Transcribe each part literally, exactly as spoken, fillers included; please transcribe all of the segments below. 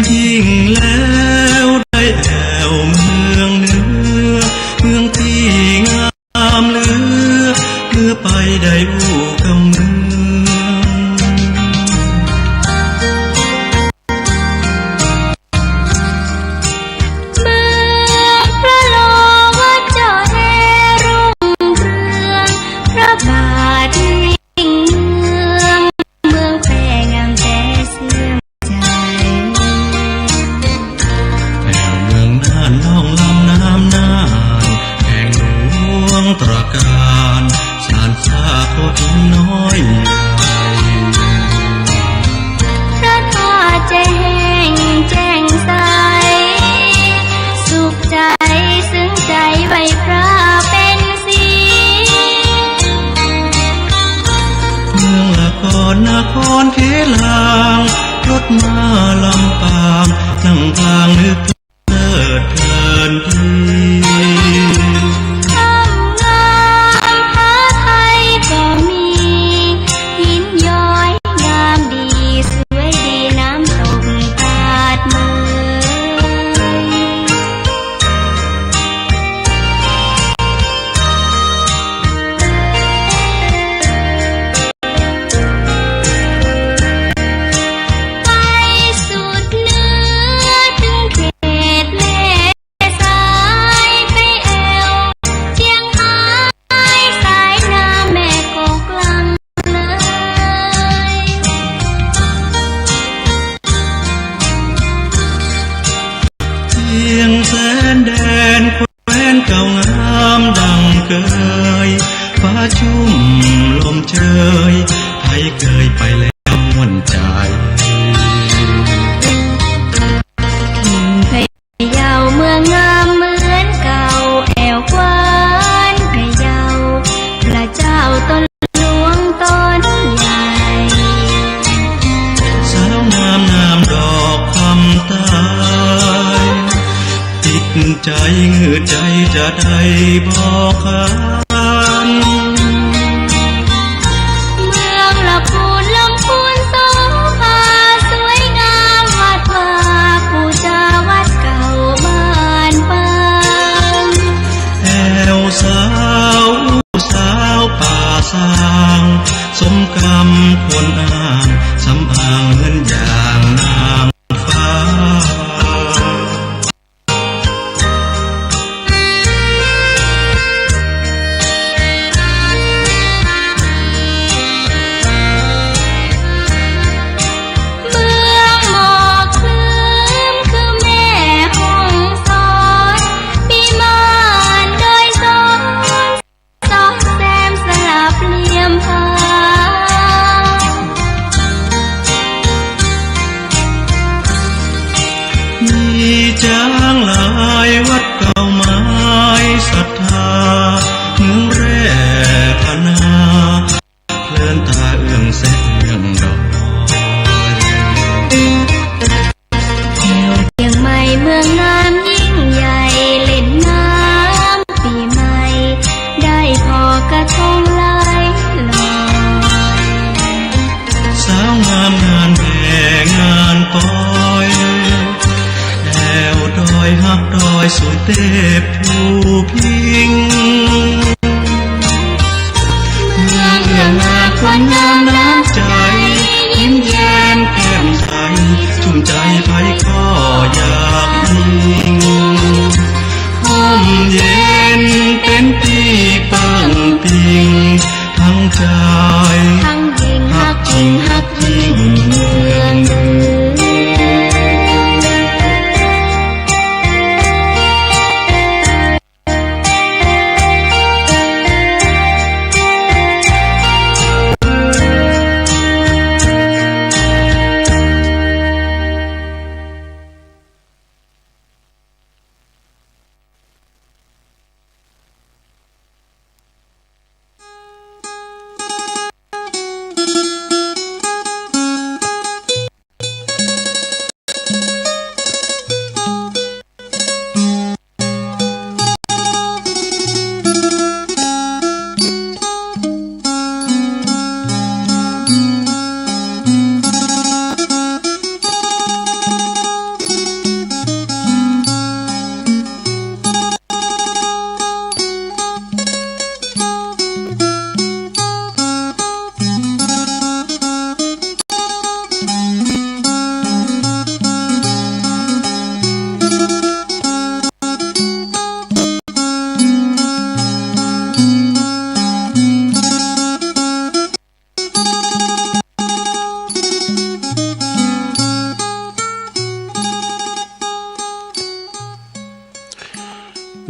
อิงแล้วได้แอวเมืองเหนือ เมืองที่งามเหลือ เมื่อไปได้อู้กำเมือง เมืองพระโลวะเจ้าแห่รุ่งเรือง พระบาท เมือง เมืองแพร่งามแต่เสื่อมใจ แห่งเมืองน่านน้องลำน้ำน่าน แห่งหลวงตระการ สานสาโคตรน้อยใหญ่ พระธาตุจะแห้งแจ่มใส สุขใจ ซึ่งใจไหว้พระเป็นสี เมืองละครนครเขลาง รถม้าลำปาง นั่งกลางนึกเลิดเพลินดี ถ้ำงามพระไทยก็มี หินย้อยงามดี สวยดีน้ำตกตาดเมย ไปสุดเหนือถึงเขตแม่สาย ไปแอ่วเจียงฮาย สายน้ำแม่กอกลำเลย เชียงแสนแดนแคว้นเก่างามดังเคย ฟ้าชุ่มลมเชย ใครเคยไปแล้วม่วนใจ พะเยาเมืองงามเหมือนเก่า แอ่วขวัญพะเยา พระเจ้าตนหลวงตนใหญ่ สาวงามนามดอกคำใต้ ติดใจงืดใจจะได้บอกคัน เมืองละพูนลำพูนโสภา สวยงามวัดวา ปูจาวัดเก่าบ้านปาง แอ่วสาว สาวป่าสาง สมคำควรอ้าง สำอางเหมือนอย่างนางฟ้า เมืองหมอกคลึ้มคือแม่ฮ่องสอน มีม่านดอยสอน ซอกแซมสลับเหลี่ยมผา มีจางหลายวัดเก่าไม้ศรัทธา เมืองแร่พนา เพลินตาเอื้องแสงเอื้องดอย เมืองเชียงใหม่เมืองงามยิ่งใหญ่ เล่นน้ำปีใหม่ ได้ทอดกระทงลอยลอย สาวงามงานแห่งานปอย แอ่วดอยฮักดอยสุเทพภูพิงค์ เมืองเอื้องอาทควันงามน้ำใจ ยิ้มแย้มแก้มใส ชุ่มใจใผก็อยากอิง ห่มเย็นเป็นที่ปึงปิง ทั้งใจ ทั้งยิ่งฮักจริงฮักยิ่งเมืองเหนือ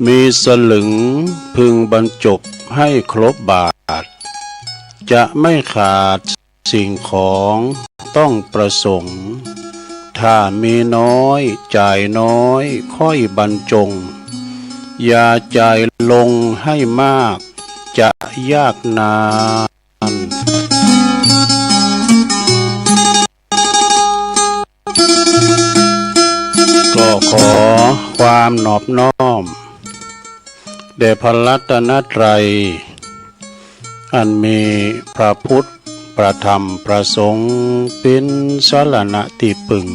มีสลึงพึงบรรจบให้ครบบาท จะไม่ขาดสิ่งของต้องประสงค์ ถ้ามีน้อยจ่ายน้อยค่อยบรรจง อย่าจ่ายลงให้มากจะยากนาน ก็ขอความนอบน้อม แด่พระรัตนตรัย อันมีพระพุทธ พระธรรม พระสงฆ์ เป็นสรณะที่พึ่ง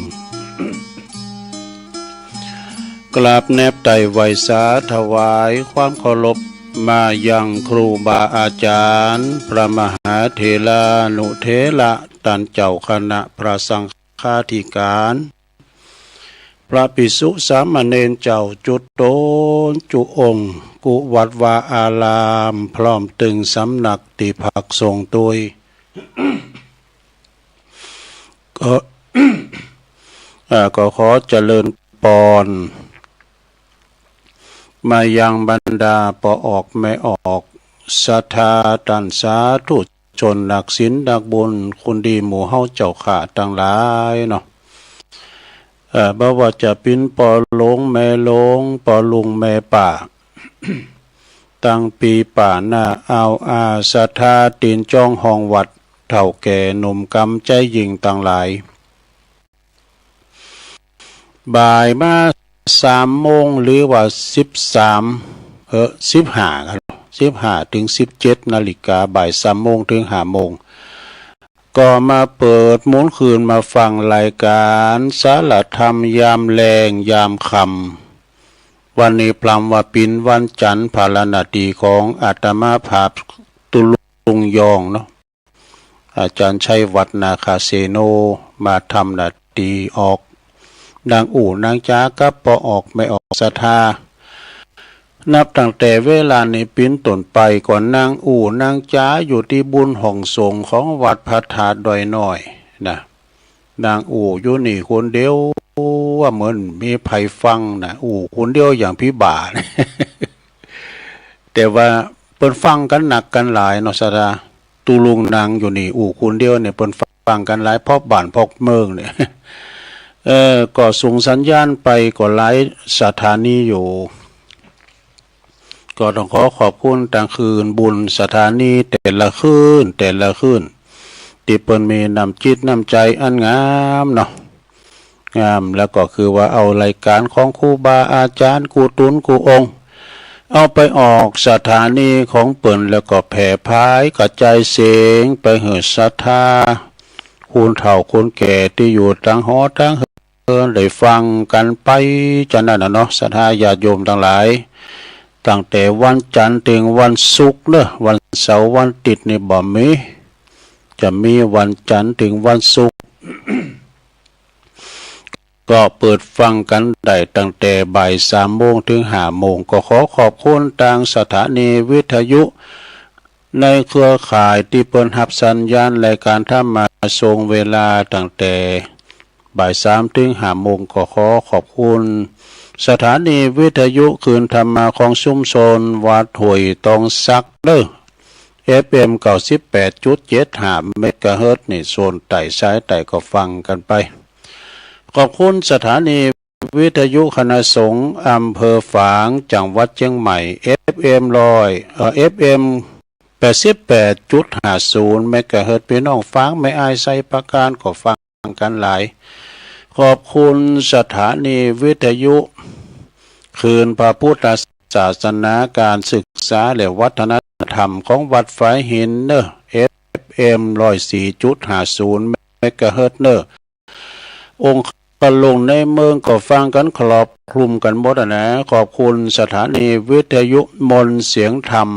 กราบแนบไต่ไหว้สาถวายความเคารพมายังครูบาอาจารย์ พระมหาเถรานุเถระ ต้านเจ้าคณะพระสังฆาธิการ พระภิกษุสามเณรเจ้าจุ๊ตนจุองค์ กู้วัดวาอาราม พร้อมตึงสำนักตี้พักสงฆ์ตวย ก็ เอ่อ ก็ขอเจริญปอน มายังบรรดาป้อออกแม่ออก ศรัทธาต้านสาธุชนนักศีลนักบุญ คนดีหมู่เฮาเจ้าข้าตังหลายเนาะ เอ่อ บ่ว่าจะเป๋นป้อหลวงแม่หลวง ป้อลุงแม่ป้า ตังปีป้าน้าอาวอา ศรัทธาตี๋นจ้องห้องวัด เฒ่าแก่หนุ่มกำใจ๊ญิงตังหลาย บ่ายมาสามโมง หรือว่าสิบสาม เอ่อ สิบห้า ครับ สิบห้า ถึง สิบเจ็ด นาฬิกา บ่ายสามโมงถึงห้าโมง ก็มาเปิดหมุนคืนมาฟังรายการสารธรรมยามแลงยามค่ำ วันนี้พร่ำว่าเป๋นวันจันทร์ ภาระหน้าตี้ของอาตมาภาพ ตุลุงยองเนาะ อาจารย์ชัยวัฒน์นาคาเสโน มาทำหน้าตี้ออก นั่งอู้นั่งจ๋ากับป้อออกแม่ออกศรัทธา นับตั้งแต่เวลานี้เป๋นต้นไป ก็นั่งอู้นั่งจ๋าอยู่ตี้บุญห้องสงฆ์ของวัดพระธาตุดอยน้อยนะ นั่งอู้อยู่นี่คนเดียว ว่าเหมือนมีใผฟังนะ อู้คนเดียวอย่างผีบ้า แต่ว่าเปิ้นฟังกั๋นนักกั๋นหลายเนาะ ศรัทธา ตุลุงนั่งอยู่นี่อู้คนเดียวเนี่ย เปิ้นฟังกั๋นหลาย พอกบ้านพอกเมืองเนี่ย เออ ก็ส่งสัญญาณไปก็หลายสถานีอยู่ ก็ต้องขอขอบคุณตางคืนบุญสถานีแต่ละคืน แต่ละคืน ตี้เปิ้นมีน้ำจิตน้ำใจ๋อันงามเนาะ งาม แล้วก็คือว่าเอารายการของครูบาอาจารย์กู้ตนกู้องค์ เอาไปออกสถานีของเปิ้น แล้วก็แผ่ผายกระจายเสียงไปหื้อศรัทธา คนเฒ่าคนแก่ตี้อยู่ตางหอตางเฮือนได้ฟังกั๋นไป จะนั้นน่ะเนาะ ศรัทธาญาติโยมตังหลาย ตั้งแต่วันจันทร์ถึงวันศุกร์เนาะ วันเสาร์วันอาทิตย์นี่บ่มี จะมีวันจันทร์ถึงวันศุกร์ ก็เปิดฟังกั๋นได้ตั้งแต่บ่ายสามโมงถึงห้าโมง ก็ขอขอบคุณตางสถานีวิทยุในเครือข่ายตี้เปิ้นฮับสัญญาณรายการธรรมะส่งเวลาตั้งแต่บ่ายสามถึงห้าโมง ก็ขอขอบคุณสถานีวิทยุคลื่นธรรมะของชุมชนวัดห้วยตองสักเนาะ เอฟเอ็ม เก้าสิบแปดจุดเจ็ดห้า เมกะเฮิรตซ์นี่ โซนใต้สายใต้ก็ฟังกั๋นไป ขอบคุณสถานีวิทยุคณะสงฆ์อำเภอฝาง จังหวัดเชียงใหม่ เอฟเอ็ม ร้อย เอ่อ เอฟเอ็ม แปดสิบแปดจุดห้าศูนย์ เมกะเฮิรตซ์ พี่น้องฝางแม่อายไชยประการก็ฟังกั๋นหลาย ขอบคุณสถานีวิทยุ คลื่นพระพุทธศาสนา การศึกษาและวัฒนธรรมของวัดฝายหินเนาะ เอฟเอ็ม ร้อยสี่จุดห้าศูนย์ เมกะเฮิรตซ์เนาะ องค์กะลุงในเมืองก็ฟังกั๋นครอบคลุมกั๋นหมดอะนะ ขอบคุณสถานีวิทยุมนต์เสียงธรรม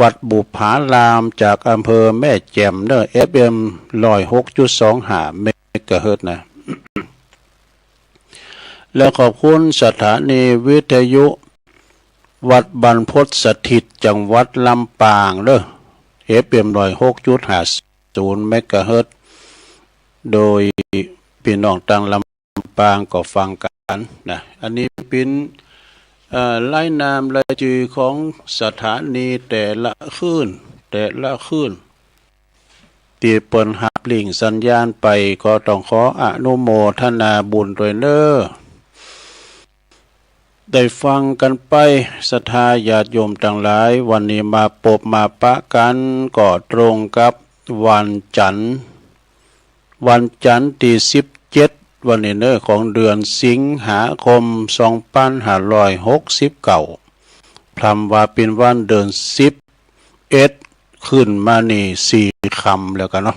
วัดบุปผาราม จากอำเภอแม่แจ่มเนาะ เอฟเอ็ม ร้อยหกจุดสองห้า เมกะเฮิรตซ์นะ แล้วขอบคุณสถานีวิทยุวัดบรรพตสถิต จังหวัดลำปางเนาะ เอฟเอ็ม ร้อยหกจุดห้าศูนย์ เมกะเฮิรตซ์ โดยพี่น้องตางลำปางก็ฟังกั๋นนะ อันนี้เป๋น เอ่อ รายนามรายจื่อของสถานีแต่ละคืน แต่ละคืน ตี้เปิ้นฮับลิงก์สัญญาณไป ก็ต้องขออนุโมทนาบุญด้วยเน้อ ได้ฟังกันไป ศรัทธาญาติโยมตังหลาย วันนี้มาปบมาปะกัน ก็ตรงกับวันจันทร์ วันจันทร์ตี้สิบเจ็ด วันนี้เน้อ ของเดือนสิงหาคม สองปันห้าร้อยหกสิบเก้า พร่ำว่าเป๋นวันเดือนสิบเอ็ด ขึ้นมานี่สี่ค่ำแล้วกั๋นเนาะ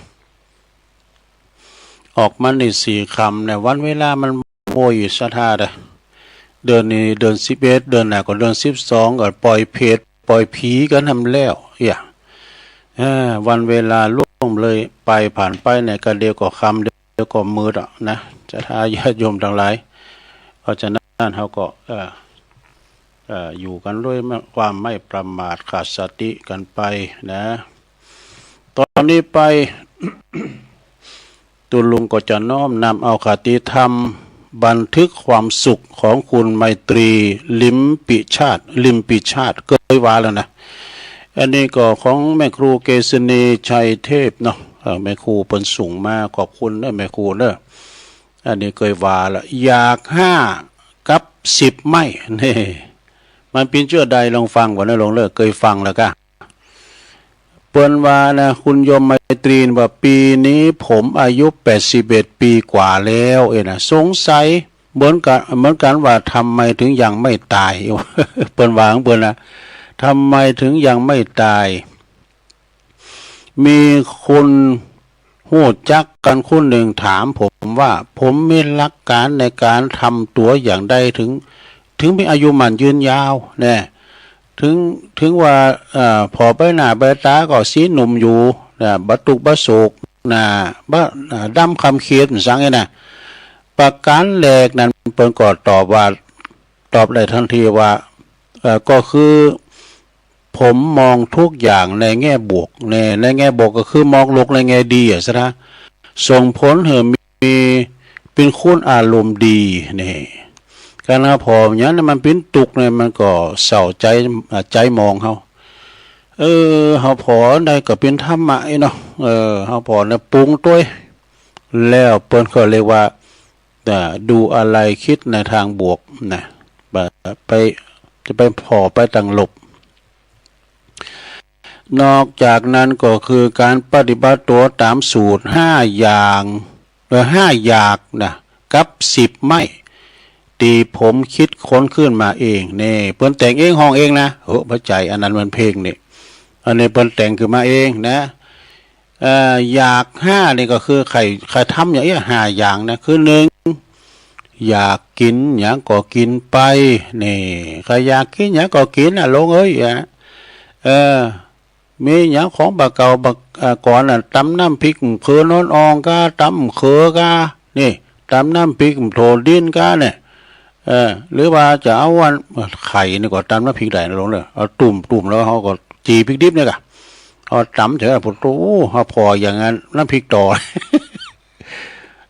ออกมานี่สี่ค่ำเนี่ย วันเวลามันโว้ย ศรัทธาเด้อ เดือนนี้เดือนสิบเอ็ด เดือนหน้าก็เดือนสิบสอง ก็ปล่อยเผตปล่อยผีกั๋นแหมแล้ว เอีย เออ วันเวลาล่วงเลยไปผ่านไปเนี่ย ก็เดี๋ยวก็ค่ำ เดี๋ยวก็มืดอะนะ ศรัทธาญาติโยมตังหลาย เพราะฉะนั้นเฮาก็ เอ่อ เอ่อ อยู่กันด้วยความไม่ประมาท ขาดสติกันไปนะ ตอนนี้ไป ตุ๊ลุงก็จะน้อมนำเอาคติธรรมบันทึกความสุขของคุณไมตรี ลิมปิชาติ ลิมปิชาติ เกยว่าแล้วนะ อันนี้ก็ของแม่ครูเกษณีชัยเทพเนาะ เอ่อ แม่ครูเปิ้นส่งมา ขอบคุณเน้อแม่ครูเน้อ อันนี้เกยว่าละ อยากห้ากับสิบไม้ นี่ มันเป๋นเจ้าใด ลองฟังก่อนนะ ลองเลิก เกยฟังแล้วกะ เปิ้นว่านะ คุณโยมไมตรีว่า ปีนี้ผมอายุแปดสิบเอ็ดปีกว่าแล้ว เอ้ยนะ สงสัยเหมือนกัน เหมือนกันว่าทำไมถึงยังไม่ตาย เปิ้นว่าของเปิ้นนะ ทำไมถึงยังไม่ตาย มีคนฮู้จักกันคนหนึ่งถามผมว่า ผมมีหลักการในการทำตัวอย่างใดถึง ถึงมีอายุมั่นยืนยาวแน่ ถึง ถึงว่า เอ่อ ผ่อใบหน้าใบตาก็สีหนุ่มอยู่นะ บ่ตุ๊กข์บ่โศกนะ บ่ อ่า ดำคล้ำเขียดสังเอ้ยนะ ประการแรกนั้นเปิ้นก็ตอบว่า ตอบได้ทันทีว่า เอ่อ ก็คือ ผมมองทุกอย่างในแง่บวก ใน ในแง่บวกก็คือมองโลกในแง่ดีอะ ซะนะ ส่งผลให้มี เป๋นคนอารมณ์ดี นี่ คันเฮาผ่อหยังเนี่ยมันเป๋นตุ๊กข์เนี่ย มันก็เศร้าใจ๋ อ่า ใจ๋หมองเฮา เออ เฮาผ่อได้ก็เป๋นธรรมะเอ้ยเนาะ เออ เฮาผ่อเนี่ยปรุงตวย แล้วเปิ้นก็เรียกว่า อ่า ดูอะไรคิดในทางบวกนะ ไป ไป จะไปผ่อไปตางลบ นอกจากนั้นก็คือการปฏิบัติตัวตามสูตรห้าอย่าง เออ ห้าอยากนะ กับสิบไม้ ตี้ผมคิดค้นขึ้นมาเอง นี่ เปิ้นแต่งเองฮ้องเองนะ โอ้ บ่ใจ้ อันนั้นมันเพลงนี่ อันนี้เปิ้นแต่งขึ้นมาเองนะ เอ่อ อยากห้านี่ก็คือใค่ ใค่ทำอย่างเอี้ย ห้าอย่างนะ คือหนึ่ง อยากกิ๋นหยังก็กิ๋นไป นี่ ใค่อยากกิ๋นหยังก็กิ๋นน่ะ ลงเอ้ย อ่ะ เออ มีหยังของบ่าเก่าบ่า เอ่อ ก่อนน่ะ ตำน้ำพริกเขือนอนอองก้า ตำเขือก้า นี่ ตำน้ำพริกโถดินก้าเนี่ย เออ หรือว่าจะเอาอัน ไข่นี่ก็ตำน้ำพริกได้นะลงเนอะ เอาตุ่มๆ แล้วเฮาก็จี่พริกดิบเนี่ยกะ เอาตำเถอะ โอ้โห เฮาผ่ออย่างนั้น น้ำพริกต่อ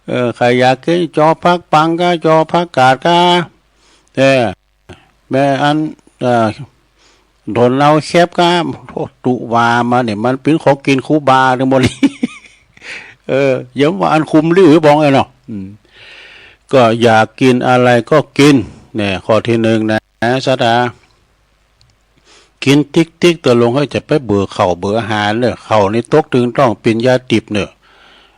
เออ ใค่อยากกิ๋นจอผักปังก้า จอผักกาดก้า เออ แม่อัน เอ่อ โดนเฮาแคบก้า โอ้ ตุ๊ว่ามาเนี่ย มันเป๋นของกิ๋นคูบาทั้งหมด เออ อย่าว่าอันคุมริ้วบองเอ้ยเนาะ อืม ก็อยากกิ๋นอะไรก็กิ๋น เนี่ย ข้อที่หนึ่งนะ ศรัทธา กิ๋นติ๊กๆ ตกลงเฮ้ย จะไปเบื่อข้าวเบื่ออาหารเนอะ ข้าวนี่ตกตึงต้องเป๋นยาติบเนอะ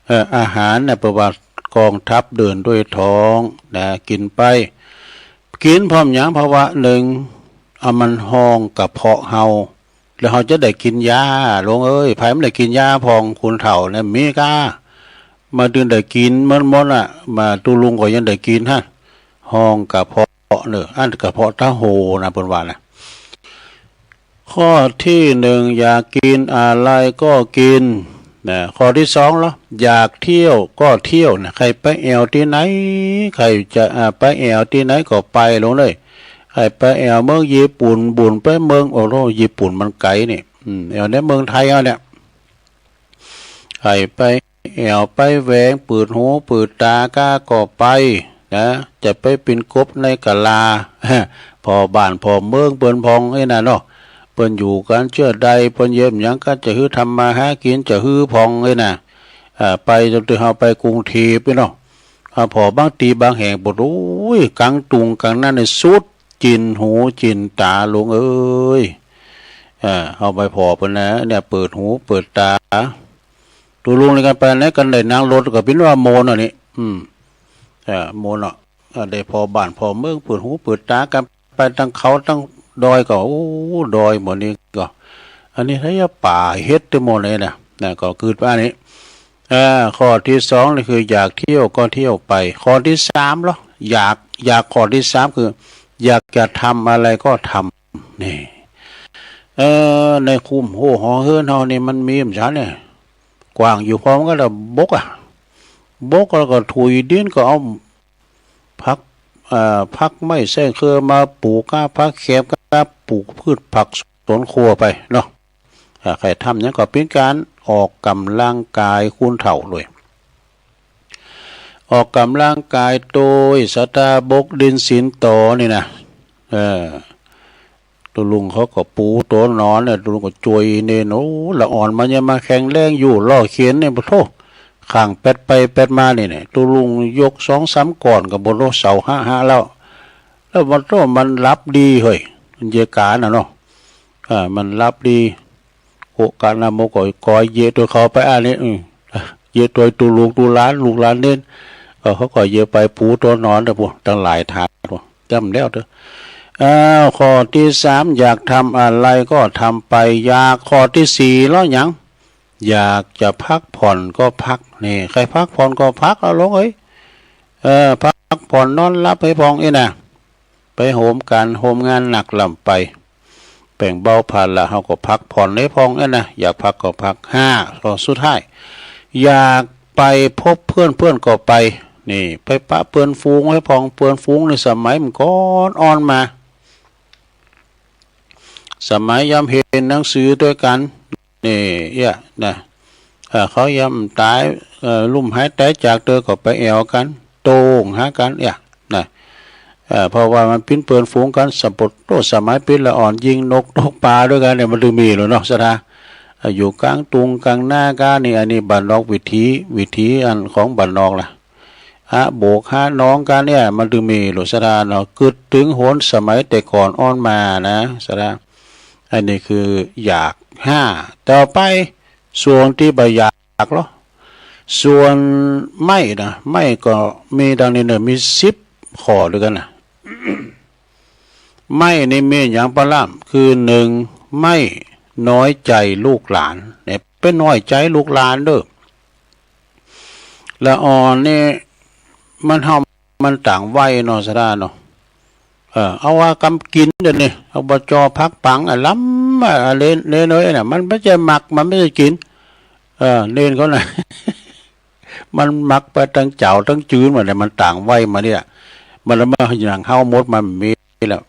เออ อาหารน่ะ เปิ้นว่ากองทัพเดินด้วยท้องนะ กิ๋นไป กิ๋นพร้อมหยัง เพราะว่าหนึ่ง เอามันฮ้องกระเพาะเฮา แล้วเฮาจะได้กิ๋นยา ลงเอ้ย ไผมันได้กิ๋นยาพ่อง คนเฒ่าเนี่ย มีก้า มาตื่นได้กิ๋นหมดๆ อ่ะ มาตุ๊ลุงก็ยังได้กิ๋นฮะ ฮ้องกระเพาะเนอะ อันกระเพาะตาโหนะ เปิ้นว่านะ ข้อที่หนึ่ง อยากกิ๋นอะไรก็กิ๋นนะ ข้อที่สองเหรอ อยากเที่ยวก็เที่ยวนะ ใค่ไปแอ่วตี้ไหน ใค่จะ อ่า ไปแอ่วตี้ไหนก็ไปลงเลย ใค่ไปแอ่วเมืองญี่ปุ่น บุ่นไปเมือง โอ้โห ญี่ปุ่นมันไก๋นี่ อืม แอ่วในเมืองไทยเฮาเนี่ย ใค่ไปแอ่วไปแหวง ปืดหูปืดตาก้าก็ไปนะ จะไปเป๋นกบในกะลา ผ่อบ้านผ่อเมืองเปิ้นพ่องเอ้ยนะเนาะ เปิ้นอยู่กันเจื้อใด เปิ้นเฮ็ดหยังกั๋น จะหื้อทำมาหากิ๋น จะหื้อพ่องเอ้ยนะ อ่า ไปจนถึงเฮาไปกรุงเทพฯนี่เนาะ อ่า ผ่อบางตี้บางแห่ง โอ้ย ก๋างตุงก๋างนานี่สุด จิ่นหูจิ่นต๋าลุงเอ้ย อ่า เฮาไปผ่อเปิ้นนะ เนี่ย เปิดหูเปิดต๋า ตุ๊ลุงนี่กั๋นไปไหนกั๋น ได้นั่งรถก็เป๋นว่าม่วนอันนี้ อืม อ่า ม่วนเนาะ อ่า ได้ผ่อบ้านผ่อเมือง เปิดหูเปิดต๋ากั๋น ไปตังเขาตังดอยก็ โอ้ ดอยหม่องนี้ก็ อันนี้ถ้าอย่าป่าเฮ็ดเต็มหมดเลยนะ นะ ก็คือว่านี้ อ่า ข้อตี้สองนี่คืออยากเที่ยวก็เที่ยวไป ข้อตี้สามเหรอ อยาก อยาก ข้อตี้สามคือ อยากจะทำอะไรก็ทำ นี่ เอ่อ ในคุ้มโฮ่หอเฮือนเฮานี่มันมีบ่จ๊ะเนี่ย กว้างอยู่พอมันก็ละบกอะ บกแล้วก็ถุยดินก็เอาผัก เอ่อ ผักไม้แซงเครือมาปลูก กาผักแขม กาปลูกพืชผักสวนครัวไปเนาะ อ่า ใครทำหยังก็เป๋นก๋านออกกำลังกายคนเฒ่าโลย ออกกำลังกายโตยสะตาบกดินศีลต่อนี่นะ เออ ตุ๊ลุงเขาก็ปูโตนอนเนี่ย ตุ๊ลุงก็จ่วยเณร โอ้ ละอ่อนมันยังมาแข็งแรงอยู่ ล้อเข็นเนี่ย ปะโธ่ ข้างแป๊ดไปแป๊ดมานี่เนี่ย ตุ๊ลุงยกสองสามก้อนก็บ่โธ่ เสาหะหะแล้ว แล้วปะโธ่ มันหลับดีเฮ้ย มันเยกาน่ะเนาะ อ่า มันหลับดี โอกาสนะ โมก็กอยเยะโตยเขาไปอันนี้ อืม เยะโตยตุ๊ลุงตุ๊หลาน ลูกหลานเณร เออ เขาก็เยะไปปูโตนอนเด้อ พวกตังหลายถาด พวก จ้ำแล้วเด้อ อ้าว ข้อตี้สาม อยากทำอะไรก็ทำไป อยาก ข้อตี้สี่ แล้วหยัง อยากจะพักผ่อนก็พัก นี่ ใครพักผ่อนก็พัก เอาลงเอ้ย เออ พักผ่อนนอนหลับให้พ่องเอ้ยนะ ไปโฮมก๋านโฮมงานหนักล้ำไป แบ่งเบาภาระ เฮาก็พักผ่อนให้พ่องเอ้ยนะ อยากพักก็พัก ห้า ข้อสุดท้าย อยากไปพบเพื่อน เพื่อนก็ไป นี่ ไปปะเปื้อนฝูงให้พ่อง เปื้อนฝูงในสมัยมันก่อนอ่อนมา สมัยยามเฮียนหนังสือด้วยกัน นี่ เอี้ย นะ เอ่อ เขายามต๋าย เอ่อ ลุ่มหายต๋ายจากเตอก็ไปแอ่วกั๋น โต้งหากั๋น เอี้ย นะ เอ่อ เพราะว่ามันปิ้นเปื้อนฝูงกั๋น สะปดโต้ สมัยปิ้นละอ่อน ยิงนกตกปลาด้วยกั๋นเนี่ย มันถึงมีแหละเนาะ ศรัทธา เอ่อ อยู่ก๋างตุงก๋างนากั๋นนี่ อันนี้บ้านนอกวิถี วิถีอันของบ้านนอกล่ะ หาโบกหาหนองกั๋นเนี่ย มันถึงมีแหละ ศรัทธาเนาะ กึ๊ดถึงหนสมัยแต่ก่อนอ่อนมานะ ศรัทธา อันนี้คืออยาก ห้า ต่อไป ส่วนตี้บ่อยากเหรอ ส่วนไม่นะ ไม่ก็มีดังนี้เนอะ มีสิบข้อด้วยกั๋นนะ ไม่นี่มีหยังปะล่ำ คือหนึ่ง ไม่น้อยใจลูกหลาน เนี่ย ไปน้อยใจ๋ลูกหลานเด้อ ละอ่อนนี่ มันเฮา มันต่างวัยเนาะ ศรัทธาเนาะ เออ เอาว่ากำกิ๋นเดี๋ยวนี้ อบจ.ผักปัง อะ ลำ อะ เล่น เล่นเอ้ยน่ะ มันบ่ใจ้หมัก มันบ่ใจ้กิ๋น เออ เล่นเขาน่ะ มันหมักไปตังเจ๊าตังจื้นหมดเลย มันต่างวัยมาเนี่ย มันละมาอย่างเฮาหมด มันมีแล้ว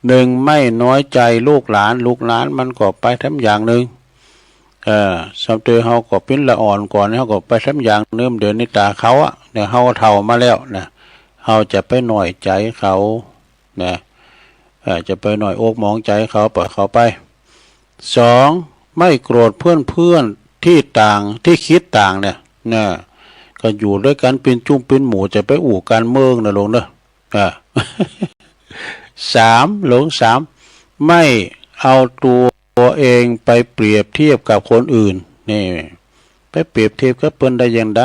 หนึ่ง ไม่น้อยใจลูกหลาน ลูกหลานมันก็ไปแถมอย่างหนึ่ง เออ ส่ำเตอเฮาก็ปิ้นละอ่อนก่อน เฮาก็ไปแถมอย่างหนึ่ง เดี๋ยวนี้ต๋าเขาอะ เดี๋ยวเฮาเฒ่ามาแล้วนะ เฮาจะไปน้อยใจ๋เขานะ เออ จะไปน้อยอกหมองใจ๋เขา ปล่อยเขาไป สอง ไม่โกรธเพื่อนๆ ที่ต่าง ที่คิดต่างเนี่ย นะ ก็อยู่ด้วยกั๋นปิ้นจุ้มปิ้นหมู่ จะไปอู้ก๋านเมืองนะลุงเนอะ อ่า สาม หลง สาม ไม่เอาตัวเองไปเปรียบเทียบกับคนอื่น นี่ ไปเปรียบเทียบกับเปิ้นได้อย่างใด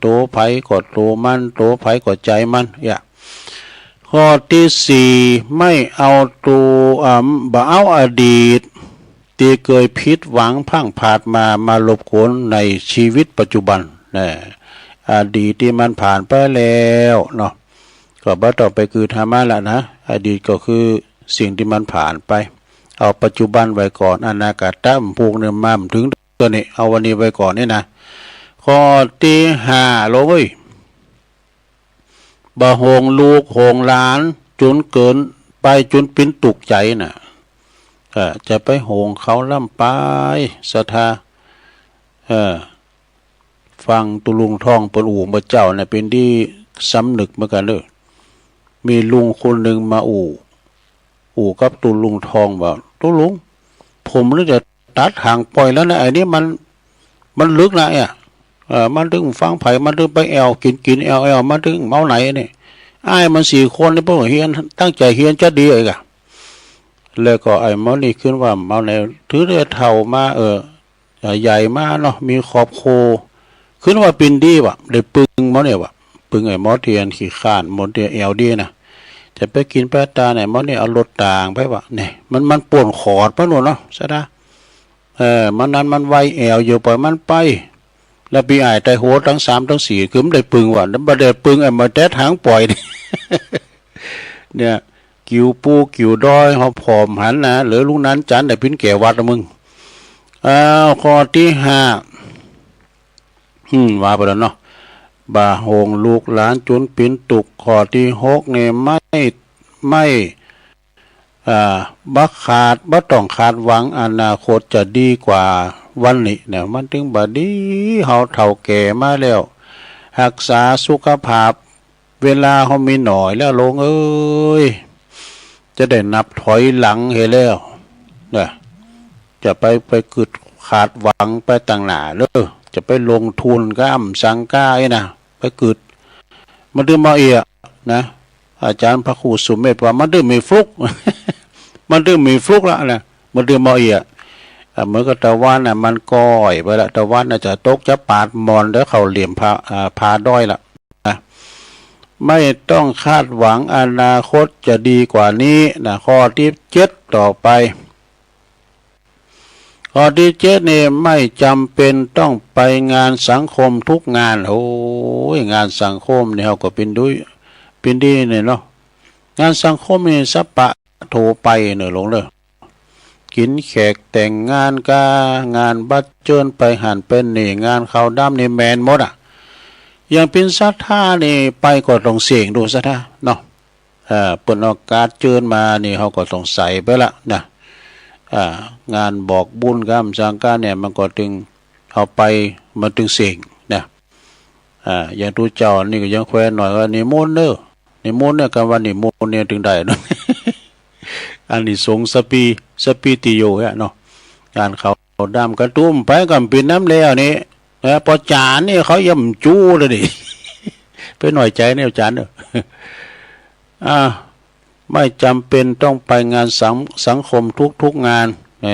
โตใผก็โตมัน โตใผก็ใจ๋มัน เนี่ย ข้อตี้สี่ ไม่เอาตัว อ่า บ่เอาอดีตตี้เคยผิดหวังพลั้งพลาดมา มารบกวนในชีวิตปัจจุบัน นะ อดีตตี้มันผ่านไปแล้วเนาะ ก็บ่ต้องไปกึ๊ดหามันละนะ อดีตก็คือสิ่งตี้มันผ่านไป เอาปัจจุบันไว้ก่อน อนาคตะมันพูกเนี่ยมาบ่ถึงเตื้อนี่ เอาวันนี้ไว้ก่อนนี่นะ ข้อตี้ห้า โลงเอ้ย บ่ห่วงลูกห่วงหลาน จุนเกินไปจุนปิ้นตุ๊กใจ๋น่ะ เออ จะไปห่วงเขาล้ำไป ศรัทธา เออ ฟังตุ๊ลุงท่องเปิ้นอู้เมื่อเจ๊าเนี่ย เป๋นตี้สำนึกเหมือนกั๋นเด้อ มีลุงคนหนึ่งมาอู้ ปู่กับตุ๊ลุงทองว่า ตุ๊ลุง ผมนึกจะตัดหางปล่อยแล้วนะ ไอ้นี่มัน มันลึกนะเนี่ย เออ มันถึงฟังไผ มันถึงไปแอ่วกินกินแอ่วแอ่ว มันถึงเมาไหนนี่ อ้ายมันสี่คนนี่ พวกเฮียน ตั้งใจเฮียนจะดีเองอะ แล้วก็ไอ้หมอนี่ขึ้นว่า เมาไหน ถือได้เฒ่ามา เออ ใหญ่มาเนาะ มีครอบครัว ขึ้นว่าปินดีวะ ได้ปึงหมอนี่วะ ปึงไอ้หมอเตียนขี้ข้าน หมอเตียนแอ่วดีนะ จะไปกินไปตาไหน หมอนี่เอารถต่างไปวะ เนี่ย มัน มันป่วนขอดปะหนูเนาะ ใช่นะ เออ มันนั้นมันไวแอ่วอยู่ ปล่อยมันไป แล้วปีอ้ายไตหัวทั้งสามทั้งสี่ คือมันได้ปึงวะ บ่ได้ปึงไอ้หมอแต๊ดหางปล่อยนี่ เนี่ย กิ่วปูกิ่วดอย หอบผอมหันนะ หรือลูกนั้นจันได้พินแก่วัดละมึง อ้าว ข้อที่ห้า อืม ว่าไปแล้วเนาะ บ่าโฮงลูกหลานจุนปินตุก ข้อที่หกเนี่ย ไม่ ไม่ อ่า บ่ขาด บ่ต้องคาดหวังอนาคตจะดีกว่าวันนี้เนี่ย มันถึงบ่ดี เฮาเฒ่าแก่มาแล้ว รักษาสุขภาพ เวลาเฮามีหน่อยแล้ว หลวงเอ้ย จะได้นับถอยหลังให้แล้วนะ จะไป ไปกึดคาดหวังไปต่างหน้าเด้อ จะไปลงทุนกับอำสังกาไอ้นะ ไปกึด มันถึงมาเอียนะ อาจารย์พระครูสุเมธว่า มันถึงมีฟลุก มันถึงมีฟลุกละนะ มันถึงมาเอีย อ่ะ เหมือนกับตะวันน่ะ มันก้อยไปละ ตะวันน่ะจะตกจะปาดหมอน แล้วเขาเหลี่ยมพา อ่า พาด้อยละนะ ไม่ต้องคาดหวังอนาคตจะดีกว่านี้นะ ข้อที่เจ็ดต่อไป ข้อที่เจ็ดนี่ ไม่จำเป็นต้องไปงานสังคมทุกงาน โอ้ย งานสังคมนี่เฮาก็เป็นดุย เป็นดีเนี่ยเนาะ งานสังคมนี่สะปะโถไปเนอะหลวงเด้อ กินแขกแต่งงานกา งานบัตรเจิญไปหันเป็นนี่ งานขาวดำนี่แม่นหมดอะ อย่างเป็นศรัทธานี่ไปก็ต้องเสี่ยงดูศรัทธาเนาะ เอ่อ เปิ้นเอาการ์ดเจิญมานี่ เฮาก็ต้องใส่ไปละนะ อ่า งานบอกบุญกำสังกาเนี่ย มันก็ถึงเอาไป มันถึงเสี่ยงนะ อ่า อย่างตุ๊เจ้านี่ก็ยังแควนหน่อยว่า นิมนต์เด้อ นิมนต์เนี่ย กำว่านิมนต์เนี่ยถึงได้เนาะ อันนี้สงส์สปี สปีติโยเนี่ยเนาะ งานขาวดำกระตุ้มไปกำปินน้ำแล้วนี่ แล้วปอจานนี่เขาย่ำจู้เลยดิ ไปหน่อยใจเนี่ยอาจารย์เนอะ อ่า ไม่จำเป็นต้องไปงานสัง สังคมทุกๆงาน แหม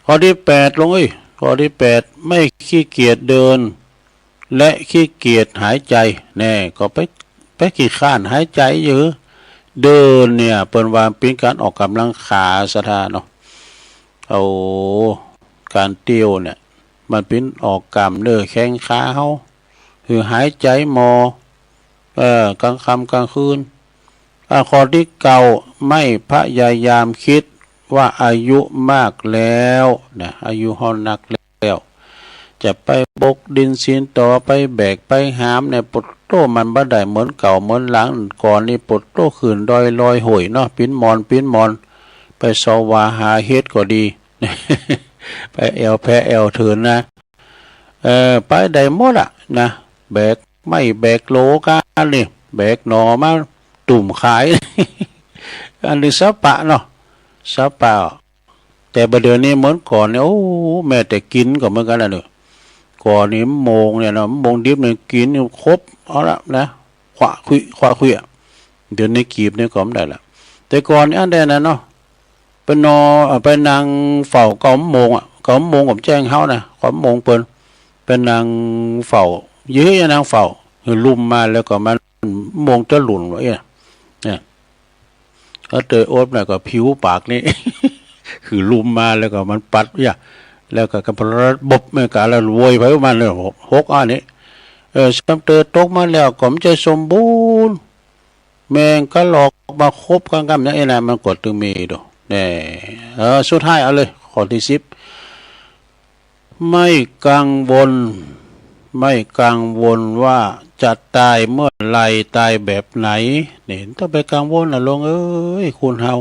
ข้อที่แปด ลงเอ้ย ข้อที่แปด ไม่ขี้เกียจเดิน และขี้เกียจหายใจ แน่ ก็ไป ไปขี้ข้านหายใจอยู่ เดินเนี่ย เปิ้นว่าเป็นการออกกำลังขาศรัทธาเนาะ เอา การเตียวเนี่ย มันเป็นออกกล้ามเนื้อแข้งขาเฮา คือหายใจหมอ เอ่อ กลางค่ำกลางคืน อ่า ข้อที่เก้า ไม่พยายามคิดว่าอายุมากแล้วนะ อายุเฮานักแล้ว จะไปบกดินสินต่อ ไปแบกไปหามเนี่ย ปดโต้มันบ่ได้เหมือนเก่าเหมือนหลังก่อนนี่ ปดโต้ขึ้นดอยลอยห้วยเนาะ ปีนหมอนปีนหมอน ไปเสาะหว่าหาเห็ดก็ดี ไปแอ่วแพะแอ่วเถินนะ เออ ไปได้หมดอะนะ แบกไม้แบกโหลกันนี่ แบกหน่อมาตุ่มขาย อันนี้สะปะเนาะ สะปะ แต่บ่าเดี๋ยวนี้เหมือนก่อนเนี่ย โอ้ แม้แต่กินก็เหมือนกันนะเนี่ย ก่อนนี่มะม่วงเนี่ยเนาะ มะม่วงดิบเนี่ยกินนี่ครบเอาละนะ ขวะคุย ขวะคุยอะ เดี๋ยวนี้กีบนี่ก็ไม่ได้ละ แต่ก่อนนี่อันใดนะเนาะ ไปนอน เอ่อ ไปนั่งเฝ้าเก้ามะม่วงอะ เก้ามะม่วงก็แจ้งเฮานะ เก้ามะม่วงเปิ้น ไปนั่งเฝ้า ยื้อนั่งเฝ้า หือลุ่มมาแล้วก็มันมะม่วงจะหล่นวะเอี้ย เนี่ย แล้วเตยโอ๊ตน่ะก็ผิวปากนี่ คือลุ่มมาแล้วก็มันปัดเอี้ย แล้วก็กำพลดบแม่นกาแล้วโวยไปมันเลย หกอันนี้ เออ ซ้ำเตยตกมาแล้วก็มันจะสมบูรณ์ แมงกะหลอกมาคบกันกำอย่างนี้นะ มันก็ตึงมีดู แน่ เออ สุดท้ายเอาเลย ข้อที่สิบ ไม่กังวล ไม่กังวลว่าจะตายเมื่อไหร่ ตายแบบไหน นี่ ต้องไปกังวลนะหลวงเอ้ย คนเฮา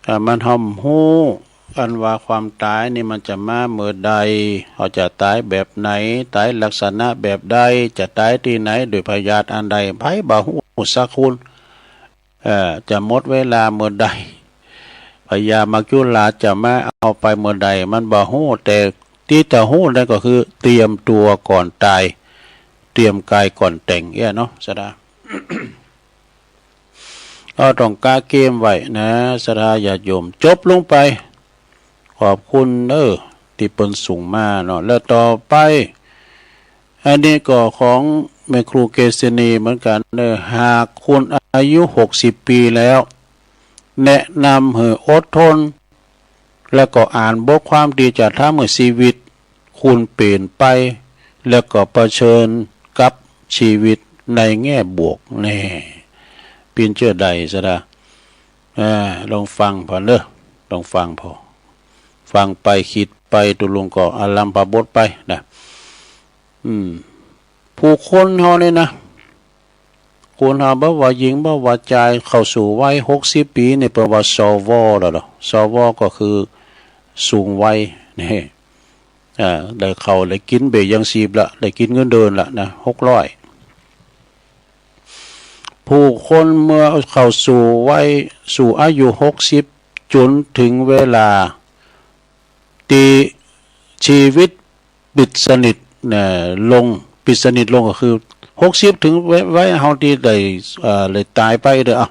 อ่า มันเฮาบ่ฮู้ อันว่าความตายนี่มันจะมาเมื่อใด เฮาจะตายแบบไหน ตายลักษณะแบบใด จะตายที่ไหน ด้วยพยาธิอันใด ไผบ่ฮู้สักคน เอ่อ จะหมดเวลาเมื่อใด พญามัจจุราชจะมาเอาไปเมื่อใด มันบ่ฮู้ แต่ที่จะฮู้นั่นก็คือเตรียมตัวก่อนตาย เตรียมกายก่อนแต่งเนี่ยเนาะ ศรัทธา ก็ต้องกะเกมไว้นะ ศรัทธาญาติโยม จบลงไป ขอบคุณเด้อ ที่เปิ้นส่งมาเนาะ แล้วต่อไป อันนี้ก็ของแม่ครูเกษณีเหมือนกันเด้อ หากคุณอายุหกสิบปีแล้ว แนะนำให้อดทน แล้วก็อ่านบทความที่จะทำให้ชีวิตคุณเปลี่ยนไป แล้วก็เผชิญกับชีวิตในแง่บวกแน่ เปิ้นเจ้าใดศรัทธา อ่า ลองฟังผ่อนเด้อ ลองฟังผ่อน ฟังไปคิดไป ตกลงก็อารัมภบทไปนะ อืม ผู้คนเฮาเนี่ยนะ คนเฮาบ่ว่าหญิงบ่ว่าจาย เข้าสู่วัยหกสิบปีนี่ เปิ้นว่า สว แล้วเนาะ สว ก็คือสูงวัยนี่ อ่า ได้เข้าได้กินเบี้ยยังชีพละ ได้กินเงินเดือนละนะ หกร้อย ผู้คนเมื่อเข้าสู่วัย สู่อายุหกสิบ จนถึงเวลาที่ชีวิตปิดสนิทนะ ลง ปิดสนิทลงก็คือหกสิบ ถึงวัย วัยเฮาที่ได้ เอ่อ ได้ตายไปเด้อ อ่ะ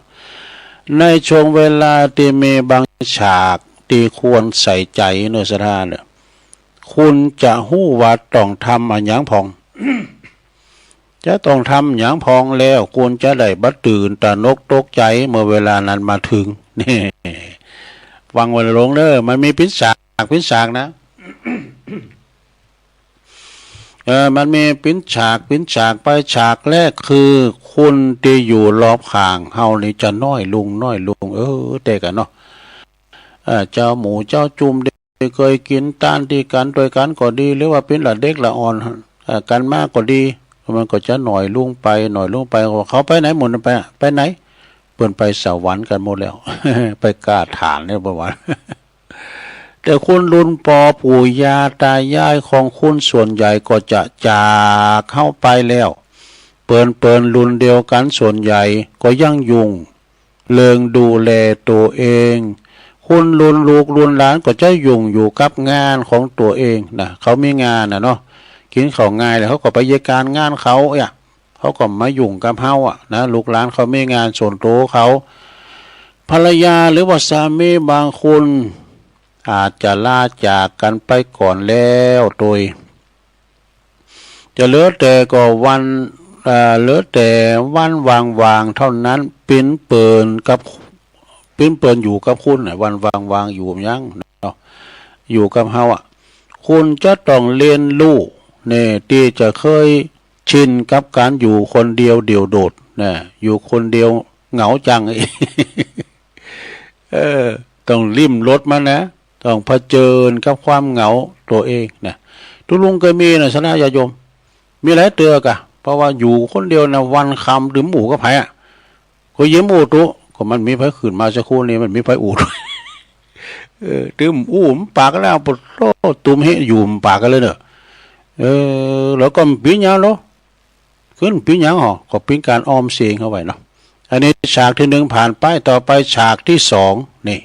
ในช่วงเวลาที่มีบางฉากที่ควรใส่ใจเนอะศรัทธาเนอะ คุณจะฮู้ว่าต้องทำอะหยังพ่อง จะต้องทำหยังพ่อง แล้วคุณจะได้บ่ตื่นตระหนกตกใจเมื่อเวลานั้นมาถึง นี่ ฟังไว้ลงเด้อ มันมีปิ้นฉาก ปิ้นฉากนะ เออ มันมีปิ้นฉาก ปิ้นฉากไป ฉากแรกคือคนที่อยู่รอบข้างเฮานี่จะน้อยลง น้อยลง เออ แต่กันเนาะ เอ่อ เจ้าหมู่เจ้าจุ่มที่เคยกินตานตี้กันตวยกันก็ดี หรือว่าเปิ้นละเด็กละอ่อน เอ่อ กันมาก็ดี มันก็จะน้อยลงไป น้อยลงไป ว่าเขาไปไหนหมด ไป ไปไหน เปิ้นไปสวรรค์กันหมดแล้ว ไปกาฐานแล้วประมาณ แต่คนรุ่นปอปู่ย่าตายายของคุณส่วนใหญ่ก็จะจากเฮาไปแล้ว เปิ้น เปิ้นรุ่นเดียวกันส่วนใหญ่ก็ยังยุ่ง เรื่องดูแลตัวเอง คนรุ่นลูกรุ่นหลานก็จะยุ่งอยู่กับงานของตัวเองนะ เขามีงานน่ะเนาะ กินข้าวง่ายแล้วเขาก็ไปเฮ็ดการงานเขาอ่ะ เขาก็มายุ่งกับเฮาอ่ะนะ ลูกหลานเขามีงานส่วนตัวเขา ภรรยาหรือว่าสามีบางคนอาจจะลาจากกันไปก่อนแล้วโดย จะเหลือแต่ก็วัน เอ่อ เหลือแต่วันว่างๆ เท่านั้น ปิ้นเปิ้นกับ ปิ้นเปิ้นอยู่กับคุณน่ะ วันว่างๆ อยู่ยังเนาะ อยู่กับเฮาอ่ะ คุณจะต้องเรียนรู้เนี่ย ที่จะเคยชินกับการอยู่คนเดียวเดี่ยวโดดนะ อยู่คนเดียวเหงาจัง เออ ต้องลิ้มรสมันนะ ต้องเผชิญกับความเหงาตัวเองนะ ตุ๊ลุงเคยมีนะ ศรัทธาญาติโยม มีหลายเตื้อกะ เพราะว่าอยู่คนเดียวนะ วันค่ำตึมอู้กับไผอะ ก็เยี่ยมอู้ตุ๊ ก็มันมีไผขึ้นมาสักคนนี่ มันมีไผอู้ตุ๊ เออ ตึมอู้มันปากกันแล้ว ปะโธ่ ตุ่มเฮะอยู่มันปากกันเลยเนอะ เออ แล้วก็ปิ้นหยังเนาะ ขึ้นปิ้นหยังหรอ ก็ปิ้นการออมเสียงเข้าไปเนาะ อันนี้ฉากที่หนึ่งผ่านไป ต่อไปฉากที่สองนี่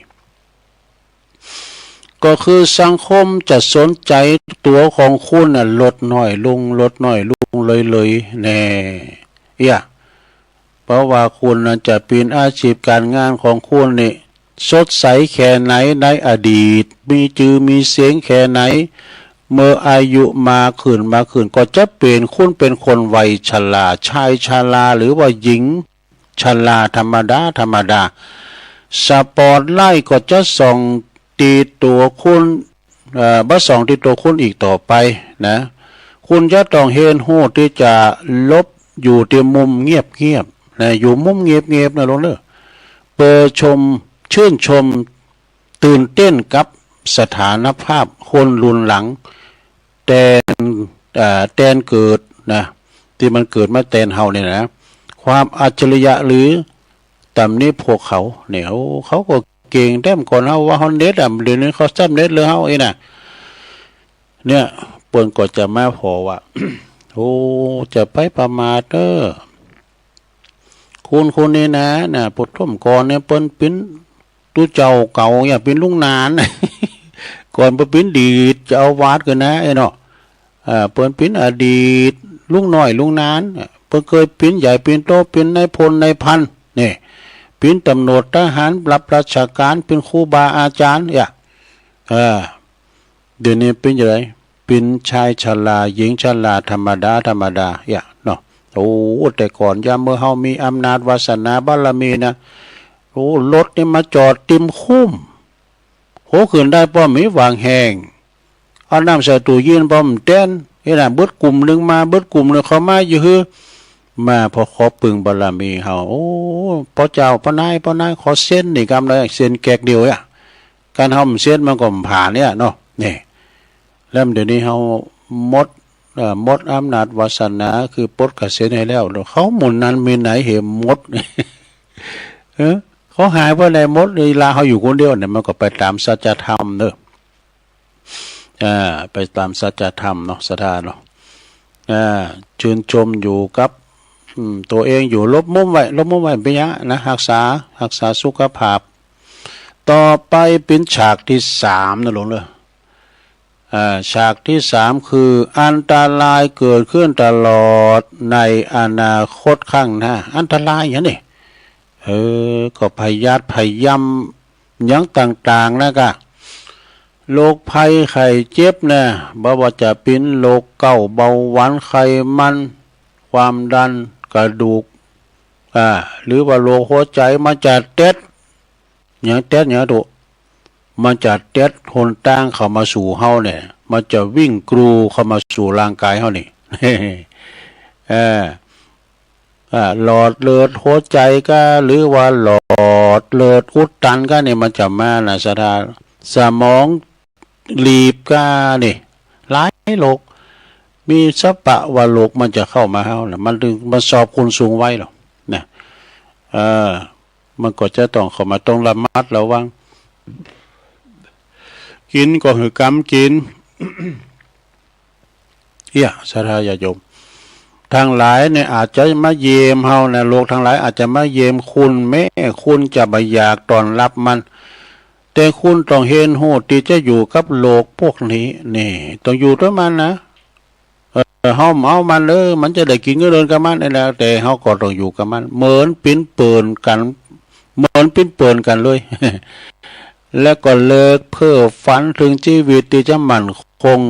ก็คือสังคมจะสนใจตัวของคุณน่ะลดน้อยลง ลดน้อยลงเรื่อยๆ แน่ เอี้ย เพราะว่าคุณน่ะจะเปลี่ยนอาชีพการงานของคุณนี่สดใสแค่ไหนในอดีต มีจื่อมีเสียงแค่ไหน เมื่ออายุมากขึ้น มากขึ้น ก็จะเปลี่ยน คุณเป็นคนวัยชรา ชายชรา หรือว่าหญิงชราธรรมดา ธรรมดา สปอตไลท์ก็จะส่องติดตัวคุณ เอ่อ บ่ส่องติดตัวคุณอีกต่อไปนะ คุณจะต้องเรียนรู้ที่จะหลบอยู่ที่มุมเงียบๆ นะ อยู่มุมเงียบๆ นะลุงเนอะ เพื่อชม ชื่นชม ตื่นเต้นกับสถานภาพคนรุ่นหลัง แตน เอ่อ แตนเกิดนะ ที่มันเกิดมาแตนเฮาเนี่ยนะ ความอัจฉริยะหรือตำหนิพวกเขาเนี่ย โอ้ เขาก็เก่งแต้มก่อนเฮาว่าเฮาเน็ตอ่ะ เดี๋ยวนี้เขาซ้ำเน็ตเลยเฮาเองนะ เนี่ย เปิ้นก็จะมาผ่อว่า โอ้ จะไปประมาทเด้อ คนคนนี้นะ นะ ปฐมกรเนี่ยเปิ้นเป๋นตุ๊เจ้าเก่า อย่าเป๋นลุงนาน ก่อนเปิ้นเป๋นอดีตเจ้าอาวาสกันนะ เอ้ยเนาะ เอ่อ เปิ้นเป๋นอดีตลุงน้อยลุงนาน เปิ้นเคยเป๋นใหญ่เป๋นโต เป๋นนายพลนายพัน นี่ เป๋นตำรวจทหาร รับราชการ เป๋นครูบาอาจารย์ อย่า เออ เดี๋ยวนี้เป๋นจั่งใด เป๋นชายชรา หญิงชรา ธรรมดา ธรรมดา อย่า เนาะ โอ้ แต่ก่อนยามเมื่อเฮามีอำนาจวาสนาบารมีนะ โอ้ รถนี่มาจอดติ่มคุ้ม โห ขึ้นได้ป้อมมีหว่างแห้ง เอาน้ำใส่ตู้เย็นป้อมแตน นี่นะ เบิดกลุ่มหนึ่งมา เบิดกลุ่มหนึ่งเข้ามาอยู่หื้อ มาพอขอปึงบารมีเฮา โอ้ ป้อเจ้า ป้อนาย ป้อนาย ขอเซ็นนี่กำเลย เซ็นแก๊กเดียวอะ การเฮาบ่เซ็นมันก็บ่ผ่านเนี่ยเนาะ นี่ แล้วเดี๋ยวนี้เฮาหมด เอ่อ หมดอำนาจวาสนา คือปลดเกษียณให้แล้ว เขาหมู่นั้นมีไหนเหมหมด เออ เขาหายไปไหนหมด เวลาเขาอยู่คนเดียวเนี่ย มันก็ไปตามสัจธรรมเนอะ อ่า ไปตามสัจธรรมเนาะ ศรัทธาเนาะ อ่า ชื่นชมอยู่กับ อืม ตัวเองอยู่ หลบมุมไว้ หลบมุมไว้ เป็นหยังนะ รักษา รักษาสุขภาพ ต่อไปเป็นฉากที่สามนะหลวงเด้อ อ่า ฉากที่สามคืออันตรายเกิดขึ้นตลอดในอนาคตข้างหน้า อันตรายหยังนี่ เออ ก็พยาธิพยายามหยังต่างๆ นะกะ โรคภัยไข้เจ็บนะ บ่ว่าจะเป็นโรคเกาต์ เบาหวาน ไขมัน ความดัน กระดูก อ่า หรือว่าโรคหัวใจ มันจะเต็ด หยังเต็ดหยังตุ มันจะเต็ดหนตางเข้ามาสู่เฮาเนี่ย มันจะวิ่งกรูเข้ามาสู่ร่างกายเฮานี่ เออ อ่า หลอดเลือดหัวใจกะ หรือว่าหลอดเลือดอุดตันกะนี่ มันจะมานะ ศรัทธา สมอง หลีบกะนี่ หลายโรค มีสภาวะโรคมันจะเข้ามาเฮานะ มันถึง มันสอบคูณสูงไว้หรอกนะ เออ มันก็จะต้องเข้ามา ต้องระมัดระวัง กินก็หื้อกำกิน เอี้ย ศรัทธาญาติโยม ทั้งหลายเนี่ยอาจจะมาเยี่ยมเฮานะ โรคทั้งหลายอาจจะมาเยี่ยมคุณ แม้คุณจะบ่อยากต้อนรับมัน แต่คุณต้องเฮียนฮู้ที่จะอยู่กับโรคพวกนี้ นี่ ต้องอยู่ด้วยมันนะ เออ เฮาบ่เอามัน เออ มันจะได้กินเงินเดือนกับมันนี่แหละ แต่เฮาก็ต้องอยู่กับมัน เหมือนปิ้นเปื้อนกัน เหมือนปิ้นเปื้อนกันเลย แล้วก็เลิกเพ้อฝันถึงชีวิตที่จะมั่นคง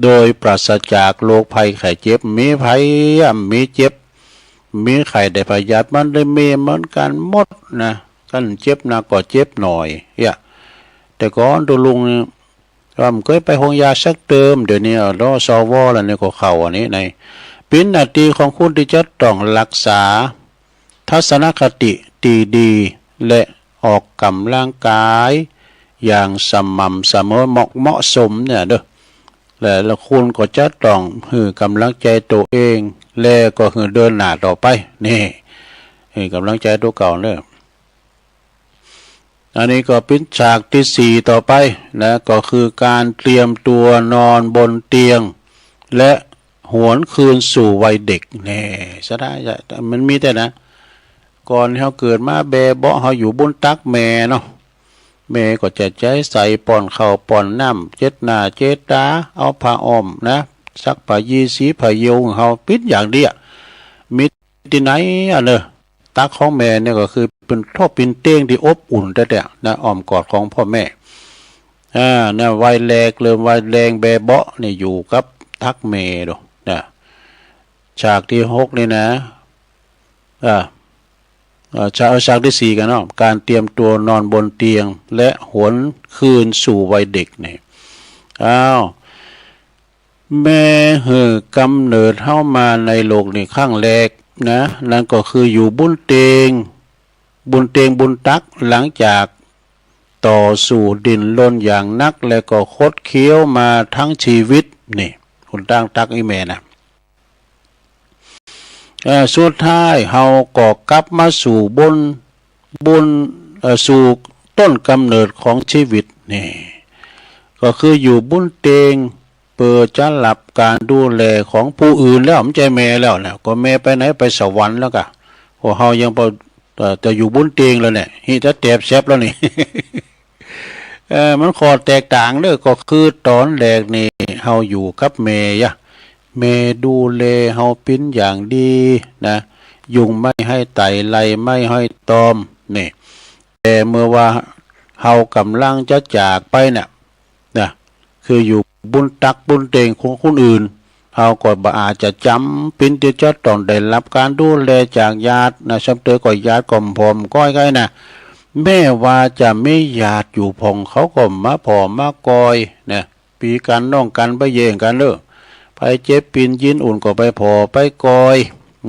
โดยปราศจากโรคภัยไข้เจ็บ มีไผอะ มีเจ็บ มีไข้ได้พยาธิ มันได้มีเหมือนกันหมดนะ คันเจ็บหนักก็เจ็บหน่อย เอี้ย แต่ก่อนตุ๊ลุงนี่ ว่าบ่เคยไปโฮงยาสักเติม เดี๋ยวนี้ เอ้า รอ สว แล้วนี่ก็เข้าอันนี้ใน เป็นหน้าที่ของคุณที่จะต้องรักษาทัศนคติที่ดี และออกกำลังกายอย่างสม่ำเสมอ เหมาะ เหมาะสมเนี่ยเด้อ และ และคุณก็จะต้องหื้อกำลังใจตัวเอง และก็หื้อเดินหน้าต่อไป นี่ หื้อกำลังใจตัวเก่าเด้อ อันนี้ก็เป็นฉากที่สี่ต่อไปนะ ก็คือการเตรียมตัวนอนบนเตียง และหวนคืนสู่วัยเด็ก แน่ ศรัทธา มันมีแต่นะ ก่อนเฮาเกิดมาแบเบาะ เฮาอยู่บนตักแม่เนาะ แม่ก็จะใจ๊ใส่ป้อนข้าวป้อนน้ำ เช็ดหน้าเช็ดตา เอาผ้าอ้อมนะ ซักผ้ายี้ สีผ้าเยี่ยวของเฮา ปิ้นอย่างเดียว มี ที่ไหนอะเนอะ ตักของแม่เนี่ยก็คือเป็นโต๊ะเป็นเตียงที่อบอุ่นแต๊ๆ นะ อ้อมกอดของพ่อแม่ อ่า นะ วัยแรกเริ่ม วัยแรงแบเบาะเนี่ยอยู่กับตักแม่โด นะ ฉากที่หกนี่นะ อ่า เอ่อ ฉาก เอาฉากที่สี่กันเนาะ การเตรียมตัวนอนบนเตียง และหวนคืนสู่วัยเด็กเนี่ย อ้าว แม่หื้อกำเนิดเฮามาในโลกนี้ครั้งแรกนะ นั่นก็คืออยู่บนเตียง บนเตียงบนตัก หลังจากต่อสู้ดิ้นรนอย่างหนัก และก็คดเคี้ยวมาทั้งชีวิต นี่ หนตางตักอีแม่นะ เอ่อ สุดท้ายเฮาก็กลับมาสู่บน บน เอ่อ สู่ต้นกำเนิดของชีวิตนี่ ก็คืออยู่บนเตียง เพื่อจะรับการดูแลของผู้อื่นแล้ว บ่ใจ้แม่แล้วนะ ก็แม่ไปไหน ไปสวรรค์แล้วกะ โฮ ก็เฮายังบ่ เอ่อ จะอยู่บุญเตียงแล้วเนี่ย ฮิจะแตบแซบแล้วนี่ เอ่อ มันข้อแตกต่างเด้อ ก็คือตอนแรกนี่เฮาอยู่กับแม่ยะ แม่ดูแลเฮาเป๋นอย่างดีนะ ยุงไม่ให้ไต่ ไล่ไม่ให้ตอม นี่ แต่เมื่อว่าเฮากำลังจะจากไปน่ะ นะ คืออยู่บุญตักบุญเตียงของคนอื่น เฮาก็บ่อาจจะจ๋ำเป๋นตี้จะต้องได้รับการดูแลจากญาตินะ ส่ำเตอก็ญาติก็ผ่อมก้อยไกลนะ แม้ว่าจะมีญาติอยู่พ่อง เขาก็มาผ่อมากอยนะ ปี้กั๋นน้องกั๋นบ่แย่งกั๋นเด้อ ไผเจ็บปินยินอุ่นก็ไปผ่อไปกอย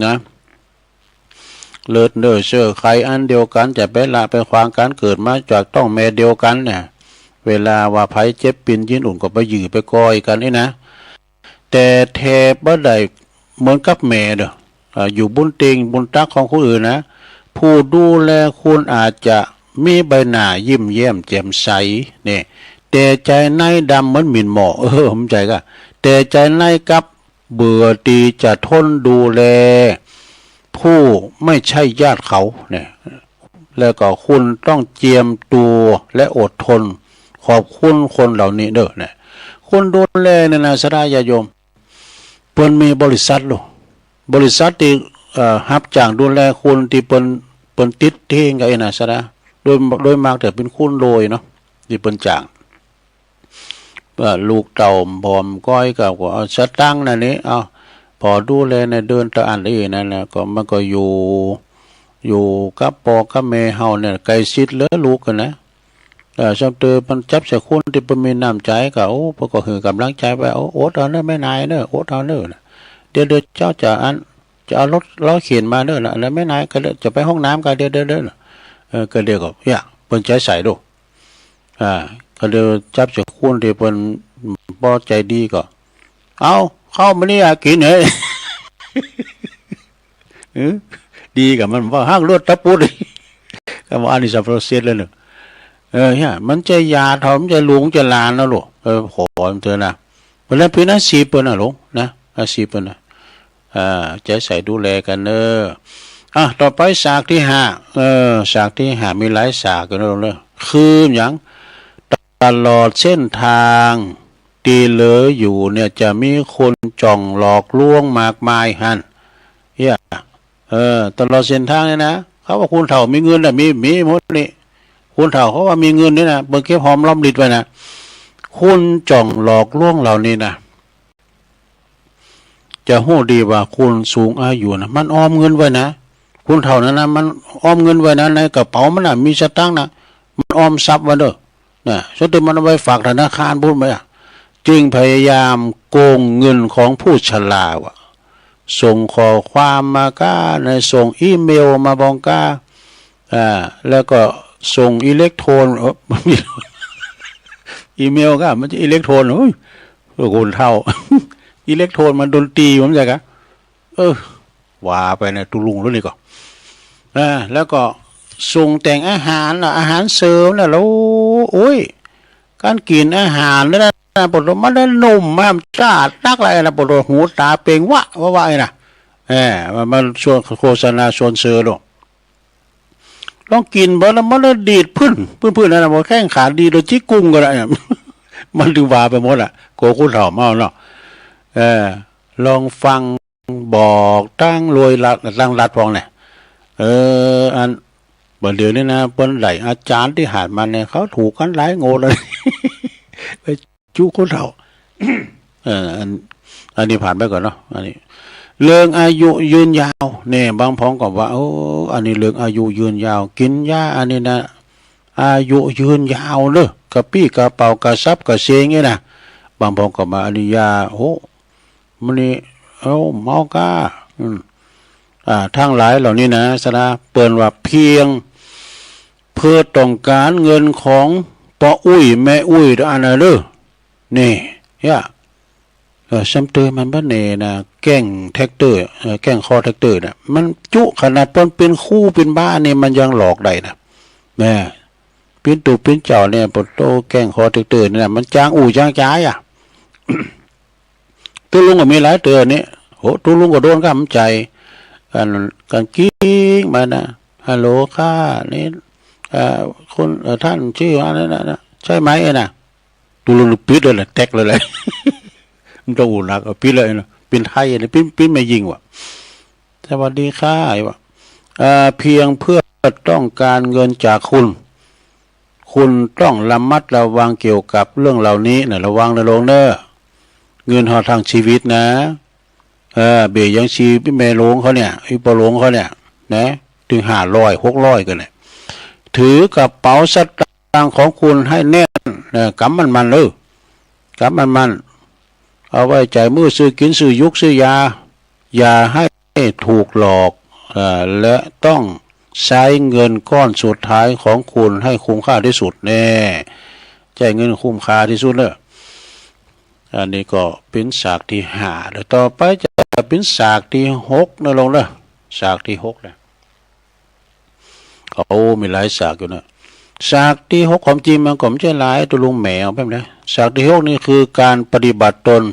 นะ เลือดเนื้อเชื้อไขอันเดียวกั๋น จะไปละไปขวางกั๋น เกิดมาจากต๊องแม่เดียวกั๋นเนี่ย เวลาว่าไผเจ็บปินยินอุ่นก็ไปหยื่อไปกอยกั๋นนี่นะ แต่แทบบ่ได้เหมือนกับแม่เด้อ อ่า อยู่บุญเตียงบุญตักของคนอื่นนะ ผู้ดูแลคุณอาจจะมีใบหน้ายิ้มแย้มแจ่มใสเนี่ย แต่ใจในดำเหมือนหมิ่นหมอ เออ เข้าใจก็ แต่ใจในกลับ เบื่อตี้จะทนดูแลผู้ไม่ใช่ญาติเขาเนี่ย แล้วก็คุณต้องเจียมตัวและอดทน ขอบคุณคนเหล่านี้เด้อเนี่ย คนดูแลเนี่ยนะ ศรัทธาญาติโยม เปิ้นมีบริษัทโล บริษัทตี้ เอ่อ ฮับจ้างดูแลคนตี้เปิ้น เปิ้นติดเตียงก็ไอ้นะ ศรัทธา โดย โดยมากจะเป๋นคนรวยเนาะ ตี้เปิ้นจ้าง ว่าลูกเต้าผ่อมก้อยก็ ก็เอาสตางค์นั่นนี่ เอา ผ่อดูแลในเดือนละอันอี้นั่นนะ ก็มันก็อยู่ อยู่กับป้อกับแม่เฮาเนี่ย ใกล้ชิดเหลือลูกกั๋นนะ เอ่อ ส่ำเตอมันจับใส่คนตี้เปิ้นมีน้ำใจ๋ก็ โอ้ เปิ้นก็หื้อกำลังใจ๋ไป โอ้ อดเอาเน้อแม่นายเน้อ อดเอาเน้อ เดี๋ยว เดี๋ยวเจ้าจะอัน จะเอารถ รถเข็นมาเน้อนะ แล้วแม่นายก็เดี๋ยวจะไปห้องน้ำก็เดี๋ยว เดี๋ยว เดี๋ยว เออ ก็เดี๋ยวก็ เนี่ย เปิ้นใจ๋ใส่โล อ่า ก็เลยจับใส่คนตี้เปิ้นบ่ใจ๋ดีก็ เอา เข้ามานี่อ่ะ กิ๋นเฮ้ย เออ ดีกับมันว่าห้างรวดตะปุด ก็ว่าอันนี้สับเปลือกเสร็จแล้วเนอะ เออ เนี่ย มันจะหย่าเถาะ มันจะลูกจะหลานนะลูก เออ ขอมันเถอะนะ เปิ้นนั้นเป๋นอาชีพเปิ้นนะลูกนะ อาชีพเปิ้นนะ อ่า ใจ๋ใส่ดูแลกั๋นเนอะ อ่ะ ต่อไปฉากตี้ห้า เออ ฉากตี้ห้ามีหลายฉากกั๋นเนอะ คือหยัง ตลอดเส้นทางตี้เหลืออยู่เนี่ย จะมีคนจ้องหลอกลวงมากมายหั้น เนี่ย เออ ตลอดเส้นทางเนี่ยนะ เขาว่าคนเฒ่ามีเงินน่ะ มี มีหมดนี่ คนเฒ่าเขาว่ามีเงินนี่นะ เปิ้นเก็บหอมรอมริบไว้นะ คนจ้องหลอกลวงเหล่านี้นะ จะฮู้ดีว่าคนสูงอายุนะ มันออมเงินไว้นะ คนเฒ่านั้นนะ มันออมเงินไว้นะ ในกระเป๋ามันน่ะ มีสตางค์นะ มันออมทรัพย์ไว้เด้อ นะ ส่วนตี้มันเอาไปฝากธนาคารพู้นไหมอะ จึงพยายามโกงเงินของผู้ชราว่ะ ส่งข้อความมาก้า ในส่งอีเมลมาบองก้า อ่า แล้วก็ส่งอิเล็กโทรน เออ อีเมลก็มันจะอิเล็กโทรน เฮ้ย คนเฒ่า อิเล็กโทรนมันดนตรี ผมจะกะ เออ ว่าไปนะ ตุ๊ลุงรุ่นนี้ก็ อ่า แล้วก็ส่งแต่งอาหารน่ะ อาหารเสริมน่ะ แล้ว โอ้ย การกินอาหารนั่นนะ ปวดมันได้หนุ่มมา มันจ้านักเลยนะ ปวดหูตาเป่งวะ วะ วะไอ้นะ เออ มัน มันชวนโฆษณาชวนซื้อลูก ลองกินเบิ่งแล้วมันได้ดีดพื้น พื้น พื้นนั่นนะ บอกแข้งขาดีโดยจิกกุ้งก็ได้นะ มันถึงว่าไปหมดอ่ะ โกคุณเฒ่าเมาเนาะ เออ ลองฟัง บอกตั้งรวยละ ตั้งรัฐพองเนี่ย เออ อัน บัดเดี๋ยวนี้นะ เปิ้นได้อาจารย์ตี้หันมาเนี่ย เขาถูกกันหลายงวดแล้ว ไปจุคนเฒ่า เออ อัน อันนี้ผ่านไปก่อนเนาะ อันนี้ เรื่องอายุยืนยาว เนี่ย บางพองก็ว่า โอ้ อันนี้เรื่องอายุยืนยาว กินยาอันนี้นะ อายุยืนยาวเนอะ กระปี้กระเป๋ากระซับกระเซงเนี่ยนะ บางพองก็มา อันนี้ยา โอ้ มื้อนี้ เอ้า เมากา อืม อ่า ทั้งหลายเหล่านี้นะ ศรัทธา เปิ้นว่าเพียงเพื่อต้องการเงินของป้ออุ๊ยแม่อุ๊ยอันนั้นเด้อ นี่ เนี่ย เออ ซ้ำเติมมันบ่แน่นะ แก๊งแท็กเตอร์ เออ แก๊งคอแท็กเตอร์น่ะ มันจุขนาดเปิ้นเป็นครูเป็นบ้านี่มันยังหลอกได้นะ แม่ ปิ้นตู่ปิ้นเจ้าเนี่ย ปะโต แก๊งคอแท็กเตอร์นี่นะ มันจางอู้จางจายอะ ตุ๊ลุงก็มีหลายเตื้อนี่ โห ตุ๊ลุงก็โดนกำใจ กัน กันกิ้งมานะ ฮัลโหลค่ะ นี่ เอ่อ คุณ เอ่อ ท่านชื่ออะไรนะ นะ ใช่ไหมเอ่ยนะ ดูลุงปิดเลยแหละ แตกเลยแหละ มันต้องอุ่นหนัก เอาปิดเลยนะ เป็นไทยนะ เป็น เป็นแม่ยิงว่ะ สวัสดีค่ะ ไอ้วะ เอ่อ เพียงเพื่อต้องการเงินจากคุณ คุณต้องระมัดระวังเกี่ยวกับเรื่องเหล่านี้นะ ระวังนะลุงเนอะ เงินเฮาทั้งชีวิตนะ เออ เบ้ยังชีแม่หลวงเขาเนี่ย อีพ่อหลวงเขาเนี่ย นะ ถึงห้าร้อย หกร้อยก็เนี่ย ถือกระเป๋าสตางค์ของคุณให้แน่น เออ กำมันมันเลย กำมันมัน เอาไว้จ่ายมื้อซื้อกินซื้อยุกซื้อยา อย่าให้ถูกหลอก เอ่อ และต้องใช้เงินก้อนสุดท้ายของคุณให้คุ้มค่าที่สุดแน่ ใช้เงินคุ้มค่าที่สุดเนอะ อันนี้ก็เป็นฉากที่ห้า แล้วต่อไปจะเป็นฉากที่หกนะลุงเนอะ ฉากที่หกนะ โอ้ มีหลายฉากอยู่นะ ฉากที่หก ความจริงมันก็ไม่ใช่หลาย ตัวลุงแหมเอาแบบนี้ ฉากที่หกนี่คือการปฏิบัติตน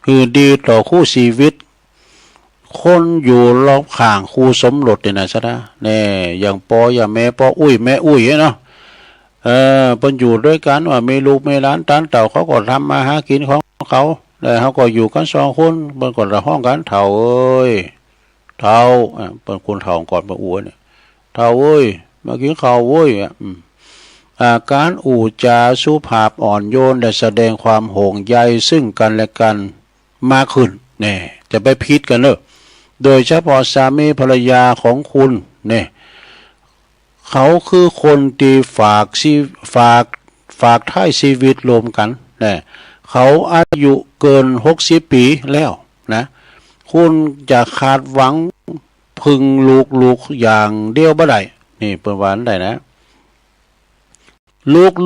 คือดีต่อคู่ชีวิต คนอยู่รอบข้างคู่สมรสเนี่ยนะ ซะนะ แน่ อย่างปอ อย่างแม่ปอ อุ้ย แม่อุ้ยเนาะ เออ เปิ้นอยู่ด้วยกันว่ามีลูกมีหลานตานเฒ่า เขาก็ทำมาหากินของเขา แล้วเขาก็อยู่กันสองคน เปิ้นก็จะฮ้องกัน เฒ่าเอ้ย เฒ่า อ่ะ เปิ้นคนเฒ่าก่อน เปิ้นอู้เนี่ย เฒ่าเอ้ย มากินข้าวเว้ย อ่ะ อืม อ่า การอู้จาสุภาพอ่อนโยน และแสดงความห่วงใยซึ่งกันและกันมากขึ้น แน่ จะไปผิดกันเนอะ โดยเฉพาะสามีภรรยาของคุณ แน่ เขาคือคนที่ฝากชี- ฝาก- ฝากท้ายชีวิตรวมกัน แน่ เขาอายุเกินหกสิบปีแล้วนะ คุณจะคาดหวังพึ่งลูกๆ อย่างเดียวบ่ได้ นี่เปิ้นว่าอันใดนะ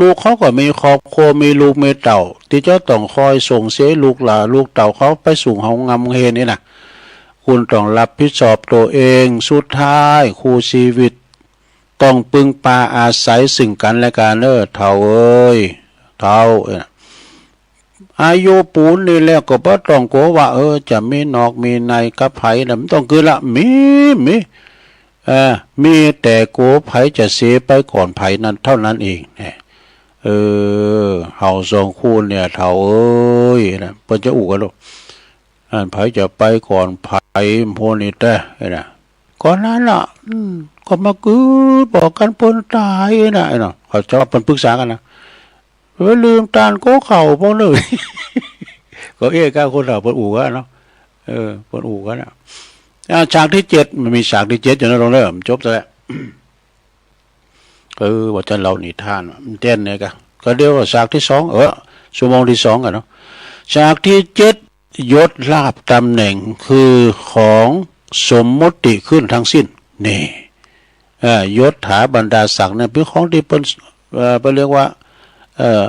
ลูกๆ เขาก็มีครอบครัว มีลูกมีเต้า ที่จะต้องคอยส่งเสียลูกหลาน ลูกเต้าเขาไปสู่โฮงร่ำโฮงเฮียนนี่นะ คุณต้องรับผิดชอบตัวเอง สุดท้ายคู่ชีวิตต้องพึ่งพาอาศัยซึ่งกันและกันเนอะ เฒ่าเอ้ย เฒ่า เอ้ย อายุปูนนี้แล้วก็บ่ต้องกลัวว่า เออ จะมีนอกมีในกับไผนะ บ่ต้องกลัวละ มี- มี เออ มีแต่กลัวไผจะเสียไปก่อนไผนั้นเท่านั้นเอง เนี่ย เออ เฮาสองคนเนี่ย เฒ่าเอ้ย นะ เปิ้นจะอู้กันลูก อันไผจะไปก่อนไผ พวกนี้แต๊ ไอ้นะ ก่อนนั้นล่ะ อืม ก็มาคือบอกกันเปิ้นต๋ายนะ ไอ้นะ เขาจะว่าเปิ้นปรึกษากันนะ เออ ลืมตานโก้เข่าพวกนึง ก็เอ๊ะ ก้าคนเฒ่าเปิ้นอู้กันเนาะ เออ เปิ้นอู้กันนะ อ่า ฉากที่เจ็ด มันมีฉากที่เจ็ดอยู่นะ ลองเริ่มจบซะแล้ว เออ ว่าจะเล่านิทาน มันเต้นเนี่ยกะ ก็เดี๋ยวฉากที่สอง เออ ชั่วโมงที่สองกันเนาะ ฉากที่เจ็ด ยศลาภตำแหน่งคือของสมมุติขึ้นทั้งสิ้น นี่ เอ่อ ยศถาบรรดาศักดิ์เนี่ยเป็นของที่เปิ้น เอ่อ เปิ้นเรียกว่า เอ่อ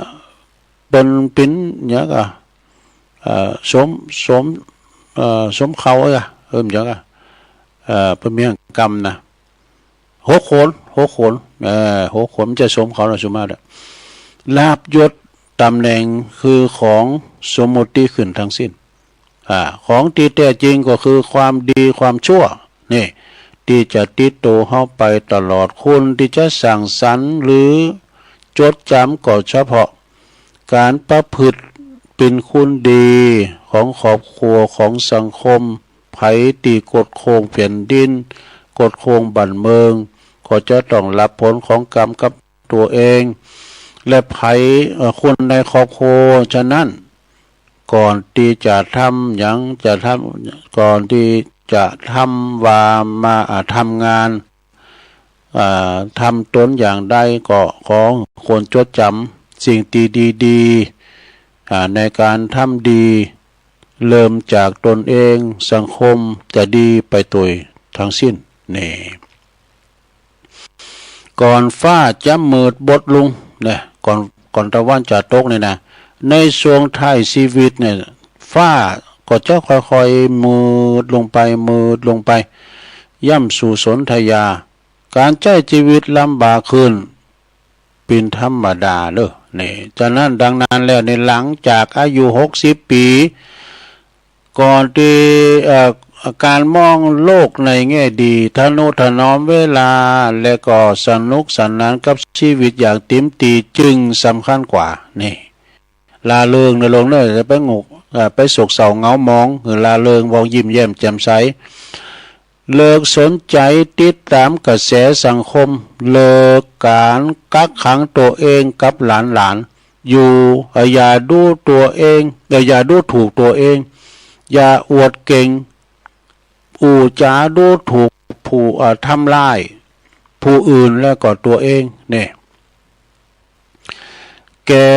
เปิ้นเป็นหยังกะ เอ่อ สม- สม- เอ่อ สมเขาอะ เออ หยังกะ เอ่อ เปิ้นมีหยังกำนะ หกคน หกคน เอ่อ หกคน มันจะสมเขานะ สมมาตรอะ ลาภยศตำแหน่งคือของสมมุติขึ้นทั้งสิ้น อ่า ของที่แท้จริงก็คือความดีความชั่ว นี่ ที่จะติดตัวเฮาไปตลอด คนที่จะสร้างสรรค์หรือจดจำก็เฉพาะ การประพฤติเป็นคนดีของครอบครัว ของสังคม ไผตี้กดข่มแผ่นดิน กดข่มบ้านเมือง ก็จะต้องรับผลของกรรมกับตัวเอง และไผ เอ่อ คนในครอบครัว ฉะนั้น ก่อนที่จะทำหยัง จะทำ ก่อนที่จะทำว่ามา อ่า ทำงาน อ่า ทำตนอย่างใดก็ขอคนจดจำสิ่งที่ดีๆ อ่า ในการทำดี เริ่มจากตนเอง สังคมจะดีไปโดยทั้งสิ้น นี่ ก่อนฟ้าจะมืดบดลง นะ ก่อน- ก่อนตะวันจะตกนี่นะ ในช่วงท้ายชีวิตเนี่ย ฟ้าก็จะค่อยๆ มืดลงไป มืดลงไป ย่ำสู่สนธยา การใช้ชีวิตลำบากขึ้น เป็นธรรมดาเด้อ นี่ ฉะนั้นดังนั้นแล้ว ในหลังจากอายุหกสิบปี ก่อนที่ เอ่อ การมองโลกในแง่ดี ทะนุถนอมเวลา และก็สนุกสนานกับชีวิตอย่างเต็มที่จึงสำคัญกว่า นี่ ร่าเริงนะโลงเนอะ จะไปหงุก เอ่อ ไปโศกเศร้าเหงาหมอง หรือร่าเริง เว้ายิ้มแย้มแจ่มใส เลิกสนใจติดตามกระแสสังคม เลิกการกักขังตัวเองกับหลานๆ อยู่ เอ่อ อย่าดูตัวเอง เอ่อ อย่าดูถูกตัวเอง อย่าอวดเก่ง อู้จ๋าดูถูกผู้ เอ่อ ทำร้ายผู้อื่นและก็ตัวเอง เนี่ย แก่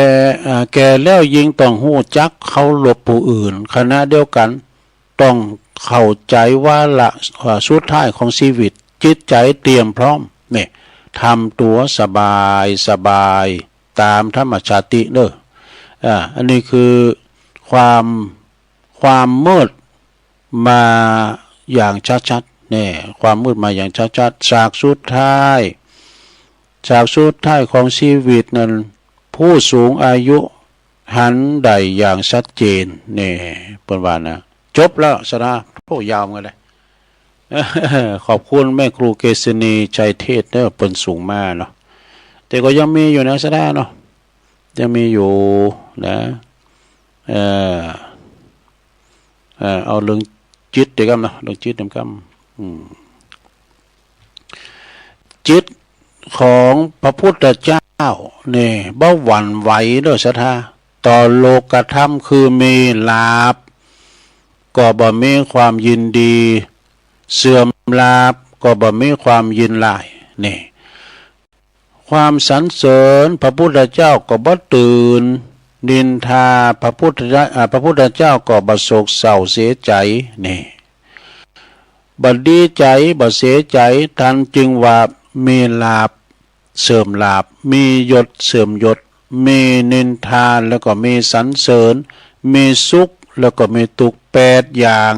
เอ่อ แก่แล้วยิ่งต้องฮู้จักเคารพผู้อื่น ขณะเดียวกันต้องเข้าใจวาระ เอ่อ สุดท้ายของชีวิต จิตใจเตรียมพร้อม เนี่ย ทำตัวสบายสบาย ตามธรรมชาติเนอะ อ่า อันนี้คือความ ความมืดมาอย่างชัดๆ เนี่ย ความมืดมาอย่างชัดๆ ฉากสุดท้าย ฉากสุดท้ายของชีวิตนั้น ผู้สูงอายุหันได้อย่างชัดเจน เนี่ย เปิ้นว่านะ จบแล้วสาระ โอ้ ยาวเหมือนกันเลย ขอบคุณแม่ครูเกษณีชัยเทศเนอะ เปิ้นส่งมาเนาะ แต่ก็ยังมีอยู่นะสาระเนาะ ยังมีอยู่นะ เอ่อ เอ่อ เอาเรื่องจิตเดี๋ยวกันเนาะ เรื่องจิตเดี๋ยวกัน อืม จิตของพระพุทธเจ้าเนี่ย บ่หวั่นไหวเด้อศรัทธา ต่อโลกธรรมคือมีลาภก็บ่มีความยินดี เสื่อมลาภก็บ่มีความยินร้าย นี่ ความสรรเสริญพระพุทธเจ้าก็บ่ตื่น นินทาพระพุทธเจ้า อ่า พระพุทธเจ้าก็บ่โศกเศร้าเสียใจ นี่ บ่ดีใจ บ่เสียใจ ท่านจึงว่ามีลาภเสื่อมลาภ มียศเสื่อมยศ มีนินทาแล้วก็มีสรรเสริญ มีสุขแล้วก็มีทุกข์ แปดอย่าง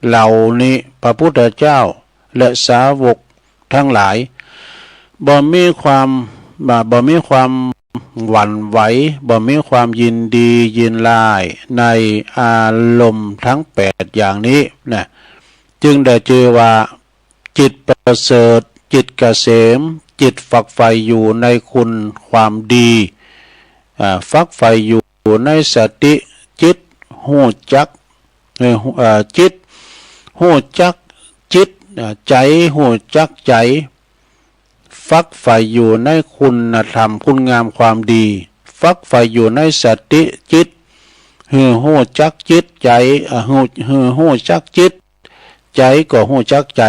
เหล่านี้ พระพุทธเจ้าและสาวกทั้งหลาย บ่มีความ บ่ บ่มีความหวั่นไหว บ่มีความยินดียินร้ายในอารมณ์ทั้งแปดอย่างนี้นะ จึงได้ชื่อว่าจิตประเสริฐ จิตเกษม จิตฝักใฝ่อยู่ในคุณความดี อ่า ฝักใฝ่อยู่ในสติ จิตฮู้จัก เอ่อ ฮู้ เอ่อ จิตฮู้จักจิต อ่า ใจฮู้จักใจ ฝักใฝ่อยู่ในคุณธรรม คุณงามความดี ฝักใฝ่อยู่ในสติ จิต หื้อฮู้จักจิตใจ อ่า ฮู้ หื้อฮู้จักจิต ใจก็ฮู้จักใจ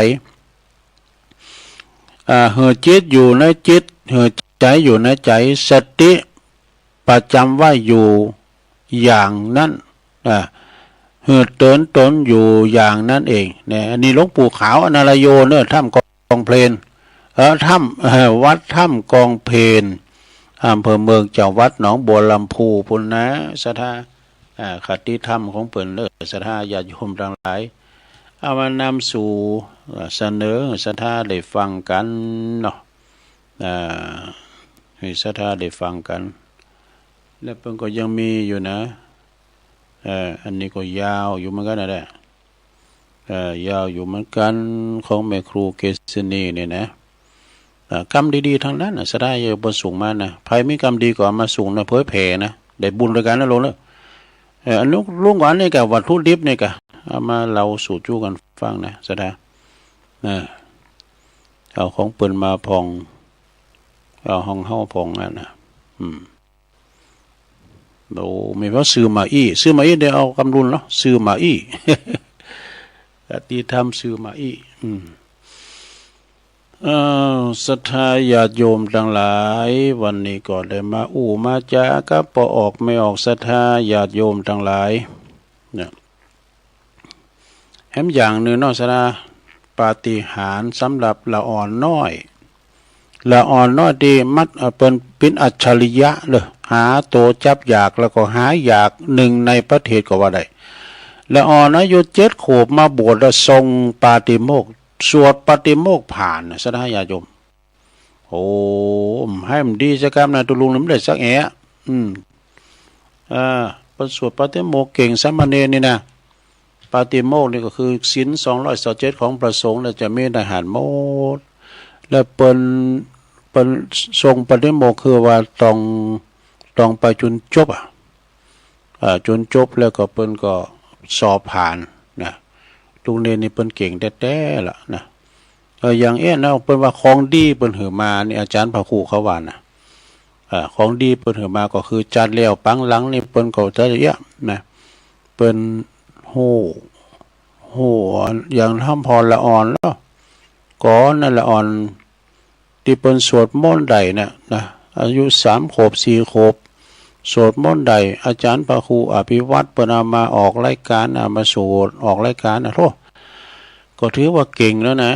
อ่า หื้อจิตอยู่ในจิต หื้อใจอยู่ในใจ สติประจำไว้อยู่อย่างนั้น อ่า หื้อเตือนตนอยู่อย่างนั้นเอง เนี่ย อันนี้หลวงปู่ขาวอนารโยเนอะ ถ้ำกองเพลน เออ ถ้ำ เอ่อ วัดถ้ำกองเพลน อำเภอเมือง จังหวัดหนองบัวลำภู พุ้นนะ ศรัทธา อ่า คติธรรมของเปิ้นเนอะ ศรัทธาญาติโยมทั้งหลาย เอามานำสู่ เอ่อ เสนอศรัทธาได้ฟังกันเนาะ อ่า ให้ศรัทธาได้ฟังกัน และเปิ้นก็ยังมีอยู่นะ เอ่อ อันนี้ก็ยาวอยู่เหมือนกันนะเนี่ย เอ่อ ยาวอยู่เหมือนกัน ของแม่ครูเกษณีเนี่ยนะ เอ่อ กำดีๆ ทั้งนั้นนะ ศรัทธาญาติโยมส่งมานะ ใผมีกำดีก็เอามาส่งนะ เผยแผ่นะ ได้บุญด้วยกันนะโลงเนอะ เอ่อ อันลุง ลุงก่อนนี่ก็วัตถุดิบนี่ก็เอามาเล่าสู่จู้กันฟังนะ ศรัทธา เออ เอาของเปิ้นมาผ่อง เอาของเฮาผ่องนั่นนะ อืม โอ้ มีว่าซื้อมาอี้ ซื้อมาอี้ได้เอากำลุนเนาะ ซื้อมาอี้ คติธรรมซื้อมาอี้ อืม เอ่อ ศรัทธาญาติโยมทั้งหลาย วันนี้ก็ได้มาอู้มาจากับป้อออกแม่ออก ศรัทธาญาติโยมทั้งหลาย เนี่ย แถมอย่างหนึ่งเนาะ ศรัทธา ปาฏิหาริย์สำหรับละอ่อนน้อย ละอ่อนน้อยตี้มัด เอ่อ เปิ้นเป๋นอัจฉริยะเลย หาโตจับอยากแล้วก็หายากหนึ่งในประเทศก็ว่าได้ ละอ่อนอายุเจ็ดขวบมาบวชแล้วทรงปาฏิโมกข์ สวดปาฏิโมกข์ผ่านนะ ศรัทธาญาติโยม โอ้ ให้มันดีสักกำนะ ตุลุงนี่มันได้สักแอะ อืม เออ เปิ้นสวดปาฏิโมกข์เก่ง สามเณรนี่นะ ปาฏิโมกข์นี่ก็คือศีลสองร้อยสองเจ็ดของพระสงฆ์เนี่ยจะมีในหั้นหมด และเปิ้น เปิ้นทรงปาฏิโมกข์คือว่าต้อง ต้องไปจนจบอะ อ่า จนจบแล้วก็เปิ้นก็สอบผ่านนะ ลูกเณรนี่เปิ้นเก่งแต๊ๆ ละนะ เออ อย่างเอี้ยนะ เปิ้นว่าของดีเปิ้นหื้อมานี่ อาจารย์พระครูเขาว่านะ เอ่อ ของดีเปิ้นหื้อมาก็คือจัดแล้วปังหลังนี่เปิ้นก็จะเอี้ยนะ เปิ้นฮู้ ฮู้อย่างทำพรละอ่อนแล้ว ก่อนนั้นละอ่อน ที่เปิ้นสวดมนต์ได้นะ นะ อายุสามขวบสี่ขวบ สวดมนต์ได้ อาจารย์พระครูอภิวัตรเปิ้นเอามาออกรายการ เอามาสวดออกรายการนะ โธ่ ก็ถือว่าเก่งแล้วนะ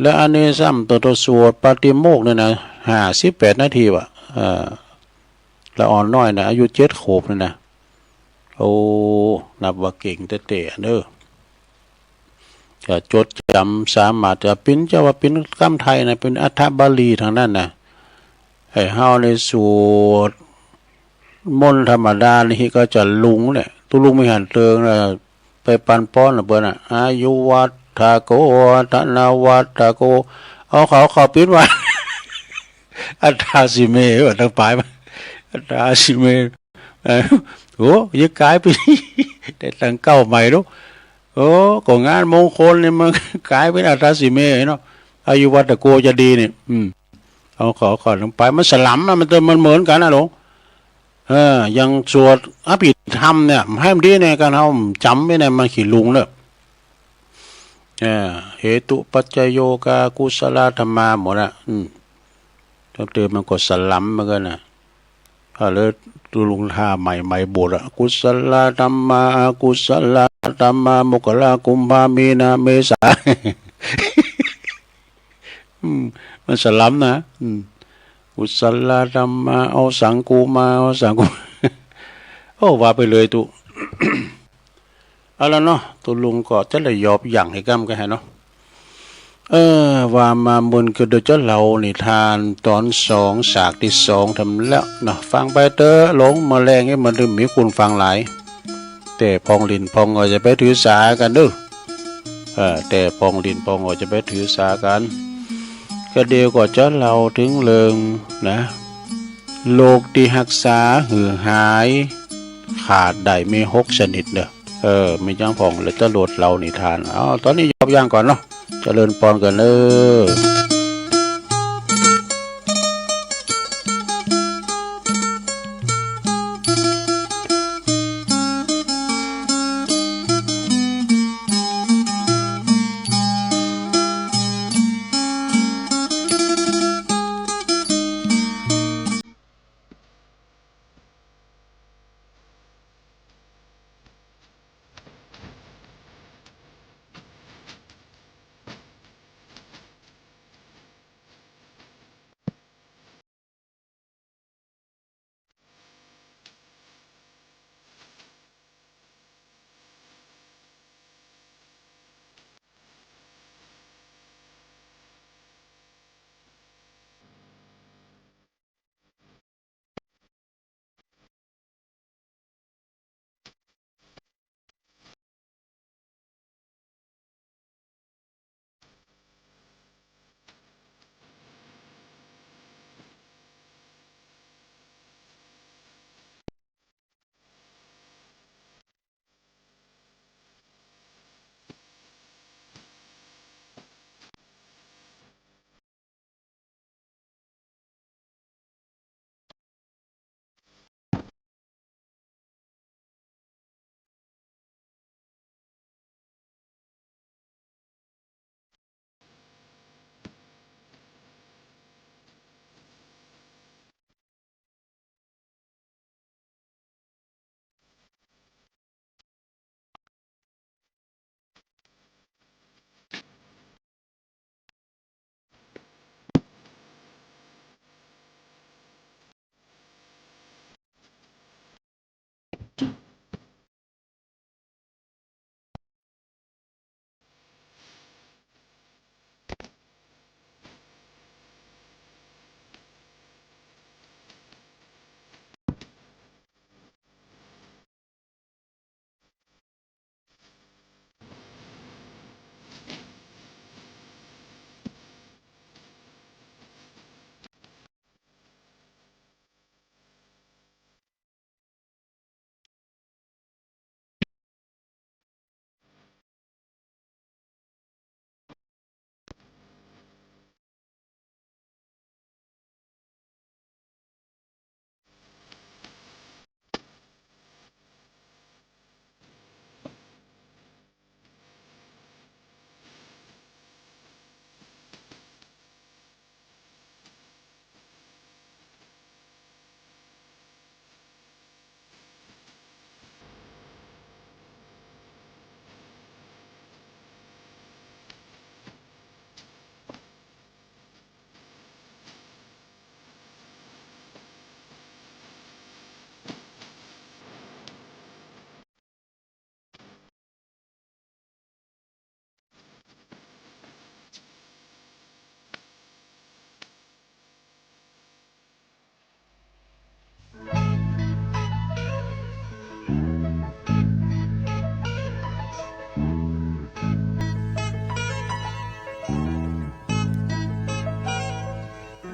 และอันนี้ซ้ำตัว ตัวสวดปาฏิโมกข์เนี่ยนะ ห้าสิบแปดนาทีว่ะ เอ่อ ละอ่อนน้อยนะ อายุเจ็ดขวบเนี่ยนะ โอ้ นับว่าเก่งแต๊ๆ เนอะ จะจดจำสามารถจะปิ้น จะว่าปิ้นกำไทยนะ ปิ้นอัฏฐบาลีทางนั้นนะ ไอ้เฮาในสวดมนต์ธรรมดานี่ก็จะลุงเนี่ย ตุลุงมีหันเติงนะ ไปปันป้อนนะเปิ้นน่ะ อายุวัฒโก ธนวัฒโก เอาเขา เขาปิ้นว่า อัตตาสิเม ว่าตั้งปลายมา อัตตาสิเม เออ โอ้ ยังกลายไป ได้ตั้งเก้าใหม่ลูก โอ้ ก็งานมงคลเนี่ยมันกลายเป็นอัตตาสิเมเนาะ อายุวัฒโกจะดีเนี่ย อืม เอาขอขอลงไป มันสลัมนะ มันเติมมันเหมือนกันนะหลวง เออ อย่างสวดอภิธรรมเนี่ย ให้มันดีเนี่ย การเอาจำไว้เนี่ย มันขี้ลุงเนอะ เออ เหตุปัจจโยกากุศลธรรมาหมดอ่ะ อืม ตั้งแต่มันก็สลัมเหมือนกันนะ อ่า แล้วตุลุงท่าใหม่ใหม่บทอ่ะ กุศลธรรมา อกุศลธรรมา มกรากุมภามีนาเมษา อืม มันสลัมนะ อืม กุศลธรรมา เอาสังกูมา เอาสังกู โอ้ ว่าไปเลยตุ เอาละเนาะ ตุลุงก็จะได้ยอบยั้งให้กำกันให้เนาะ เออ ว่ามามื้อนี้ก็เดี๋ยวจะเล่านิทานตอนสอง ฉากที่สองทำแล้วเนาะ ฟังไปเต๊อะหลวง มื้อแลงนี่มันถึงมีคนฟังหลาย แต่พองหลิ้นพองหัวจะไปถือสากันเด้อ เออ แต่พองหลิ้นพองหัวจะไปถือสากัน ก็เดี๋ยวก็จะเล่าถึงเรื่องนะ โรคที่ฮักษาหื้อหายขาดได้มีหกชนิดเด้อ เออ มีจั้งพองแล้วจะโลดเล่านิทาน เอา ตอนนี้ยอบยั้งก่อนเนาะ เจริญพรกันเด้อ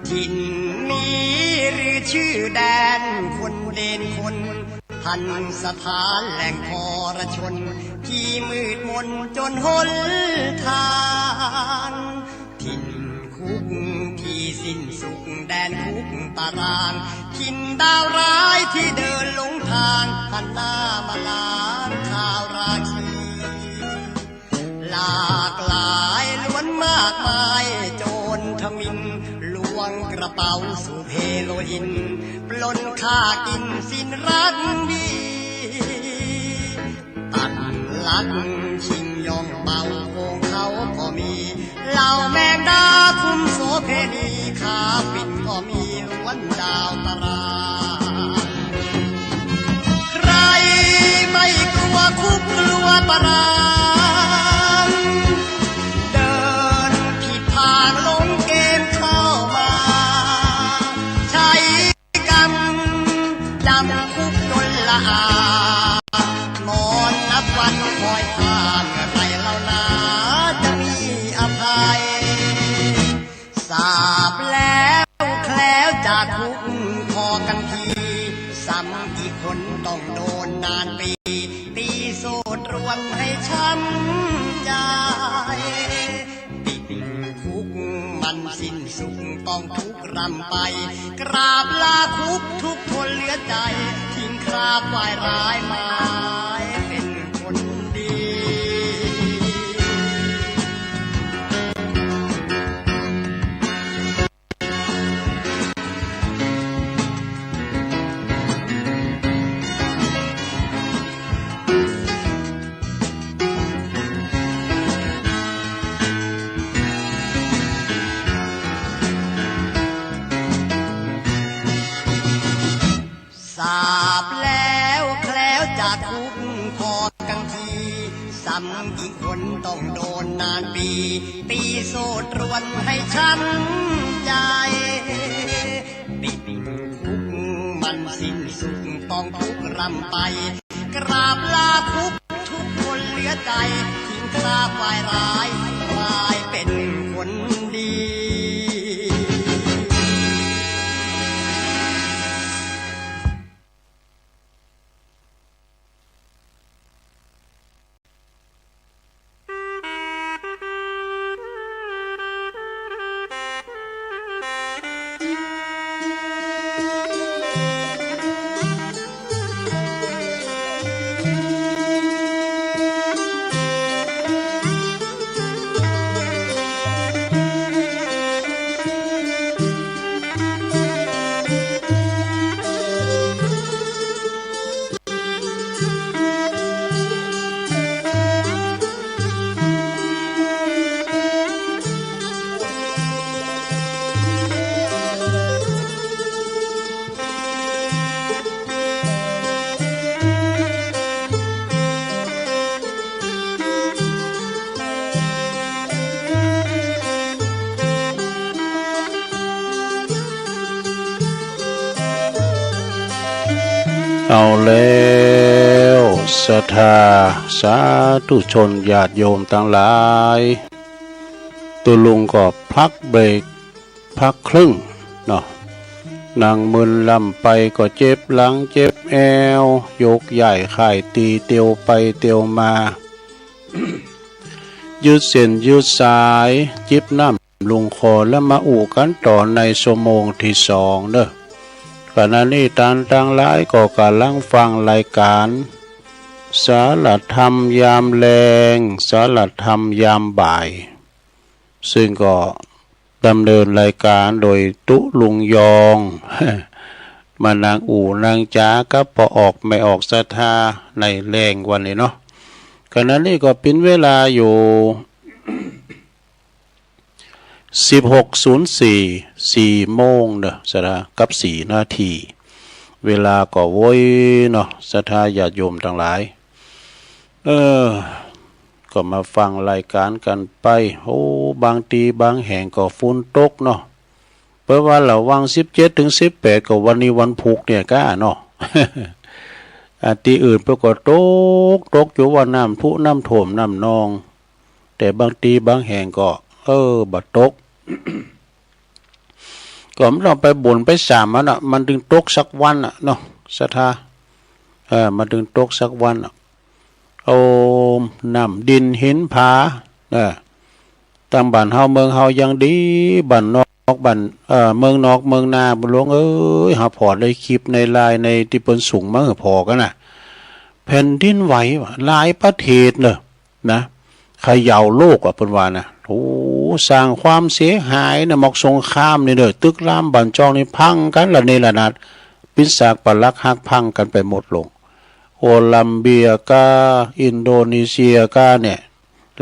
ถิ่นนี้หรือชื่อแดนคนเดนคน ทันสถานแหล่งทรชน ที่มืดมนจนหนทาง ถิ่นคุกที่สิ้นสุดแดนคุกตาราง ถิ่นดาวร้ายที่เดินหลงทาง หันหน้ามาล้างคาวราคี หลากหลายล้วนมากมาย โจรทมิฬล้วงกระเป๋าสูบเฮโรอีน ปล้นฆ่ากินสิ้นรักดี ตัดลักชิงย่องเบา โกงเขาก็มี เหล่าแมงดาคุมโสเภณี ค้าฝิ่นก็มี ล้วนดาวตาราง ใครไม่กลัวคุกกลัวตาราง เดินผิดทางหลงเกมเข้ามา ใช้กรรมจำคุกจนละอา นอนนับวันคอยท่า เมื่อไหร่เล่านาจะมีอภัย สาปแล้วแคล้วจากคุก พอกันที ซ้ำอีกคนต้องโดนนานปี ตีโซ่ตรวนให้ช้ำใจ ติดคุกมันสิ้นสุขต้องทุกข์ร่ำไป กราบลาคุกทุกข์ทนเหลือใจ ทิ้งคราบวายร้ายหมายเป็นคนดี สาปแล้วแคล้วจากคุกพอกันที ซ้ำอีกคนต้องโดนนานปี ตีโซ่ตรวนให้ช้ำใจ ติดคุกมันสิ้นสุขต้องทุกข์ร่ำไป กราบลาคุกทุกข์ทนเหลือใจ ทิ้งคราบวายร้ายกลายเป็นคนดี เอาแล้ว ศรัทธาสาธุชนญาติโยมตังหลาย ตุ๊ลุงก็พักเบรก พักครึ่งเนาะ นั่งมึนลำไปก็เจ็บหลังเจ็บแอว ยกย้ายค่ายตีเตียวไปเตียวมา ยืดเส้นยืดสาย จิบน้ำลงคอ แล้วมาอู้กันต่อในชั่วโมงที่สองเด้อ ขณะนี้ต้านตังหลายก็กำลังฟังรายการ สารธรรมยามแลง สารธรรมยามบ่าย ซึ่งก็ดำเนินรายการโดยตุ๊ลุงยอง มานั่งอู้นั่งจ๋ากับป้อออกแม่ออกศรัทธาในแลงวันนี้เนาะ ขณะนี้ก็เป็นเวลาอยู่ สิบหกศูนย์สี่ สี่โมงเนาะ ศรัทธา กับสี่นาที เวลาก็โวยเนาะ ศรัทธาญาติโยมตังหลาย เออ ก็มาฟังรายการกันไป โอ้ บางทีบางแห่งก็ฝนตกเนาะ เปิ้นว่าระหว่างสิบเจ็ดถึงสิบแปด ก็วันนี้วันพุธเนี่ยก้าเนาะ อ่า ตี้อื่นเปิ้นก็ตก ตกอยู่ว่าน้ำพุน้ำท่วมน้ำนอง แต่บางทีบางแห่งก็ เออ บ่ตก ก็มันต้องไปบุญไปสามมันอ่ะ มันถึงตกสักวันอ่ะเนาะ ศรัทธา เออ มันถึงตกสักวันอ่ะ โอ้ น้ำดินหินผา เออ ตามบ้านเฮาเมืองเฮายังดี บ้านนอกบ้าน เอ่อ เมืองนอกเมืองนา บ่หลวงเอ้ย เฮาผ่อในคลิปในไลน์ในตี้เปิ้นส่งมาหื้อผ่อกั๋นน่ะ แผ่นดินไหวว่ะ หลายประเทศเนอะ นะ เขย่าโลกว่ะ เปิ้นว่านะ โอ้ สร้างความเสียหายนะ หมอกสงครามนี่เด้อ ตึกรามบ้านช่องนี่พังกั๋นระเนระนาด ปิ้นซากปรักหักพังกั๋นไปหมดลง โคลัมเบียกา อินโดนีเซียกาเนี่ย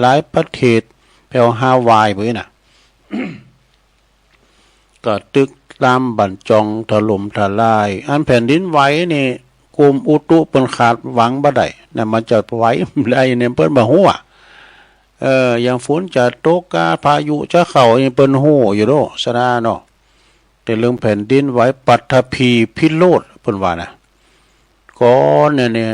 หลายประเทศ แถวฮาวายพวกนี้น่ะ ก็ตึกรามบ้านช่องถล่มทลาย อันแผ่นดินไหวนี่ กรมอุตุเปิ้นคาดหวังบ่ได้นะ มันจะไหวได้เนี่ยเปิ้นบ่ฮู้อะ เออ อย่างฝนจะตกกา พายุจะเข้านี่เปิ้นฮู้อยู่โด ศรัทธาเนาะ แต่เรื่องแผ่นดินไหว ปัทภีพิโรธ เปิ้นว่านะ ก่อนเนี่ย เนี่ย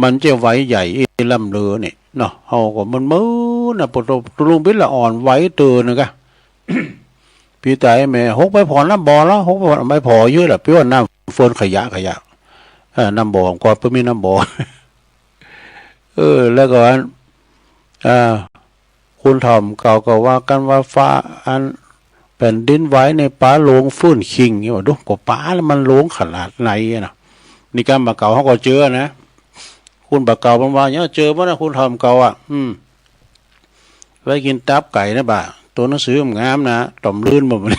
มันจะไหวใหญ่อีหลีล้ำเลือนี่เนาะ เฮาก็มึนๆ นะ ปะโต ตะลุงปิดละอ่อนไหวเตอร์นึงกะ พี่ตายแม่ หกไปผ่อน้ำบ่อแล้ว หกไปผ่อ ไม่ผ่อเยอะละ พี่ว่าน้ำเฟินขยะ ขยะ เอ่อ น้ำบ่อ ก่อนเปิ้นมีน้ำบ่อ เออ แล้วก็อัน อ่า คนเฒ่าเก่าก็ว่ากั๋นว่าฟ้า อัน แผ่นดินไหวนี่ปลาโลงฟื้นคิงนี่ว่า ดู ก็ปลามันโลงขนาดไหนอะนะ นี่กำบ่าเก่าเฮาก็เจอนะ คนบ่าเก่ามันว่าเนี่ย เจอบ่นะ คนเฒ่าเก่าอ่ะ อืม ไว้กิ๋นตับไก่นะบ่า ตัวหนังสือมันงามนะ ต่อมลื่นบ่มัน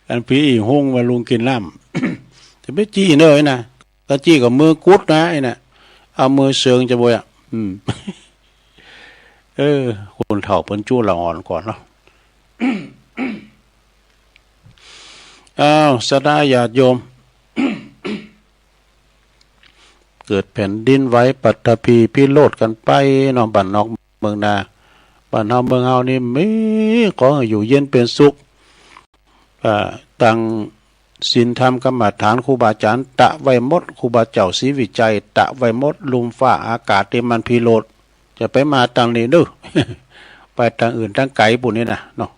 อันผีอีหุ่งมาลงกิ๋นน้ำ จะไปจี้เนอะนะ ก็จี้กับมือกุดนะไอ้น่ะ เอามือเสิงจะบ่อยอ่ะ อืม เออ คนเฒ่าเปิ้นจุละอ่อนก่อนเนาะ อ้าว ศรัทธาญาติโยม เกิดแผ่นดินไหว ปัทภีพิโรธกั๋นไปเนาะ บ้านนอกเมืองนา บ้านเฮาเมืองเฮานี่มีของอยู่เย็นเป็นสุข อ่า ตั้งศีลธรรมกรรมฐาน ครูบาอาจารย์ตะไว้หมด ครูบาเจ้าศรีวิชัยตะไว้หมด ลุ่มฟ้าอากาศตี้มันพิโรธ จะไปมาตางนี้เนอะ ไปตางอื่นตางไกลปู้นนี่นะเนาะ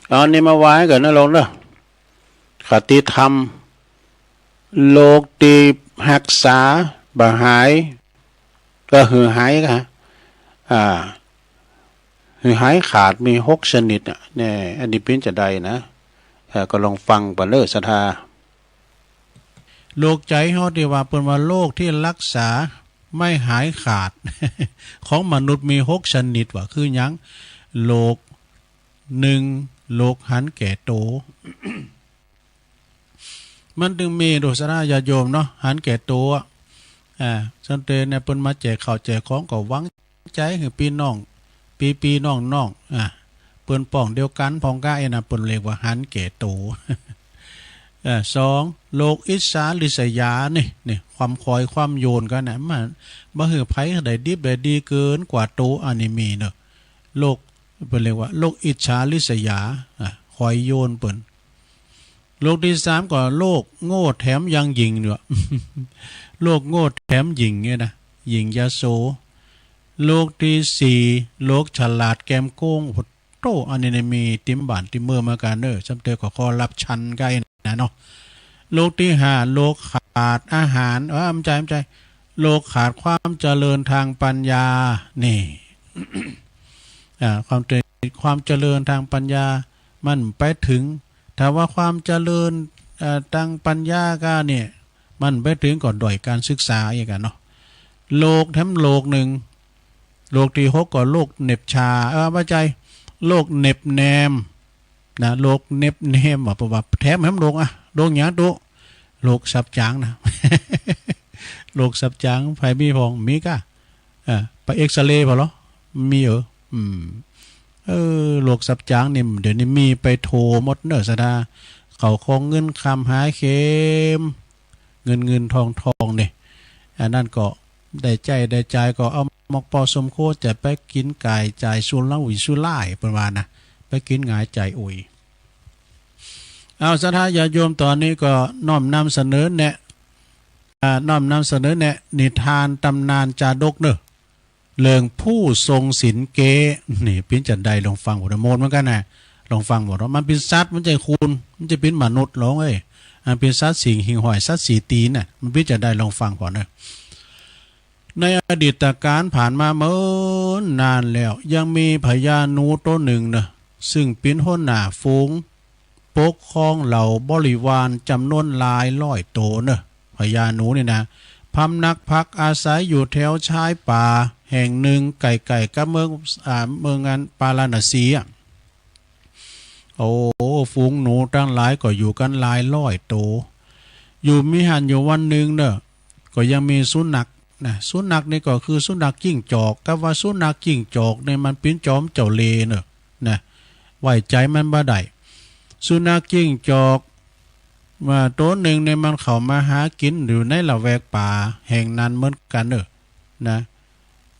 เอาอันนี้มาไหว้กั๋นนะโลกเนอะ คติธรรม โรคตี้ฮักษาบ่หาย ก็หือหายค่ะ อ่า หือหายขาดมีหกชนิดอ่ะ เนี่ย อันนี้เปิ้นจะได้นะ เอ่อ ก็ลองฟังไปเนอะ ศรัทธา โรคใจเฮาตี้ว่าเปิ้นว่าโรคที่รักษาไม่หายขาด ของมนุษย์มีหกชนิดว่า คือหยัง โรค หนึ่ง โรคหันแก่โต มันตึงมีโดยศรัทธาญาติโยมเนาะ หันแก่โตอะ อ่า ส่วนเตเนี่ยเปิ้นมาแจกข้าวแจกของก็หวังใจหื้อปี้น้อง ปี้ๆ น้องๆ อ่า เปิ้นป้องเดียวกั๋น พ่องก้าไอ้น่ะ เปิ้นเรียกว่าหันแก่โต เอ่อ สอง โรคอิจฉาริษยานี่ นี่ ความคอยความโยนกั๋นน่ะ มัน บ่หื้อไผได้ดิบได้ดีเกินกว่าโต อันนี้มีเนอะ โรค เปิ้นเรียกว่าโรคอิจฉาริษยา อ่ะ คอยโยนเปิ้น โรคตี้สามก็โรคโง่แถมยังหยิ่งเนาะ โรคโง่แถมหยิ่งเนี่ยนะ หยิ่งยโส โรคตี้สี่ โรคฉลาดแกมโกง โอ้โธ่ อันนี้เนี่ยมีติมบ้านติมเมืองเหมือนกั๋นเนอะ ส่ำเตอก็คอร์รัปชันก้าไอ้น่ะเนาะ โรคตี้ห้า โรคขาดอาหาร เออ บ่ใจ้ บ่ใจ้ โรคขาดความเจริญทางปัญญา นี่ อ่า ความเจริญ ความเจริญทางปัญญา มันไปถึง ถ้าว่าความเจริญ เอ่อ ทางปัญญาก้าเนี่ย มันไปถึงก็ด้อยการศึกษาอย่างกั๋นเนาะ โรคแถมโรคหนึ่ง โรคตี้หกก็โรคเหน็บชา เออ บ่ใจ้ โรคเหน็บแนม นะ โรคเหน็บแนม ว่า เปิ้นว่าแถมแหมโรคอะ โรคหยังตุ๊ โรคสับจ๋างนะ โรคสับจ๋าง ไผมีพ่อง มีก้า เอ่อ ไปเอ็กซเรย์พ่องเหรอ มีเหรอ อืม เออ โรคสับจ๋างนี่ เดี๋ยวนี้มีไปทั่วหมดเนอะ ศรัทธา เข้าของเงินคำหาเข็ม เงินเงินทองทองนี่ อันนั้นก็ได้ใจ๊ได้จ่ายก็เอาหมอกปอสมควร จะไปกิ๋นก๋ายจ่ายสุเหล้าอีสุร่าย เปิ้นว่านะ ไปกิ๋นหงายจ่ายอุ๋ย เอา ศรัทธาญาติโยม ตอนนี้ก็น้อมนำเสนอแนะ อ่า น้อมนำเสนอแนะ นิทานตำนานจาดกเนอะ เรื่องผู้ทรงศีลเก๊นี่ปิ้นจันไดลองฟังบ่เนาะ โมนเหมือนกันนะ ลองฟังบ่เนาะ มันปิ้นสัตว์ มันใจ้คน มันใจ้ปิ้นมนุษย์ลองเอ้ย มันปิ้นสัตว์สิ่งหิ่งห้อย สัตว์สี่ตีนน่ะ มันปิ้นจันไดลองฟังก่อนเนาะ ในอดีตกาลผ่านมาเมินนานแล้ว ยังมีพญาหนูตัวหนึ่งเนาะ ซึ่งปิ้นหัวหน้าฝูง ปกครองเหล่าบริวารจำนวนหลายร้อยโตเนอะ พญาหนูนี่นะ พำนักพักอาศัยอยู่แถวชายป่าแห่งหนึ่งใกล้ๆกับเมือง อ่า เมืองอันปาราณสีอะ โอ้ ฝูงหนูทั้งหลายก็อยู่กันหลายร้อยโต อยู่มีหั้นอยู่วันหนึ่งเนอะ ก็ยังมีสุนัขนะ สุนัขนี่ก็คือสุนัขจิ้งจอก กับว่าสุนัขจิ้งจอกเนี่ยมันปิ้นจอมเจ้าเล่ห์เนอะ นะ ไว้ใจ๋มันบ่ได้ สุนัขจิ้งจอก ว่าตัวหนึ่งเนี่ยมันเข้ามาหากินอยู่ในละแวกป่าแห่งนั้นเหมือนกันเนอะ นะ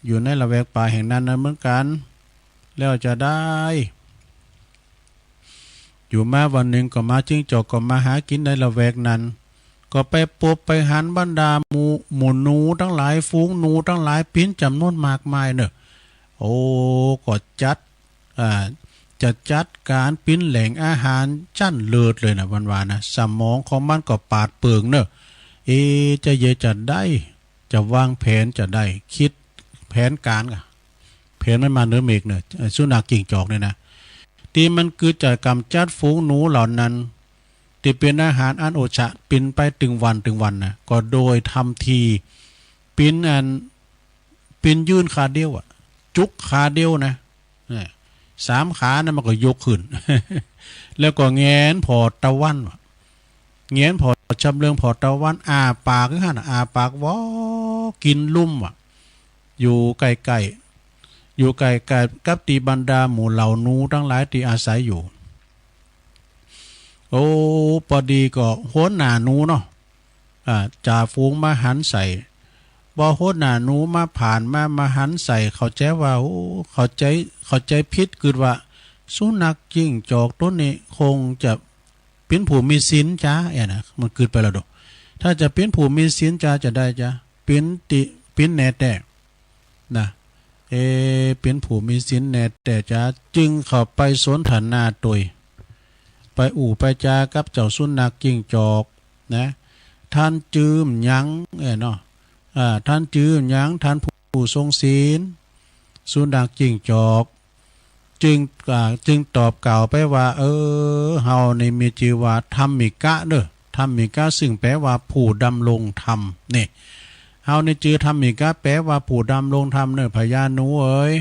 อยู่ในละแวกป่าแห่งนั้นนั้นเหมือนกัน แล้วจะได้ อยู่มาวันหนึ่งก็มา จิ้งจอกก็มาหากินในละแวกนั้น ก็ไปปบไปหันบรรดาหมู่ หมู่หนูทั้งหลาย ฝูงหนูทั้งหลายปิ้นจำนวนมากมายเนอะ โอ้ ก็จัด อ่า จะจัดการปิ้นแหล่งอาหารจั้นเลิศเลยนะ วันวานนะ สมองของมันก็ปราดเปรื่องเนอะ เอ จะเยจะได้ จะวางแผนจะได้ คิดแผนการอะ แผนมันมาเหนือเมฆเนอะ เอ่อ สุนัขจิ้งจอกเนี่ยนะ ตี้มันคือจะกำจัดฝูงหนูเหล่านั้น ตี้เป๋นอาหารอันโอชะ ปิ้นไปตึงวันตึงวันนะ ก็โดยทำที ปิ้นอัน ปิ้นยื่นขาเดียวอะ จุกขาเดียวนะ เนี่ย สามขานะมันก็ยกขึ้น แล้วก็แหงนผ่อตะวันว่ะ แหงนผ่อชำเลืองผ่อตะวัน อ้าปากคือหั้นน่ะ อ้าปากวอ กินลุ่มว่ะ อยู่ใกล้ๆ อยู่ใกล้ๆ กับตี้บรรดาหมู่เหล่าหนูทั้งหลายตี้อาศัยอยู่ โอ้ ปอดีก็หัวหน้าหนูเนาะ อ่า จ่าฝูงมาหันใส่ บ่หัวหน้าหนูมาผ่านมา มาหันใส่ เข้าใจ๋ว่า โอ้ เข้าใจ๋ เข้าใจ๋ผิด กึ๊ดว่า สุนัขจิ้งจอกตัวนี้คงจะเป๋นผู้มีศีลจ๋า เอ๊ะนะ มันกึ๊ดไปแล้วดอก ถ้าจะเป๋นผู้มีศีลจ๋าจะได้จ๋า เป๋นติ เป๋นแน่แต๊ นะ เอ เป๋นผู้มีศีลแน่แต๊จ๋า จึงเข้าไปสนทนาโตย ไปอู้ไปจากับเจ้าสุนัขจิ้งจอกนะ ท่านจื้อหยัง เออเนาะ อ่า ท่านจื้อหยัง ท่านผู้ทรงศีล สุนัขจิ้งจอก จึง อ่า จึงตอบกล่าวไปว่า เออ เฮานี่มีจื้อว่าธัมมิกะเด้อ ธัมมิกะ ซึ่งแปลว่าผู้ดำรงธรรม นี่ เฮานี่จื้อธัมมิกะ แปลว่าผู้ดำรงธรรมเด้อ พญาหนูเอ๋ย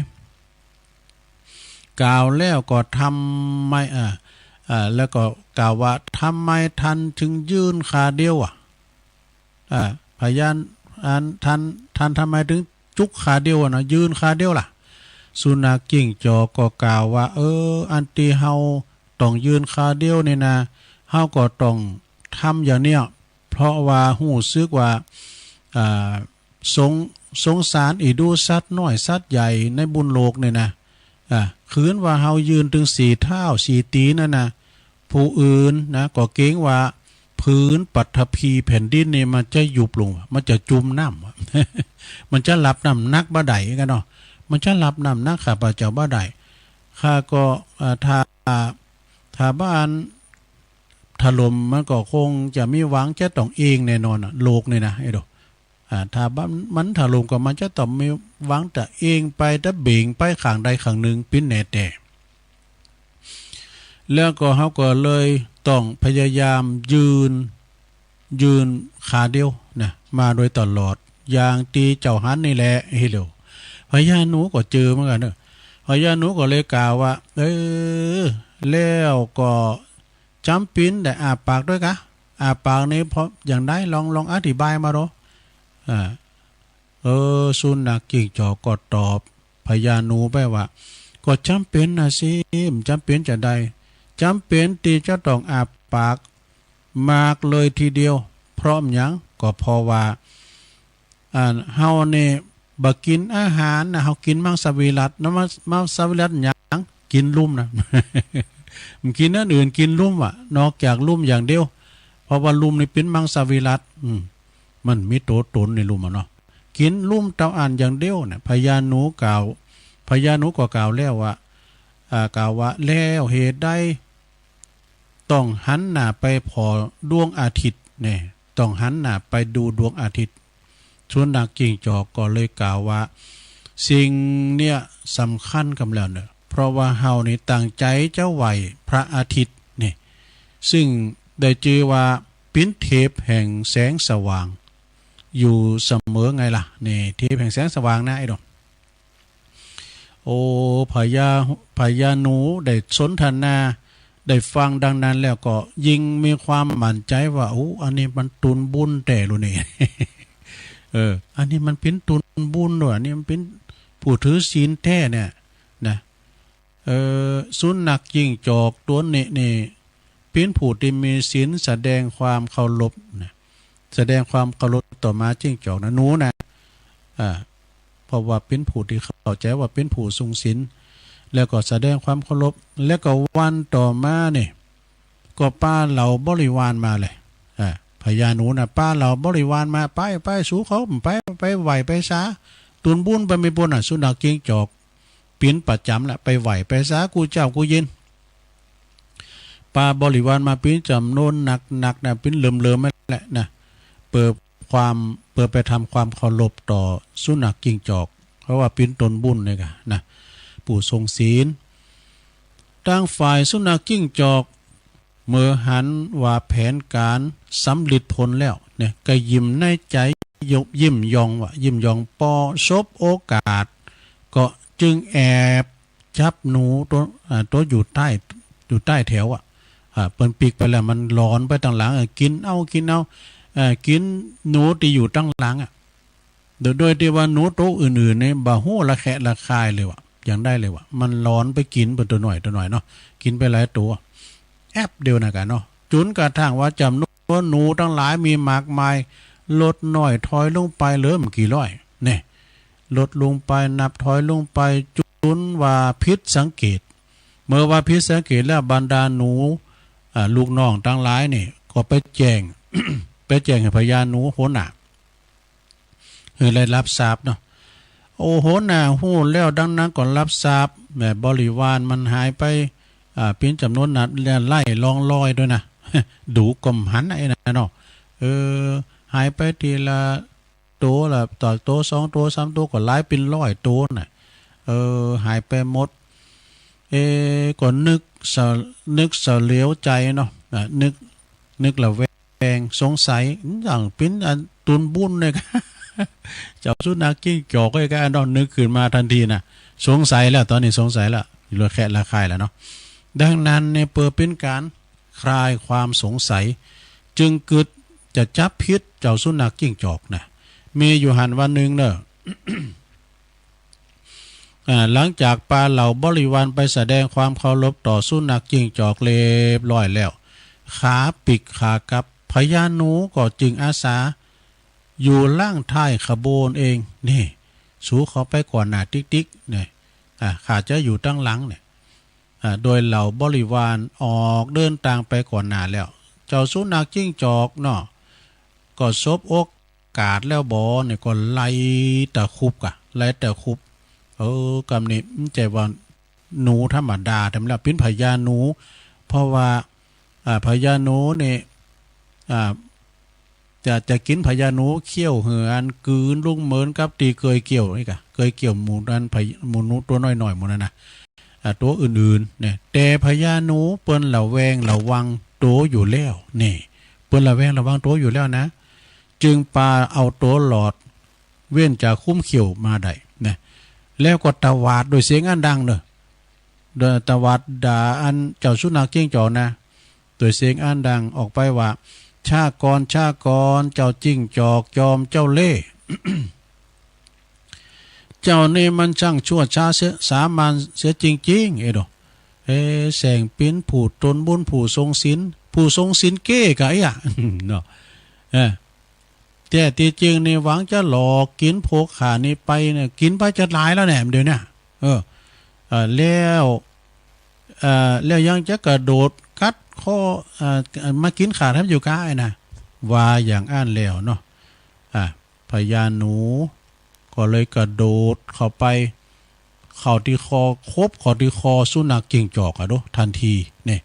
กล่าวแล้วก็ทำไม อ่า อ่า แล้วก็กล่าวว่า ทำไมท่านจึงยื่นขาเดียวอะ อ่า พญาหนู อัน ท่าน ท่านทำไมถึงจุกขาเดียวอะนะ ยื่นขาเดียวล่ะ สุนัขจิ้งจอกก็กล่าวว่า เออ อันตี้เฮาต้องยื่นขาเดียวนี่นะ เฮาก็ต้องทำอย่างเนี้ย เพราะว่าฮู้สึกว่า อ่า สง สงสารอีดูสัตว์น้อยสัตว์ใหญ่ในบุญโลกนี่นะ อ่า คืนว่าเฮายื่นตึงสี่เท้าสี่ตีนนั่นนะ ผู้อื่นนะ ก็เกรงว่าผืนปฐพีแผ่นดินนี่มันจะยุบลง มันจะจุ่มน้ำ มันจะรับน้ำหนักบ่ได้กันเนาะ มันจะรับน้ำหนักข้าพเจ้าบ่ได้ ข้าก็ อ่า ถ้า ถ้าบ้านถล่มมันก็คงจะมีหวังจะต้องเองแน่นอนอะ โลกนี่นะ ไอ้ดอก อ่า ถ้าบ้านมันถล่มก็มันจะต้องมีหวังจะเองไป จะเบ่งไปข้างใดข้างหนึ่งปิ้นแน่แต๊ แล้วก็เฮาก็เลยต้องพยายามยื่น ยื่นขาเดียวนะ มาโดยตลอด อย่างตี้เจ้าหันนี่แหละ เฮ้ยเหลียว พญาหนูก็เจอเหมือนกันเนอะ พญาหนูก็เลยกล่าวว่า เออ แล้วก็ จ๋ำเป๋นได้อ้าปากด้วยกะ อ้าปากนี่เพราะอย่างใด ลอง ลองอธิบายมาดู อ่า เออ สุนัขจิ้งจอกก็ตอบพญาหนูไปว่า ก็จ๋ำเป๋นนะสิ จ๋ำเป๋นจะใด จ๋ำเป๋นตี้จะต้องอ้าปากมากเลยทีเดียว เพราะหยัง ก็เพราะว่า อ่า เฮานี่บ่กินอาหารนะ เฮากินมังสวิรัตินะ มัง มังสวิรัติหยัง กินลุ่มนะ บ่กินอันอื่น กินลุ่มอะ นอกจากลุ่มอย่างเดียว เพราะว่าลุ่มนี่เป๋นมังสวิรัติ อืม มันมีตัวตนในลุ่มอะเนาะ กินลุ่มเต้าอั้นอย่างเดียวนะ พญาหนูกล่าว พญาหนูก็กล่าวแล้วว่า อ่า กล่าวว่า แล้วเหตุใดต้องหันหน้าไปผ่อดวงอาทิตย์เนี่ย ต้องหันหน้าไปดูดวงอาทิตย์ สุนัขจิ้งจอกก็เลยกล่าวว่า สิ่งเนี้ยสำคัญกำแล้วเนอะ เพราะว่าเฮานี่ตั้งใจจะไหว้พระอาทิตย์นี่ ซึ่งได้จื่อว่าปิ๋นเทพแห่งแสงสว่าง อยู่เสมอไงล่ะ นี่ เทพแห่งแสงสว่างนะไอ้ดอก โอ้ พญา พญาหนูได้สนทนา ได้ฟังดังนั้นแล้วก็ยิ่งมีความมั่นใจว่า โอ้ อันนี้มันตูนบุญแต๊ลูนี่ เออ อันนี้มันปิ๋นตูนบุญด้วย อันนี้มันปิ๋นผู้ถือศีลแต๊เนี่ยนะ เออ สุนัขจิ้งจอกตั๋วนี้นี่ ปิ๋นผู้ตี้มีศีลแสดงความเคารพนะ แสดงความเคารพต่อหมาจิ้งจอกนะ หนูนะ อ่า เพราะว่าปิ๋นผู้ตี้เข้าใจ๋ว่าปิ๋นผู้ทรงศีล แล้วก็แสดงความเคารพ แล้วก็วันต่อมานี่ ก็ปาเหล่าบริวารมาเลย อ่า พญาหนูนะ ปาเหล่าบริวารมา ไป ไป สูเขา ไป ไปไหว้ ไปสา ตูนบุญไปมีบุญน่ะ สุนัขจิ้งจอก ปิ๋นประจ๋ำละ ไปไหว้ ไปสากู้เจ๊ากู้เย็น ปาบริวารมาปิ๋นจ๋ำนวนนักๆ นะ ปิ๋นเลิมๆ นั่นแหละนะ เปิดความ เปิดไปทำความเคารพต่อสุนัขจิ้งจอก เพราะว่าปิ๋นตูนบุญเนี่ยกะนะ ผู้ทรงศีล ตางฝ่ายสุนัขจิ้งจอก เมื่อหันว่าแผนก๋านสำเร็จผลแล้วเนี่ย ก็ยิ้มในใจ๋ ย- ยิ้มย่องว่า ยิ้มย่อง ปอสบโอกาส ก็จึงแอบจับหนูตั๋ว อ่า ตั๋วอยู่ใต้ อยู่ใต้แถวอะ อ่า เปิ้นปิ๊กไปแล้วมันหลอนไปตางหลัง เออ กิ๋นเอา กิ๋นเอา เออ กิ๋นหนูตี้อยู่ตางหลังอะ โดย โดยตี้ว่าหนูตั๋วอื่นๆ นี่บ่ฮู้ระแคะระคายเลยว่ะ อย่างใดเลยว่ะ มันหลอนไปกิ๋นเปิ้นตั๋วน้อยตั๋วน้อยเนาะ กิ๋นไปหลายตั๋ว แอบเดียวนะกะเนาะ จุนกระทั่งว่าจ๋ำนวนหนูตังหลายมีมากมาย ลดน้อยถอยลงไปเหลือบ่กี่ร้อย เนี่ย ลดลงไป นับถอยลงไป จุนว่าผิดสังเกต เมื่อว่าผิดสังเกตแล้วบรรดาหนู อ่า ลูกน้องตังหลายนี่ก็ไปแจ้ง ไปแจ้งหื้อพญาหนูหัวหน้า หื้อได้รับทราบเนาะ โอ้ หัวหน้าฮู้แล้วดังนั้นก็รับทราบ แม่บริวารมันหายไป อ่า เป๋นจ๋ำนวนนัก แล้วไร้ร่องรอยด้วยนะ ดูก็บ่หันไอ้นั่นเนาะ เออ หายไปทีละ โตละ ต่อโต สองโต สามโต ก็หลายเป๋นร้อยโตน่ะ เออ หายไปหมด เอ ก็นึกสะ นึกสะเหลียวใจ๋เนาะ อ่ะ นึก นึกระแวง สงสัย อย่างเป๋นอันตูนบุญเนี่ย เจ้าสุนัขจิ้งจอกก็อันนั้นนึกขึ้นมาทันทีน่ะ สงสัยแล้ว ตอนนี้สงสัยแล้ว ระแคะระคายแล้วเนาะ ดังนั้นเนี่ย เพื่อเป๋นก๋าน คลายความสงสัย จึงกึ๊ดจะจับผิดเจ้าสุนัขจิ้งจอกนะ มีอยู่หั้นวันหนึ่งเนอะ อ่า หลังจากปาเหล่าบริวารไปแสดงความเคารพต่อสุนัขจิ้งจอกเรียบร้อยแล้ว ขาปิ๊กขากลับ พญาหนูก็จึงอาสา อยู่ล่างท้ายขบวนเอง นี่ สูเข้าไปก่อนหน้าติ๊กๆ เนี่ย อ่า ข้าจะอยู่ตังหลังเนี่ย อ่า โดยเหล่าบริวารออกเดินตางไปก่อนหน้าแล้ว เจ้าสุนัขจิ้งจอกเนาะ ก็สบโอกาสแล้วบ่เนี่ย ก็ไล่ตะครุบกะ ไล่ตะครุบ เออ กำนี้บ่ใจ้ว่าหนูธรรมดา แต่มันแล้วเป๋นพญาหนู เพราะว่า อ่า พญาหนูเนี่ย อ่า จะ จะกิ๋นพญาหนูเขี้ยวเหือนกืนลุงเหมือนกับตี้เกยเขี้ยวนี่กะ เกยเขี้ยวหมู่นั้น พญ- หมู่หนูตั๋วน้อยๆ หมู่นั้นนะ อ่า ตั๋วอื่นๆ เนี่ย แต่พญาหนูเปิ้นระแวงระวังตั๋วอยู่แล้ว นี่ เปิ้นระแวงระวังตั๋วอยู่แล้วนะ จึงปาเอาตั๋วหลอด เว้นจากคุ้มเขี้ยวมาได้นะ แล้วก็ตวาดด้วยเสียงอันดังเนอะ โดยตวาดด่าอันเจ้าสุนัขจิ้งจอกนะ ด้วยเสียงอันดังออกไปว่า ช้าก่อน ช้าก่อน เจ้าจิ้งจอกจอมเจ้าเล่ห์ เจ้านี่มันช่างชั่วช้าเสีย สามัญเสียจริงๆ เอ้ยโด เอ้ย แสงเป๋นผู้ตูนบุญ ผู้ทรงศีล ผู้ทรงศีลเก๊กะเอี้ย เนาะ เออ แต่ตี้จริงนี่หวังจะหลอกกิ๋นพวกข้านี่ไปเนี่ย กิ๋นไปจะต๋ายแล้วแหมเดี๋ยวเนี้ย เออ เออ แล้ว เอ่อ แล้วยังจะกระโดดกัดคอ เอ่อ มากิ๋นข้าแถมอยู่ก้าไอ้นะ ว่าอย่างอั้นแล้วเนาะ อ่ะ พญาหนู ก็เลยกระโดดเข้าไป เข้าตี้คอ ขบเข้าตี้คอสุนัขจิ้งจอกอะโด ทันที นี่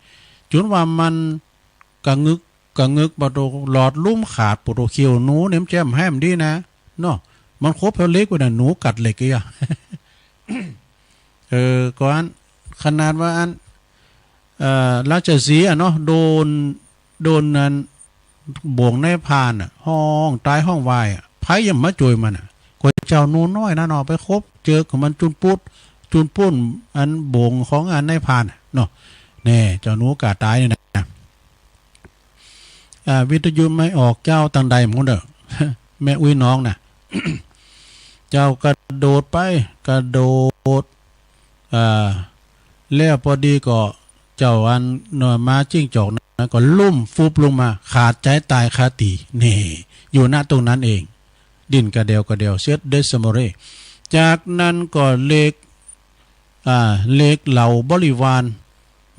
จุนว่ามันกะงึก กะงึก บ่าโตหลอดลมขาด บ่าโตเขี้ยวหนูเนี่ยมันแจ่มแฮ้มดีนะ เนาะ มันขบแผ่วเหล็กไว้น่ะ หนูกัดเหล็กอีกอะ เออ ก่อน ขนาดว่าอัน เอ่อ ราชสีห์อะเนาะ โดน โดนอัน บ่วงนายพรานอะ ฮ้องตายฮ้องวายอะ ไผยังมาจ้วยมันอะ ก็เจ้าหนูน้อยนั่นเนาะ ไปขบเจิกของมันจุนปุด จุนปุ้น อันบ่วงของอันนายพรานอะเนาะ แน่ เจ้าหนูกล้าตายนี่นะ อ่า วิทยุไม่ออก เจ้าตังใดหมดเด้อ แม่อุ๊ยน้องน่ะ เจ้ากระโดดไป กระโดด อ่า แล้วพอดีก็เจ้าอันเนาะ หมาจิ้งจอกนั้นก็ล้มฟุบลงมา ขาดใจตายคาตี้ นี่ อยู่ ณ ตรงนั้นเอง ดิ้นกระเดี่ยวกระเดี่ยว เสียเดสโมเร จากนั้นก็เรียก อ่า เรียกเหล่าบริวาร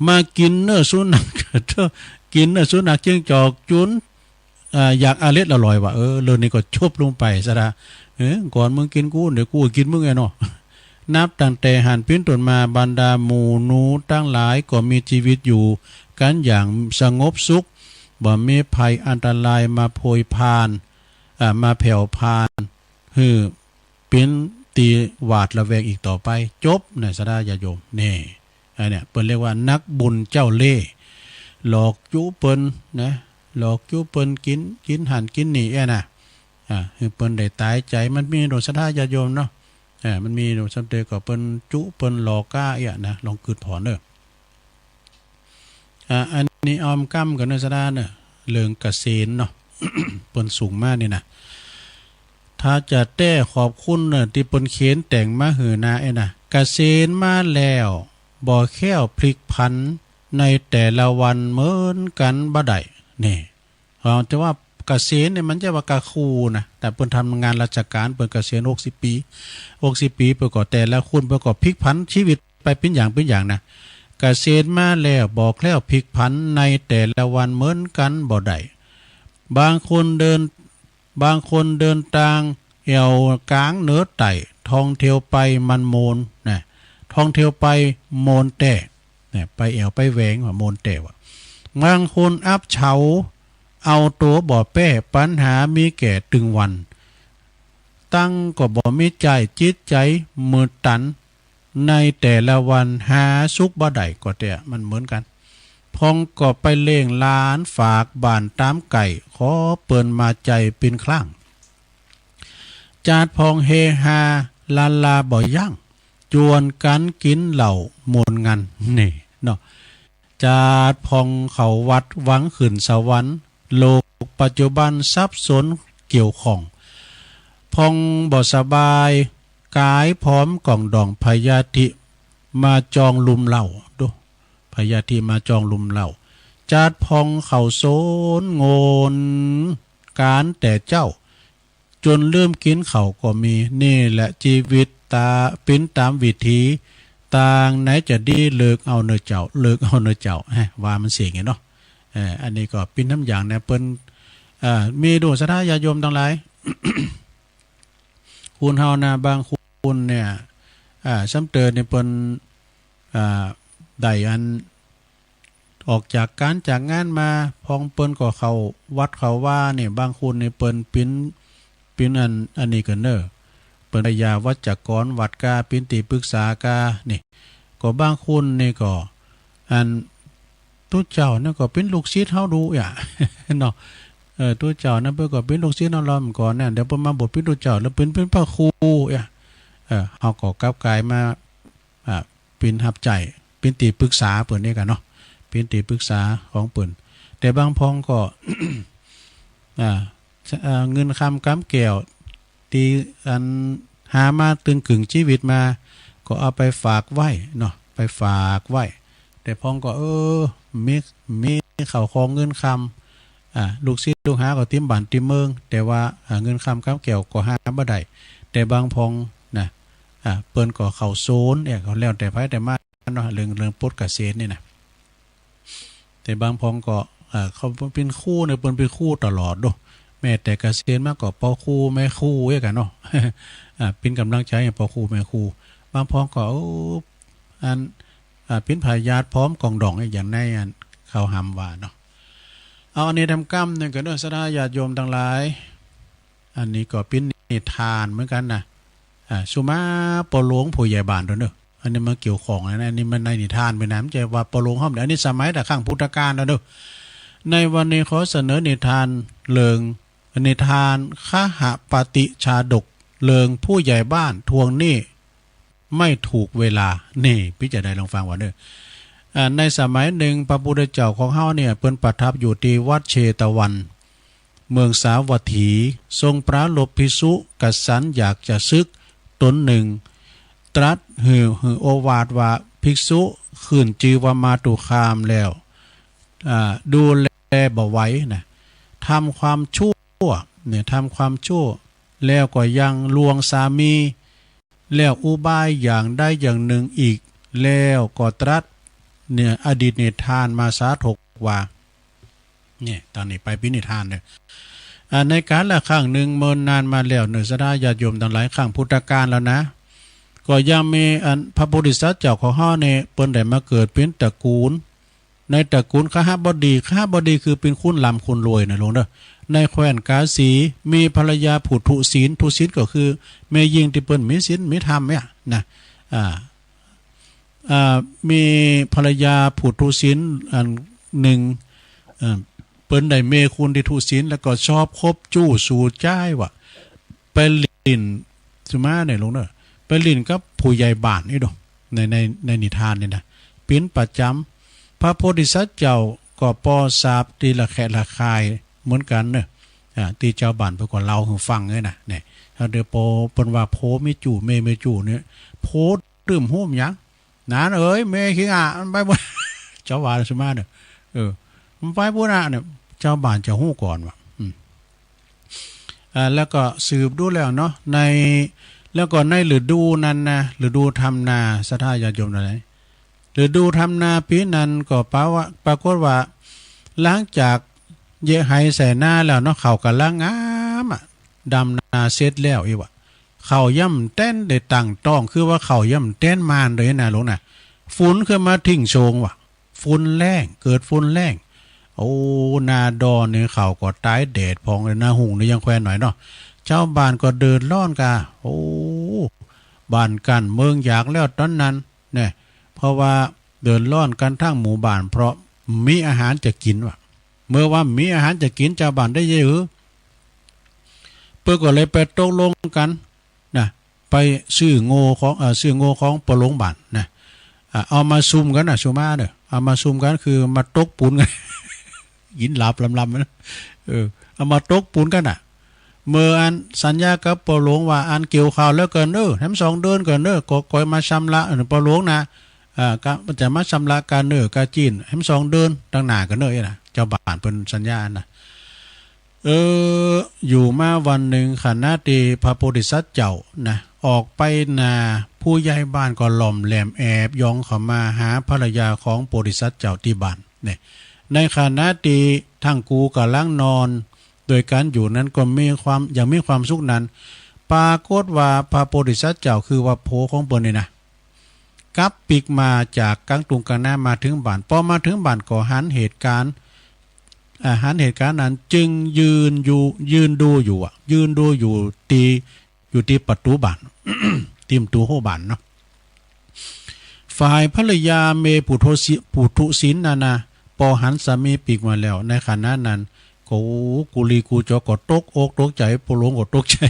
มากินเนื้อสุนัข กินเนื้อสุนัขจิ้งจอกจุน อ่า อยากอเล็ดอร่อยว่า เออ เรื่องนี้ก็จบลงไปซะละ เออ ก่อนมึงกินกู เดี๋ยวกูกินมึงไงเนาะ นับตั้งแต่หั้นเป็นต้นมา บรรดาหมู่หนูทั้งหลายก็มีชีวิตอยู่กันอย่างสงบสุข บ่มีภัยอันตรายมาโผยพาน อ่า มาแผ่วพาน หื้อเป็นตี้หวาดระแวงอีกต่อไป จบ นะ ศรัทธาญาติโยม นี่ อันเนี้ยเปิ้นเรียกว่านักบุญเจ้าเล่ห์ หลอกจุเปิ้นนะ หลอกจุเปิ้นกิน กินหั้นกินนี่เอี้ยนะ อ่า หื้อเปิ้นได้ตายใจ มันมีโดน ศรัทธาญาติโยมเนาะ อ่า มันมีโดน สำเร็จก็เปิ้นจุเปิ้นหลอกก้าเอี้ยนะ ลองกึ๊ดผ่อนเด้อ อ่า อันนี้ออมก้ำกันเนอะ ศรัทธาเนอะ เรื่องเกษณเนาะ เปิ้นส่งมานี่นะ ถ้าจะแต้ขอบคุณเนอะ ตี้เปิ้นเขียนแต่งมาหื้อนาเอ้ยนะ เกษณมาแล้ว บ่แคล้วพลิกผันในแต่ละวันเหมือนกันบ่ได้ นี่ เอ่อ แต่ว่าเกษณเนี่ยมันจะว่ากะคูนะ แต่เปิ้นทำงานราชการ เปิ้นเกษียณหกสิบปี๋ หกสิบปี๋ เปิ้นก็แต่ละคน เปิ้นก็พลิกผันชีวิตไปเป็นอย่างเป็นอย่างนะ เกษณมาแล้ว บ่แคล้วพลิกผันในแต่ละวันเหมือนกันบ่ได้ บางคนเดิน บางคนเดินตางแอ่วกางเหนือใต้ ท่องเที่ยวไปมันโมนนะ ท่องเที่ยวไปโมนแต๊ เนี่ย ไปแอ่วไปแหวงว่าโมนแต๊ว่ะ บางคนอับเฉา เอาตั๋วบ่แป้ ปัญหามีแก่ตึงวัน ตังก็บ่มีใจ๊ จิตใจ๋มืดตัน ในแต่ละวันหาสุขบ่ได้ก็แต๊ มันเหมือนกัน พ่องก็ไปเล่งหลานฝากบ้านต๋ามไก่ ขอเปิ้นมาใจ๋ปิ้นคล้าง จาดพ่องเฮฮาลาลาบ่ยั้ง จวนกั๋นกิ๋นเหล้าม่วนงัน นี่เนาะ จาดพ่องเข้าวัดหวังขึ้นสวรรค์ โลกปัจจุบันสับสนเกี่ยวข้อง พ่องบ่สบายกายผอมก่องดอง พยาธิมาจองลุมเร้า ดู พยาธิมาจองลุมเร้า จาดพ่องเข้าโซนโงนก๋านแต่เจ๊า จนลืมกิ๋นข้าวก็มี นี่แหละชีวิตต๋า เป๋นต๋ามวิถี ตางไหนจะดีเลือกเอาเน่อเจ้า เลือกเอาเน่อเจ้า แฮะ ว่ามันเสียงไงเนาะ เอ่อ อันนี้ก็เป๋นน้ำอย่างนะ เปิ้น เอ่อ มีดู ศรัทธาญาติโยมตังหลาย คนเฮานะ บางคนเนี่ย อ่า ซ้ำเติมเนี่ยเปิ้น อ่า ได้อัน ออกจากก๋านจากงานมา พ่องเปิ้นก็เข้าวัดเข้าวาเนี่ย บางคนเนี่ยเปิ้นเป๋น เป๋นอัน อันนี้ก็เน่อ เปิ้นไวยาวัจกรวัดกา เป๋นตี้ปรึกษากา นี่ ก็บางคนนี่ก็ อัน ตุ๊เจ้านี่ก็เป๋นลูกศิษย์เฮาดูอ่ะ เนาะ เออ ตุ๊เจ้านั้นเปิ้นก็เป๋นลูกศิษย์เฮาล้อมก่อนนะ เดี๋ยวเปิ้นมาบวชเป๋นตุ๊เจ้า แล้วเปิ้นเป๋นพระครูอ่ะ เออ เฮาก็กลับกลายมา อ่า เป๋นฮับใจ๊ เป๋นตี้ปรึกษาเปิ้นนี่กั๋นเนาะ เป๋นตี้ปรึกษาของเปิ้น แต่บางพ่องก็ อ่า อ่า เงินคำกำแก้ว ตี้อันหามาตึงกึ่งชีวิตมา ก็เอาไปฝากไว้เนาะ ไปฝากไว้ แต่พ่องก็ เออ มี มีข้าวของเงินคำ อ่า ลูกศิษย์ลูกหาก็เต็มบ้านเต็มเมือง แต่ว่า อ่า เงินคำกำแก้วก็หาบ่ได้ แต่บางพ่องนะ อ่า เปิ้นก็เข้าโซนเนี่ย ก็แล้วแต่ไผแต่มันเนาะ เรื่อง เรื่องปลดเกษียณนี่นะ แต่บางพ่องก็ อ่า เขาเป๋นครูเนี่ย เปิ้นเป๋นครูตลอดโด แม้แต่เกษียณมาก็ปอครูแม่ครูเอี้ยกั๋นเนาะ อ่า เป๋นก๋ำลังใจ๋ให้ป้อครูแม่ครู บางพ่องก็ โอ้ อัน อ่า เป๋นพยาธิพร้อมกองดองอย่างในอันเขาหำว่าเนาะ เอาอันนี้ทำกำหนึ่งกันเด้อ ศรัทธาญาติโยมตังหลาย อันนี้ก็เป๋นนิทานเหมือนกันนะ อ่า สุมาป้อหลวงผู้ใหญ่บ้านโดนเด้อ อันนี้มาเกี่ยวข้องนะ อันนี้มันในนิทานไปนะ มันจะว่าป้อหลวงห้องเดียว อันนี้สมัยแต่ครั้งพุทธกาลแล้วเด้อ ในวันนี้ขอเสนอนิทานเรื่อง นิทานคหปฏิชาดก เรื่องผู้ใหญ่บ้านทวงหนี้ไม่ถูกเวลา นี่ ปี้จะได้ลองฟังว่าเด้อ อ่า ในสมัยหนึ่งพระพุทธเจ้าของเฮาเนี่ย เปิ้นประทับอยู่ที่วัดเชตวัน เมืองสาวัตถี ทรงปรารภภิกษุกษันอยากจะสึกตนหนึ่ง ตรัสหื้อ หื้อโอวาทว่า ภิกษุขึ้นจื่อว่ามาตุคามแล้ว อ่า ดูแลบ่ไหวนะ ทำความชั่ว เนี่ย ทำความชั่ว แล้วก็ยังลวงสามี แล้วอุบายอย่างใดอย่างหนึ่งอีก แล้วก็ตรัส เนี่ย อดีตนิทานมาสาธกว่า เนี่ย ตอนนี้ไปเป๋นนิทานเลย อ่า ในกาลครั้งหนึ่งเมินนานมาแล้วเนอะ ศรัทธาญาติโยมตังหลาย ครั้งพุทธกาลแล้วนะ ก็ยังมีอันพระโพธิสัตว์เจ้าของเฮาเนี่ย เปิ้นได้มาเกิดเป๋นตระกูล ในตระกูลคหบดี คหบดีคือเป๋นคนร่ำคนรวยนะหลวงเด้อ ในแคว้นกาสี มีภรรยาผู้ทุศิล ทุศิลก็คือแม่ญิงตี้เปิ้นมีศีลมีธรรมเนี่ยนะ อ่า อ่า มีภรรยาผู้ทุศิลอันหนึ่ง เอ่อ เปิ้นได้เมียคนตี้ทุศิล แล้วก็ชอบคบจู้สู่จ้ายว่ะ ไปหลิ้น สุมาเนี่ยหลวงเด้อ ไปหลิ้นกับผู้ใหญ่บ้านนี่ดอก ใน ใน ในนิทานนี่นะ เป๋นประจ๋ำ พระโพธิสัตว์เจ้าก็ปอสาปตี้ระแคะระคายเหมือนกันเนอะ อ่า ตี้ชาวบ้านเปิ้นก็เล่าหื้อฟังเนี่ยนะ เนี่ย ถ้าเดี๋ยวปอเปิ้นว่าผัวมีจู้ เมียมีจู้เนี่ย ผัว ตื้มฮู้หยัง หนานเอ๋ย เมียขี้งา มันไปบุญ เจ้าว่าสุมาเนอะ เออ มันไปบุญนะเนี่ย ชาวบ้านจะฮู้ก่อนว่ะ อืม อ่า แล้วก็สืบดูแล้วเนาะ ใน แล้วก็ในฤดูนั้นนะ ฤดูทำนา ศรัทธาญาติโยมทั้งหลาย ฤดูทำนาปีนั้นก็ปะว่า ปรากฏว่า หลังจากเยะไฮใส่นาแล้วเนาะ ข้าวกำลังงามอะ ดำนาเสร็จแล้วอีกว่ะ ข้าวยังบ่ทันได้ตั้งต๊อง คือว่าข้าวยังบ่ทันหมานเลยนะหลวงนะ ฝนขึ้นมาทิ้งโชงว่ะ ฝนแล้ง เกิดฝนแล้ง โอ้ นาดอนนี่ข้าวก็ตายแดดพองเลย นาฮุ่งนี่ยังแควนหน่อยเนาะ ชาวบ้านก็เดือดร้อนกา โอ้ บ้านกั้นเมืองอยากแล้วตอนนั้น เนี่ย เพราะว่าเดือดร้อนกันทั้งหมู่บ้าน เพราะบ่มีอาหารจะกินว่ะ เมื่อว่าบ่มีอาหารจะกิน ชาวบ้านได้เยอะหือ เปิ้นก็เลยไปตกลงกันนะ ไปซื้อโง่ของ เอ่อ ซื้อโง่ของป้อหลวงบ้านนะ อ่า เอามาซุ่มกันนะ สุมาเนอะ เอามาซุ่มกัน คือมาตกปูนกัน กินหลาบลำๆ นะ เออ เอามาตกปูนกันน่ะ เมื่ออันสัญญากับป้อหลวงว่า อันเกี่ยวข้าวแล้วก็เน่อ แถมสองเดือนก็เน่อ ก็ค่อยมาชำระ เออ ป้อหลวงนะ อ่า ก็จะมาชำระกาเน่อ กาจีน แถมสองเดือน ตังหน้าก็เน่อ เอ้ยนะ ชาวบ้านเปิ้นสัญญานะ เออ อยู่มาวันหนึ่ง ขณะตี้พระโพธิสัตว์เจ้านะ ออกไปนา ผู้ใหญ่บ้านก็หล่อมแหลมแอบย่องเข้ามาหาภรรยาของโพธิสัตว์เจ้าตี้บ้าน เนี่ย ในขณะตี้ทั้งคู่กำลังนอนโดยกันอยู่นั้นก็มีความ อย่างมีความสุขนั้น ปรากฏว่าพระโพธิสัตว์เจ้า คือว่าผัวของเปิ้นนี่นะ กลับปิ๊กมาจากกลางทุ่งกลางนามาถึงบ้าน ปอมาถึงบ้านก็หันเหตุการณ์ อ่า หันเหตุการณ์นั้นจึงยืนอยู่ ยืนดูอยู่อะ ยืนดูอยู่ตี้ อยู่ตี้ประตู๋บ้าน ตี้ประตู๋โฮบ้านเนาะ ฝ่ายภรรยาเมย์ผู้ทุศิ ผู้ทุศิลนั่นนะ ปอหันสามีปิ๊กมาแล้ว ในขณะนั้นก็ โอ้ กุลีกุจอก็ตกอกตกใจ๋ ป้อหลวงก็ตกใจ๋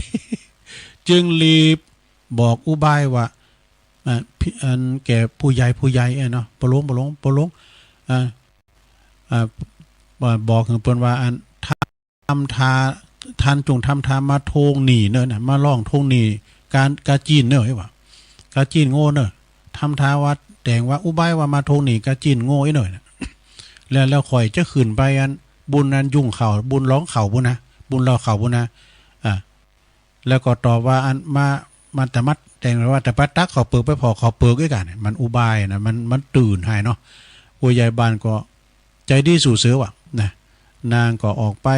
จึงรีบบอกอุบายว่า อ่า พี่ อันแก่ผู้ใหญ่ ผู้ใหญ่ เอ้ยเนาะ ป้อหลวง ป้อหลวง ป้อหลวง อ่า อ่า อ่า บอกหื้อเปิ้นว่า อัน ทำทา ท่านจงทำทามาทวงหนี้เน่อนะ มาร้องทวงหนี้กา กาจีนเน่อ ไอ้หว่า กาจีนโง่เน่อ ทำทาว่าแต่งว่าอุบายว่ามาทวงหนี้กาจีนโง่ไอ้เน่อนะ แล้ว แล้วข้อยจะขึ้นไปอันบุญอันยุงข้าว บุญร้องข้าวปู้นนะ บุญร้องข้าวปู้นนะ อ่า แล้วก็ตอบว่าอันมา มาแต่มาแต่งว่าแต่ไปตักข้าวเปิกไปผ่อข้าวเปิกด้วยกัน มันอุบายนะ มัน มันตื่นให้เนาะ ผู้ใหญ่บ้านก็ ใจดีสู้เสือว่ะนะ นางก็ออกไป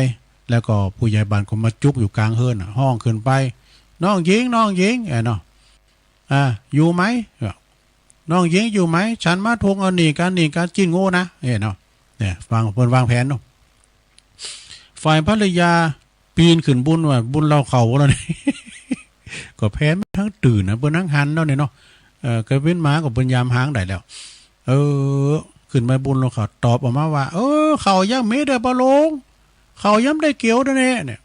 แล้วก็ผู้ใหญ่บ้านก็มาจุกอยู่กลางเฮือนน่ะ ฮ้องขึ้นไป น้องหญิง น้องหญิง เออเนาะ อ่า อยู่ไหม เออ น้องหญิงอยู่ไหม ฉันมาทวงเอาหนี้กัน หนี้กัน กินโง่นะ เออเนาะ เนี่ย วาง เปิ้นวางแผนเนาะ ฝ่ายภรรยาปีนขึ้นบุญว่า บุญเราเข้าแล้วนี่ ก็แผนมันทั้งตื่นนะ เปิ้นทั้งหันแล้วเนี่ยเนาะ เออ ก็เป็นหมาก็เปิ้นยามหางได้แล้ว เออ ขึ้นมาบุญเราเข้า ตอบออกมาว่า เออ เข้ายังมีเด้อป้อหลวง เข้ายังได้เกี่ยวเด้อเนี่ย เนี่ย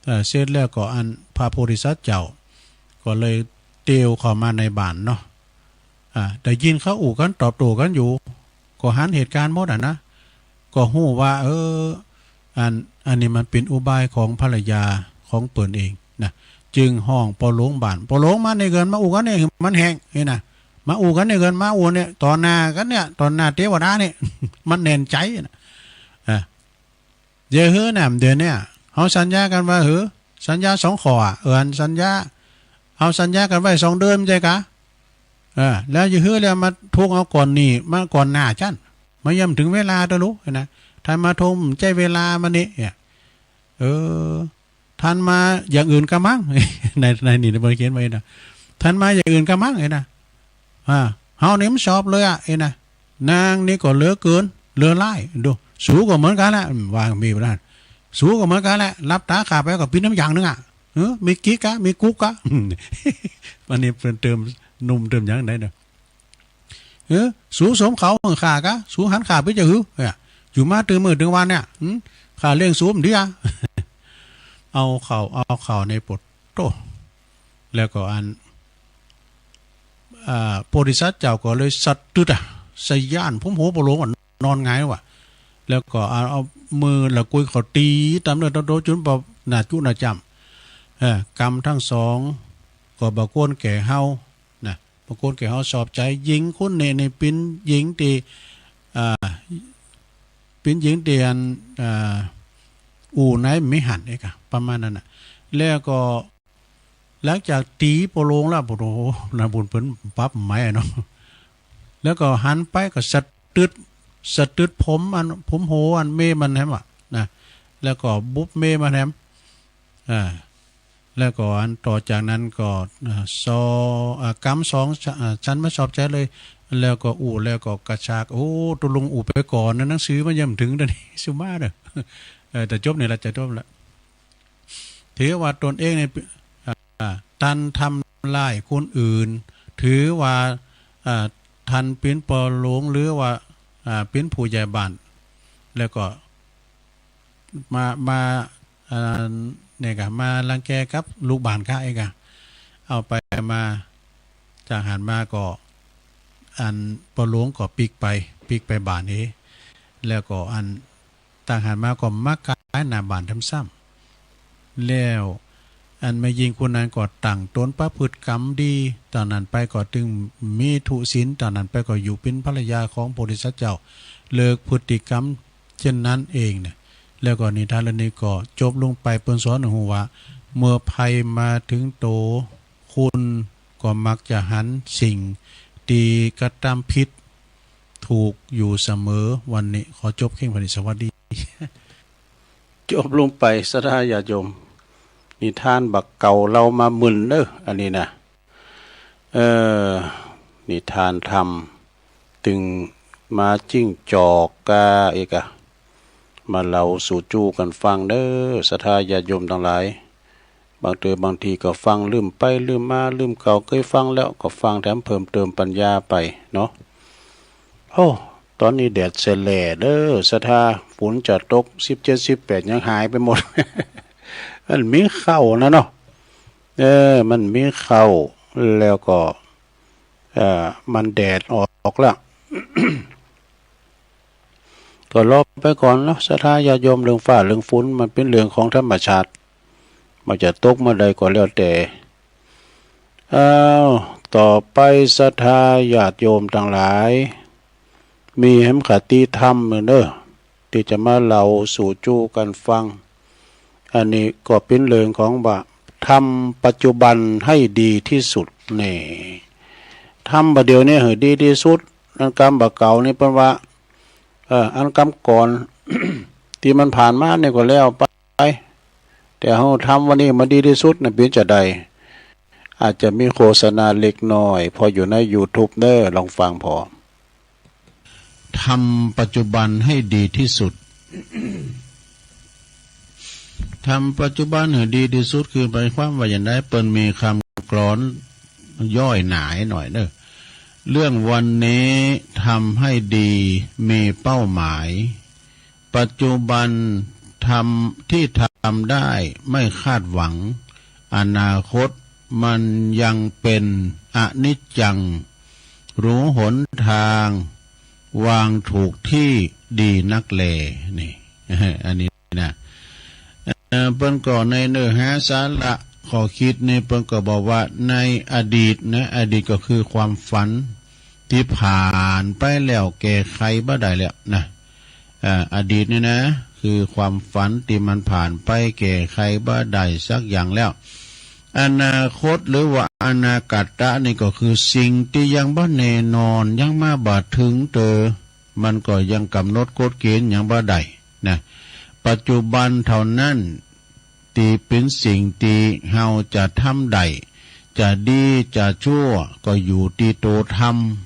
เอ่อ เสร็จแล้วก็อันพระโพธิสัตว์เจ้า ก็เลยเตียวเข้ามาในบ้านเนาะ อ่า ได้ยินเขาอู้กันตอบโต้กันอยู่ ก็หันเหตุการณ์หมดอะนะ ก็ฮู้ว่า เออ อัน อันนี้มันเป็นอุบายของภรรยาของเปิ้นเองนะ จึงฮ้องป้อหลวงบ้าน ป้อหลวงมาในเฮือน มาอู้กันในเฮือนมันแห้งนี่นะ มาอู้กันในเฮือน มาอู้เนี่ย ต่อหน้ากันเนี่ย ต่อหน้าเทวดาเนี่ย มันแน่นใจนะ อ่า เดี๋ยวหื้อน่ะ เดี๋ยวเนี่ย เฮาสัญญากันว่าหื้อ สัญญาสองข้ออะ เออ อันสัญญา เฮาสัญญากันไว้สองเดือน บ่ใจ้กา เออ แล้วอย่าหื้อแล้วมาทวงเอาก่อนหนี้ มาก่อนหน้าจั้น มายังบ่ถึงเวลาเด้อลูกนะ ท่านมาทวงบ่ใจ้เวลามานี่ เนี่ย เออ ท่านมาอย่างอื่นกะมัง ใน ในนี่เปิ้นเขียนไว้นะ ท่านมาอย่างอื่นกะมัง เนี่ยนะ อ่า เฮานี่มันชอบเลยอะ เอ้ยนะ นางนี่ก็เหลือเกิน เหลือหลาย ดู สูก็เหมือนกันแหละ อืม ว่ามีบ่ได้ สูก็เหมือนกันแหละ หลับตาข้าไปก็ปิ้นน้ำอย่างหนึ่งอะ เออ มีกิ๊กอะ มีกุ๊กอะ อันนี้เปิ้นเติมหนุ่มเติมหยังไหนเนาะ เออ สูสมเขาข้ากะ สูหันข้าไปจะหือ เออ อยู่มาตื่นมื้อตื่นวันเนี่ย อืม ข้าเลี้ยงสูบ่ดีอะ เอาเข้า เอาเข้าในปดโต แล้วก็อัน อ่า โพธิสัตว์เจ้าก็เลยสะตึดอะ สะย้าน ผมโหป้อหลวงอะ นอนหงายว่ะ แล้วก็เอา เอามือละกุยเขาตีตามเนื้อตามตัวจนบ่หน้าจุหน้าจ้ำ เออ กรรมทั้งสองก็บ่ควรแก่เฮานะ บ่ควรแก่เฮา ชอบใจ หญิงคนนี้นี่เป็นหญิงที่ อ่า เป็นหญิงที่อัน อ่า อู่ไหนไม่หันเอกอะ ประมาณนั้นน่ะ แล้วก็ หลังจากตีป้อหลวงแล้ว โอ้โห นะบุญเปิ้นปรับใหม่อะเนาะ แล้วก็หันไปก็สะตึด สะตึดผมอัน ผมโหอันเมย์มันแหมอะนะ แล้วก็บุบเมย์มันแหม อ่า แล้วก็อันต่อจากนั้นก็ อ่า ซอ อ่า กำสอง อ่า ฉันมาชอบใจเลย แล้วก็อู้ แล้วก็กระชาก โอ้ ตกลงอู้ไปก่อนนะ หนังสือมันยังบ่ถึงเดี๋ยวนี้ สุมาเด้อ เออ แต่จบนี่ละ จะจบละ ถือว่าตนเองเนี่ย อ่า ท่านทำร้ายคนอื่น ถือว่า อ่า ท่านเป็นป้อหลวง หรือว่า อ่า เป็นผู้ใหญ่บ้าน แล้วก็มา มา อ่า เนี่ยกะ มารังแกกับลูกบ้านข้าเอกอะ เอาไปมา จากหันมาก็ อันป้อหลวงก็ปิ๊กไป ปิ๊กไปบ้านเอ แล้วก็อัน ต่างหันมาก็มาขายหน้าบ้านแถมซ้ำ แล้วอันแม่ญิงคนนั้นก็ตั้งตนประพฤติกรรมดี ตอนนั้นไปก็ตึงมีทุศีล ตอนนั้นไปก็อยู่เป็นภรรยาของพระโพธิสัตว์เจ้า เลิกพฤติกรรมเช่นนั้นเองเนี่ย แล้วก็นิทานเรื่องนี้ก็จบลงไป เปิ้นสอนให้ฮู้ว่า เมื่อภัยมาถึงโต คุณก็มักจะหันสิ่งที่กระทำผิดถูกอยู่เสมอ วันนี้ขอจบเพียงเท่านี้ สวัสดี จบลงไป ศรัทธาญาติโยม นิทานบักเก่าเล่ามาหมื่นเด้อ อันนี้นะ เออ นิทานธรรม ตึงมาจิ้งจอกกาเอกอะ มาเล่าสู่จู้กันฟังเด้อ ศรัทธาญาติโยมทั้งหลาย บางเทื่อบางทีก็ฟังลืมไปลืมมา ลืมเก่าเคยฟังแล้วก็ฟังแถมเพิ่มเติมปัญญาไปเนาะ โอ้ ตอนนี้แดดแสแหล่เด้อ ศรัทธา ฝนจะตก สิบเจ็ด สิบแปด ยังหายไปหมด มันมีเข้านะเนาะ เออ มันมีเข้า แล้วก็ เอ่อ มันแดดออกแล้ว ก็รอไปก่อนเนาะ ศรัทธาญาติโยม เรื่องฟ้าเรื่องฝนมันเป็นเรื่องของธรรมชาติ มันจะตกเมื่อใดก็แล้วแต่ อ้าว ต่อไปศรัทธาญาติโยมทั้งหลาย มีแหมคติธรรมเด้อ ที่จะมาเล่าสู่จู้กันฟัง อันนี้ก็เป็นเรื่องของว่า ทำปัจจุบันให้ดีที่สุด นี่ ทำบัดเดี๋ยวนี้ให้ดีที่สุด อันกรรมบ่าเก่านี่เปิ้นว่า เอ่อ อันกรรมก่อน ที่มันผ่านมานี่ก็แล้วไป แต่เฮาทำวันนี้มันดีที่สุดนะ เป๋นจะใด อาจจะมีโฆษณาเล็กน้อย พออยู่ในยูทูบเด้อ ลองฟังพอ ทำปัจจุบันให้ดีที่สุด ทำปัจจุบันให้ดีที่สุด คือหมายความว่าอย่างไร เปิ้นมีคำกลอนย่อยหนาหน่อยเนอะ เรื่องวันนี้ทำให้ดี มีเป้าหมาย ปัจจุบันทำ ที่ทำได้ไม่คาดหวัง อนาคตมันยังเป็นอนิจจัง รู้หนทาง วางถูกที่ดีนักแล นี่ อันนี้นะ เอ่อ เปิ้นก็ในเนื้อหาสาระข้อคิดนี่ เปิ้นก็บอกว่าในอดีตนะ อดีตก็คือความฝันที่ผ่านไปแล้ว แก้ไขบ่ได้แล้วนะ อ่า อดีตนี่นะ คือความฝันที่มันผ่านไป แก้ไขบ่ได้สักอย่างแล้ว อนาคตหรือว่าอนาคตะนี่ก็คือสิ่งที่ยังบ่แน่นอน ยังมาบ่ถึงเตอ มันก็ยังกำหนดกฎเกณฑ์หยังบ่ได้นะ ปัจจุบันเท่านั้นที่เป็นสิ่งที่เฮาจะทำได้ จะดีจะชั่วก็อยู่ที่โตท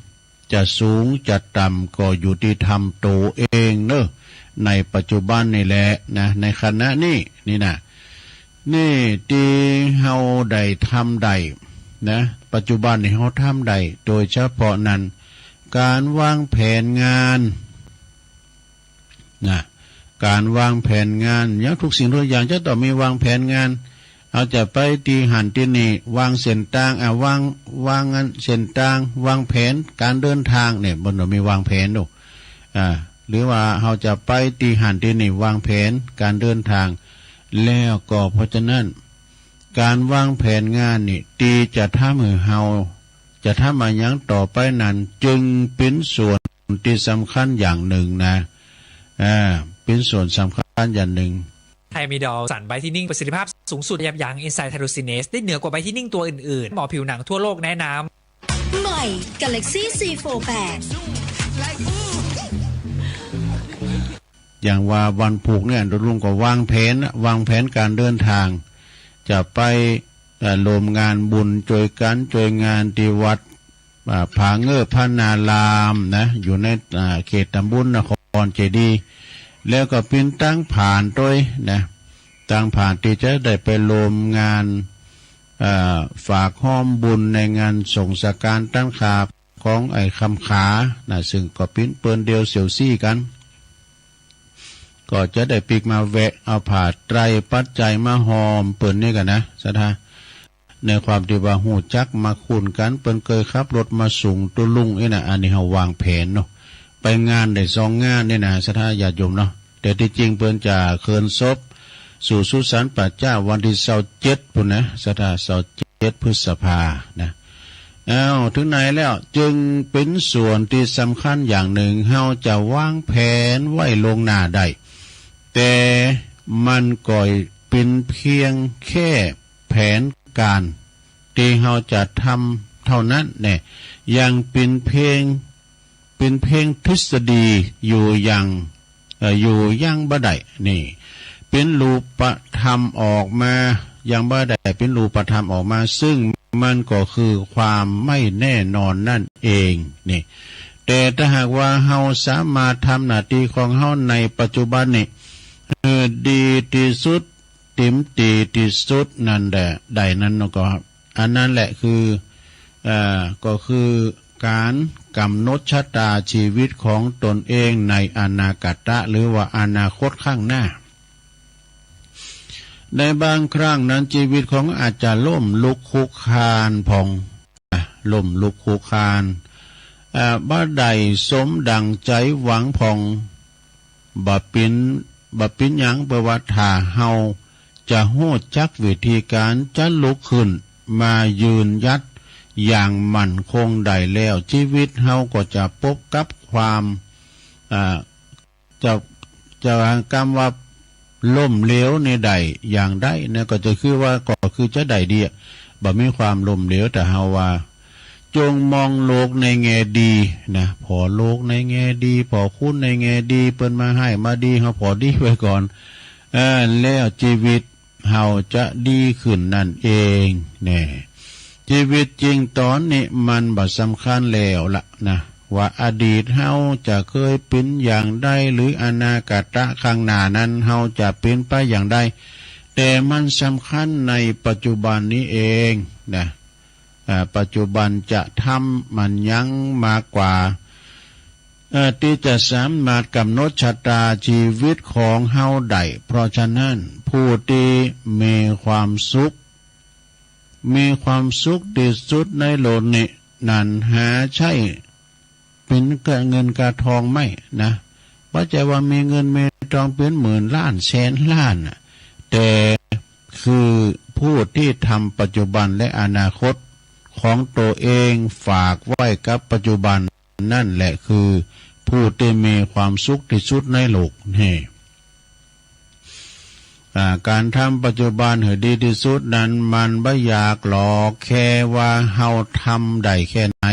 ำ จะสูงจะต่ำก็อยู่ที่ทำโตเองเนอะ ในปัจจุบันนี่แหละนะ ในขณะนี้นี่นะ นี่ที่เฮาได้ทำได้นะ ปัจจุบันนี่เฮาทำได้ โดยเฉพาะนั้น การวางแผนงานนะ การวางแผนงาน อย่างทุกสิ่งทุกอย่างจะต้องมีวางแผนงาน เฮาจะไปตี้หั้นตี้นี่ วางเส้นตาง อ่ะ วาง วางอันเส้นตาง วางแผนการเดินทางเนี่ย บ่ได้มีวางแผนเนาะ อ่า หรือว่าเฮาจะไปตี้หั้นตี้นี่ วางแผนการเดินทาง แล้วก็เพราะฉะนั้น การวางแผนงานนี่ ตี้จะทำหื้อเฮา จะทำอะหยังต่อไปนั้น จึงเป็นส่วนที่สำคัญอย่างหนึ่งนะ อ่า เป็นส่วนสำคัญอย่างหนึ่ง ไทยมีดอลสารไบรท์เทนนิ่งประสิทธิภาพสูงสุด ยับยั้งเอนไซม์ไทโรซินเอสได้เหนือกว่าไบรท์เทนนิ่งตัวอื่นๆ หมอผิวหนังทั่วโลกแนะนำ ใหม่ Galaxy ซี โฟร์ แปด อย่างว่าวันพูกเนี่ย ลุงก็วางแผนนะ วางแผนการเดินทาง จะไป เอ่อ ร่วมงานบุญ ช่วยกัน ช่วยงานที่วัด อ่า ผาเงือกพระนารามนะ อยู่ใน อ่า เขตตำบลนครเจดีย์ แล้วก็ปิ้นตังผ่านตวยนะ ตังผ่านที่จะได้ไปร่วมงาน อ่า ฝากฮ้อมบุญในงานสงสการตันขาวของไอ้คำขานะ ซึ่งก็ปิ้นเปิ้นเดียวเสี่ยวซี้กัน ก็จะได้ปิ๊กมาแวะเอาผ้าไตรปัจจัยมาฮ้อมเปิ้นนี่กันนะ ศรัทธา ในความที่ว่าฮู้จักมักคุ้นกัน เปิ้นเกยขับรถมาส่งตุ๊ลุงอี้นะ อันนี้เฮาวางแผนเนาะ ไปงานได้สองงานนี่นะ ศรัทธาญาติโยมเนาะ แต่ที่จริงเปิ้นจะเคลื่อนศพสู่สุสานป่าช้าวันที่ซาวเจ็ดพุ้นนะ ศรัทธา ซาวเจ็ดพฤษภานะ อ้าว ถึงไหนแล้ว จึงเป็นส่วนที่สำคัญอย่างหนึ่ง เฮาจะวางแผนไว้ล่วงหน้าได้ แต่มันก็เป็นเพียงแค่แผนการที่เฮาจะทำเท่านั้นแน่ ยังเป็นเพียง เป็นเพียงทฤษฎีอยู่อย่าง เอ่อ อยู่ยังบ่ได้ นี่ เป็นรูปธรรมออกมา ยังบ่ได้เป็นรูปธรรมออกมา ซึ่งมันก็คือความไม่แน่นอนนั่นเอง นี่ แต่ถ้าหากว่าเฮาสามารถทำหน้าที่ของเฮาในปัจจุบันนี่ เออ ดีที่สุด เต็มตี้ที่สุดนั่นแหละ ได้นั้นก็ อันนั้นแหละคือ เอ่อ ก็คือการกำหนดชะตาชีวิตของตนเองในอนาคตะ หรือว่าอนาคตข้างหน้า ในบางครั้งนั้นชีวิตของอาจจะล้มลุกคลุกคลานผ่อง ล้มลุกคลุกคลาน เอ่อ บ่ได้สมดังใจหวังผ่อง บ่เป๋น บ่เป๋นหยัง เพราะว่าถ้าเฮาจะฮู้จักวิธีการจะลุกขึ้นมายืนหยัดอย่างมั่นคงได้แล้ว ชีวิตเฮาก็จะพบกับความ อ่า จะ จะกำว่าล้มเหลวนี่ได้อย่างใดนะ ก็จะคือว่า ก็คือจะได้ดีอะ บ่มีความล้มเหลว ถ้าเฮาว่า จงมองโลกในแง่ดีนะ ผ่อโลกในแง่ดี ผ่อคนในแง่ดี เปิ้นมาฮ้ายมาดี เฮาผ่อดีไว้ก่อน เออ แล้วชีวิต เฮาจะดีขึ้นนั่นเองแน่ ชีวิตจริงตอนนี้มันบ่สำคัญแล้วละนะ ว่าอดีตเฮาจะเคยเป็นอย่างใด หรืออนาคตข้างหน้านั้นเฮาจะเป็นไปอย่างใด แต่มันสำคัญในปัจจุบันนี้เองนะ อ่า ปัจจุบันจะทำมันยังมากกว่า เอ่อ ที่จะสามารถกำหนดชะตาชีวิตของเฮาได้ เพราะฉะนั้นผู้ที่มีความสุข มีความสุขที่สุดในโลกนี้นั้นหาใช่เป็นเงินกาทองไม่นะ บ่ใจ้ว่ามีเงินมีทองเป็นหมื่นล้านแสนล้านน่ะ แต่คือผู้ที่ทำปัจจุบันและอนาคตของตัวเองฝากไว้กับปัจจุบัน นั่นแหละคือผู้ที่มีความสุขที่สุดในโลกนี่ อ่า การทำปัจจุบันให้ดีที่สุดนั้นมันบ่ยากหรอก แค่ว่าเฮาทำได้แค่ไหน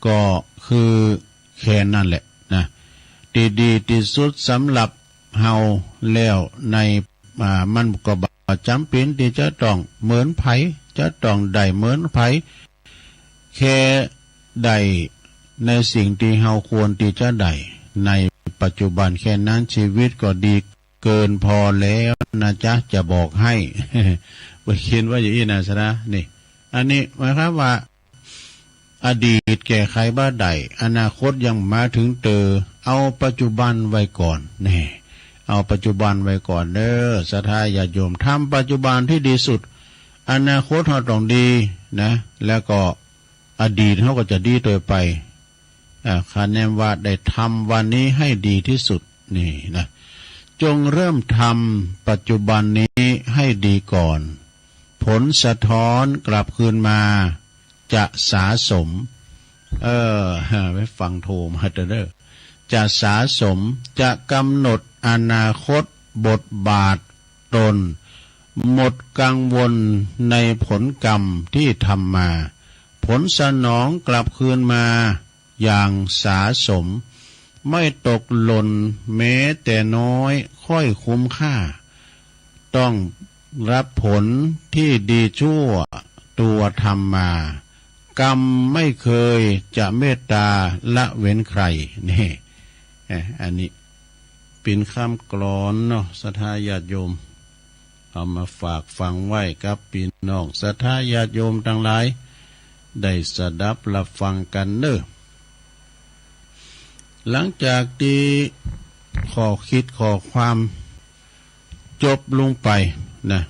ก็คือแค่นั้นแหละนะ ที่ดีที่สุดสำหรับเฮาแล้วใน อ่า มันก็บ่จำเป็นที่จะต้องเหมือนไผ จะต้องได้เหมือนไผ แค่ได้ในสิ่งที่เฮาควรที่จะได้ในปัจจุบันแค่นั้น ชีวิตก็ดีเกินพอแล้วนะจ๊ะ จะบอกให้ บ่เขียนว่าอย่างนี้นะสนะ นี่ อันนี้หมายความว่า อดีตแก้ไขบ่ได้ อนาคตยังมาถึงเตอ เอาปัจจุบันไว้ก่อน แน่ เอาปัจจุบันไว้ก่อนเด้อ ศรัทธาญาติโยม ทำปัจจุบันที่ดีสุด อนาคตเฮาต้องดีนะ แล้วก็อดีตเฮาก็จะดีต่อไป อ่า คะแนนว่าได้ทำวันนี้ให้ดีที่สุด นี่นะ จงเริ่มทำปัจจุบันนี้ให้ดีก่อน ผลสะท้อนกลับคืนมา จะสะสม เออ ไปฟังโทรมาเถอะเด้อ จะสะสม จะกำหนดอนาคตบทบาทตน หมดกังวลในผลกรรมที่ทำมา ผลสนองกลับคืนมา อย่างสะสม ไม่ตกหล่นแม้แต่น้อย ค่อยคุ้มค่า ต้องรับผลที่ดีชั่วตัวทำมา กรรมไม่เคยจะเมตตาละเว้นใคร นี่ เอ่อ อันนี้เป๋นคำกลอนเนาะ ศรัทธาญาติโยม เอามาฝากฟังไว้กับพี่น้องศรัทธาญาติโยมตังหลาย ได้สดับรับฟังกั๋นเน่อ หลังจากตี้ข้อคิดข้อความจบลงไปนะ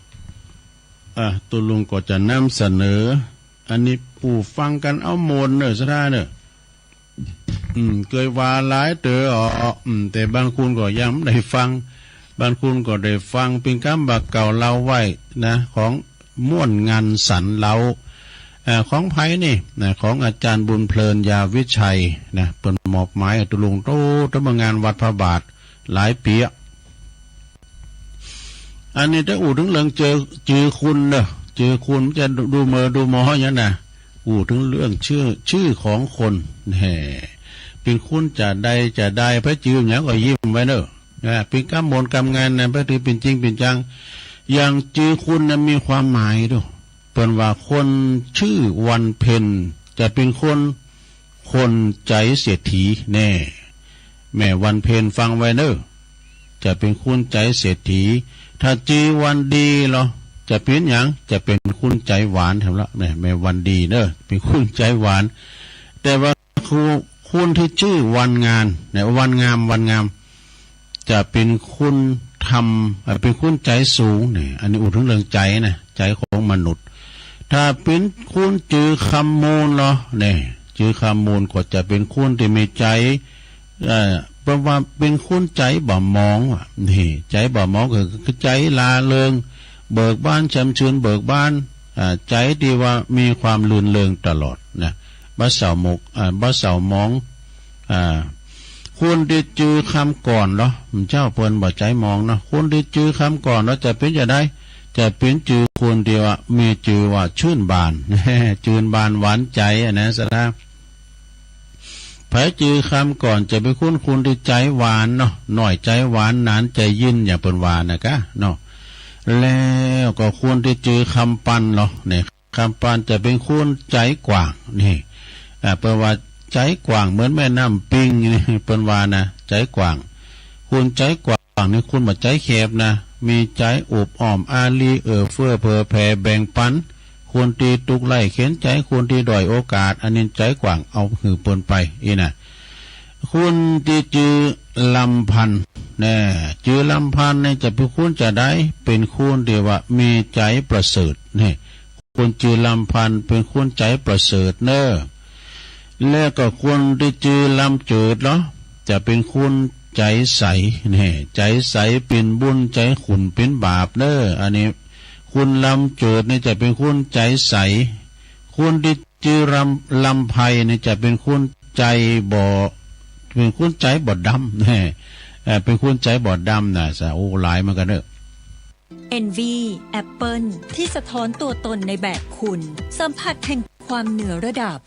อ่ะ ตุ๊ลุงก็จะนำเสนอ อันนี้อู้ฟังกั๋นเอาม่วนเน่อศรัทธาเน่อ อืม เกยว่าหลายเต๋ออ๋อ อืม แต่บางคนก็ยังบ่ได้ฟัง บางคนก็ได้ฟังเพียงกำบ่าเก่าเล่าไว้นะ ของม่วนงานสรรเล่า เอ่อ ของไผนี่นะ ของอาจารย์บุญเพลิน ยาวิชัยนะ เปิ้นมอบหมายให้ตุ๊ลุงโต ตะเมืองงานวัดพระบาทหลายปีอะ อันนี้ถ้าอู้เถิงเรื่องจื้อ จื้อคนเน่อ จื้อคนมันจะดูเหม่อดูหมอหยังนะ อู้เถิงเรื่องชื่อ ชื่อของคน แหม เป๋นคนจะใดจะใด ไผจื้อหยังก็ยิ้มไว้เน่อ นะ เป๋นกำม่วนกำงานนะ ไผถือเป๋นจริงเป๋นจัง อย่างจื้อคนนะมีความหมายเด้อ เปิ้นว่าคนชื่อวันเพ็ญ จะเป๋นคน คนใจ๊เศรษฐีแน่ แม่วันเพ็ญฟังไว้เน่อ จะเป๋นคนใจ๊เศรษฐี ถ้าจื้อวันดีลอ จะเป๋นหยัง จะเป๋นคนใจ๊หวานแถมละ แม่ แม่วันดีเน่อ เป๋นคนใจ๊หวาน แต่ว่าคน คนตี้จื้อวันงาน เนี่ย วันงาม วันงาม จะเป๋นคนทำ เอ่อ เป๋นคนใจ๊สูงเนี่ย อันนี้อู้เถิงเรื่องใจ๊นะ ใจ๊ของมนุษย์ ถ้าเป๋นคนจื้อคำมูลเนาะ เนี่ย จื้อคำมูลก็จะเป๋นคนตี้มีใจ๊ เอ่อ แปลว่าเป๋นคนใจ๊บ่หมองว่ะ นี่ ใจ๊บ่หมองก็คือใจ๊ร่าเริง เบิกบาน แจ่มชื่นเบิกบาน อ่า ใจ๊ตี้ว่ามีความรื่นเริงตลอดนะ บ่เศร้าหมก อ่า บ่เศร้าหมอง อ่า คนตี้จื้อคำก่อนเนาะ เจ้าเปิ้นบ่ใจ๊หมองเนาะ คนตี้จื้อคำก่อนเนาะ จะเป๋นจะใด จะเป๋นจื้อคนตี้ว่า มีจื้อว่าชื่นบาน ชื่นบานหวานใจ๊อะนะ ศรัทธา ไผจื้อคำก่อนจะเป๋นคน คนตี้ใจ๊หวานเนาะ น้อยใจ๊หวาน หนานใจ๊ยิน อย่างเปิ้นว่านะกะเนาะ แล้วก็คนตี้จื้อคำปันเนาะ นี่ คำปันจะเป็นคนใจ๋กว้าง นี่ อ่า เปิ้นว่าใจ๋กว้างเหมือนแม่น้ำปิง นี่ เปิ้นว่านะ ใจ๋กว้าง คนใจ๋กว้างนี่คนบ่ใจ๋แคบนะ มีใจ๋โอบอ้อมอารี เอื้อเฟื้อเผื่อแผ่แบ่งปัน คนตี้ตุ๊กข์ไร้เข็ญใจ๋ คนตี้ด้อยโอกาส อันนี้ใจ๋กว้าง เอาหื้อเปิ้นไป อี้นะ คนตี้จื้อลำพันธ์ แน่ จื้อลำพันธ์นี่จะเป็นคนจะใด เป็นคนตี้ว่ามีใจ๋ประเสริฐ นี่ คนจื้อลำพันธ์เป็นคนใจ๋ประเสริฐเนอะ แล้วก็คนตี้จื้อลำเจิดเนาะ จะเป็นคนใจ๋ใส นี่ ใจ๋ใสเป็นบุญ ใจ๋ขุ่นเป็นบาปเนอะ อันนี้ คนลำเจิดนี่จะเป็นคนใจ๋ใส คนตี้จื้อลำ ลำไพนี่จะเป็นคนใจ๋บ่ เป็นคนใจ๋บ่ดำ แน่ เอ่อ เป็นคนใจ๋บ่ดำนะ ซะ โอ้ หลายเหมือนกันเนอะ เอนวี แอปเปิลที่สะท้อนตัวตนในแบบคุณ สัมผัสแห่งความเหนือระดับ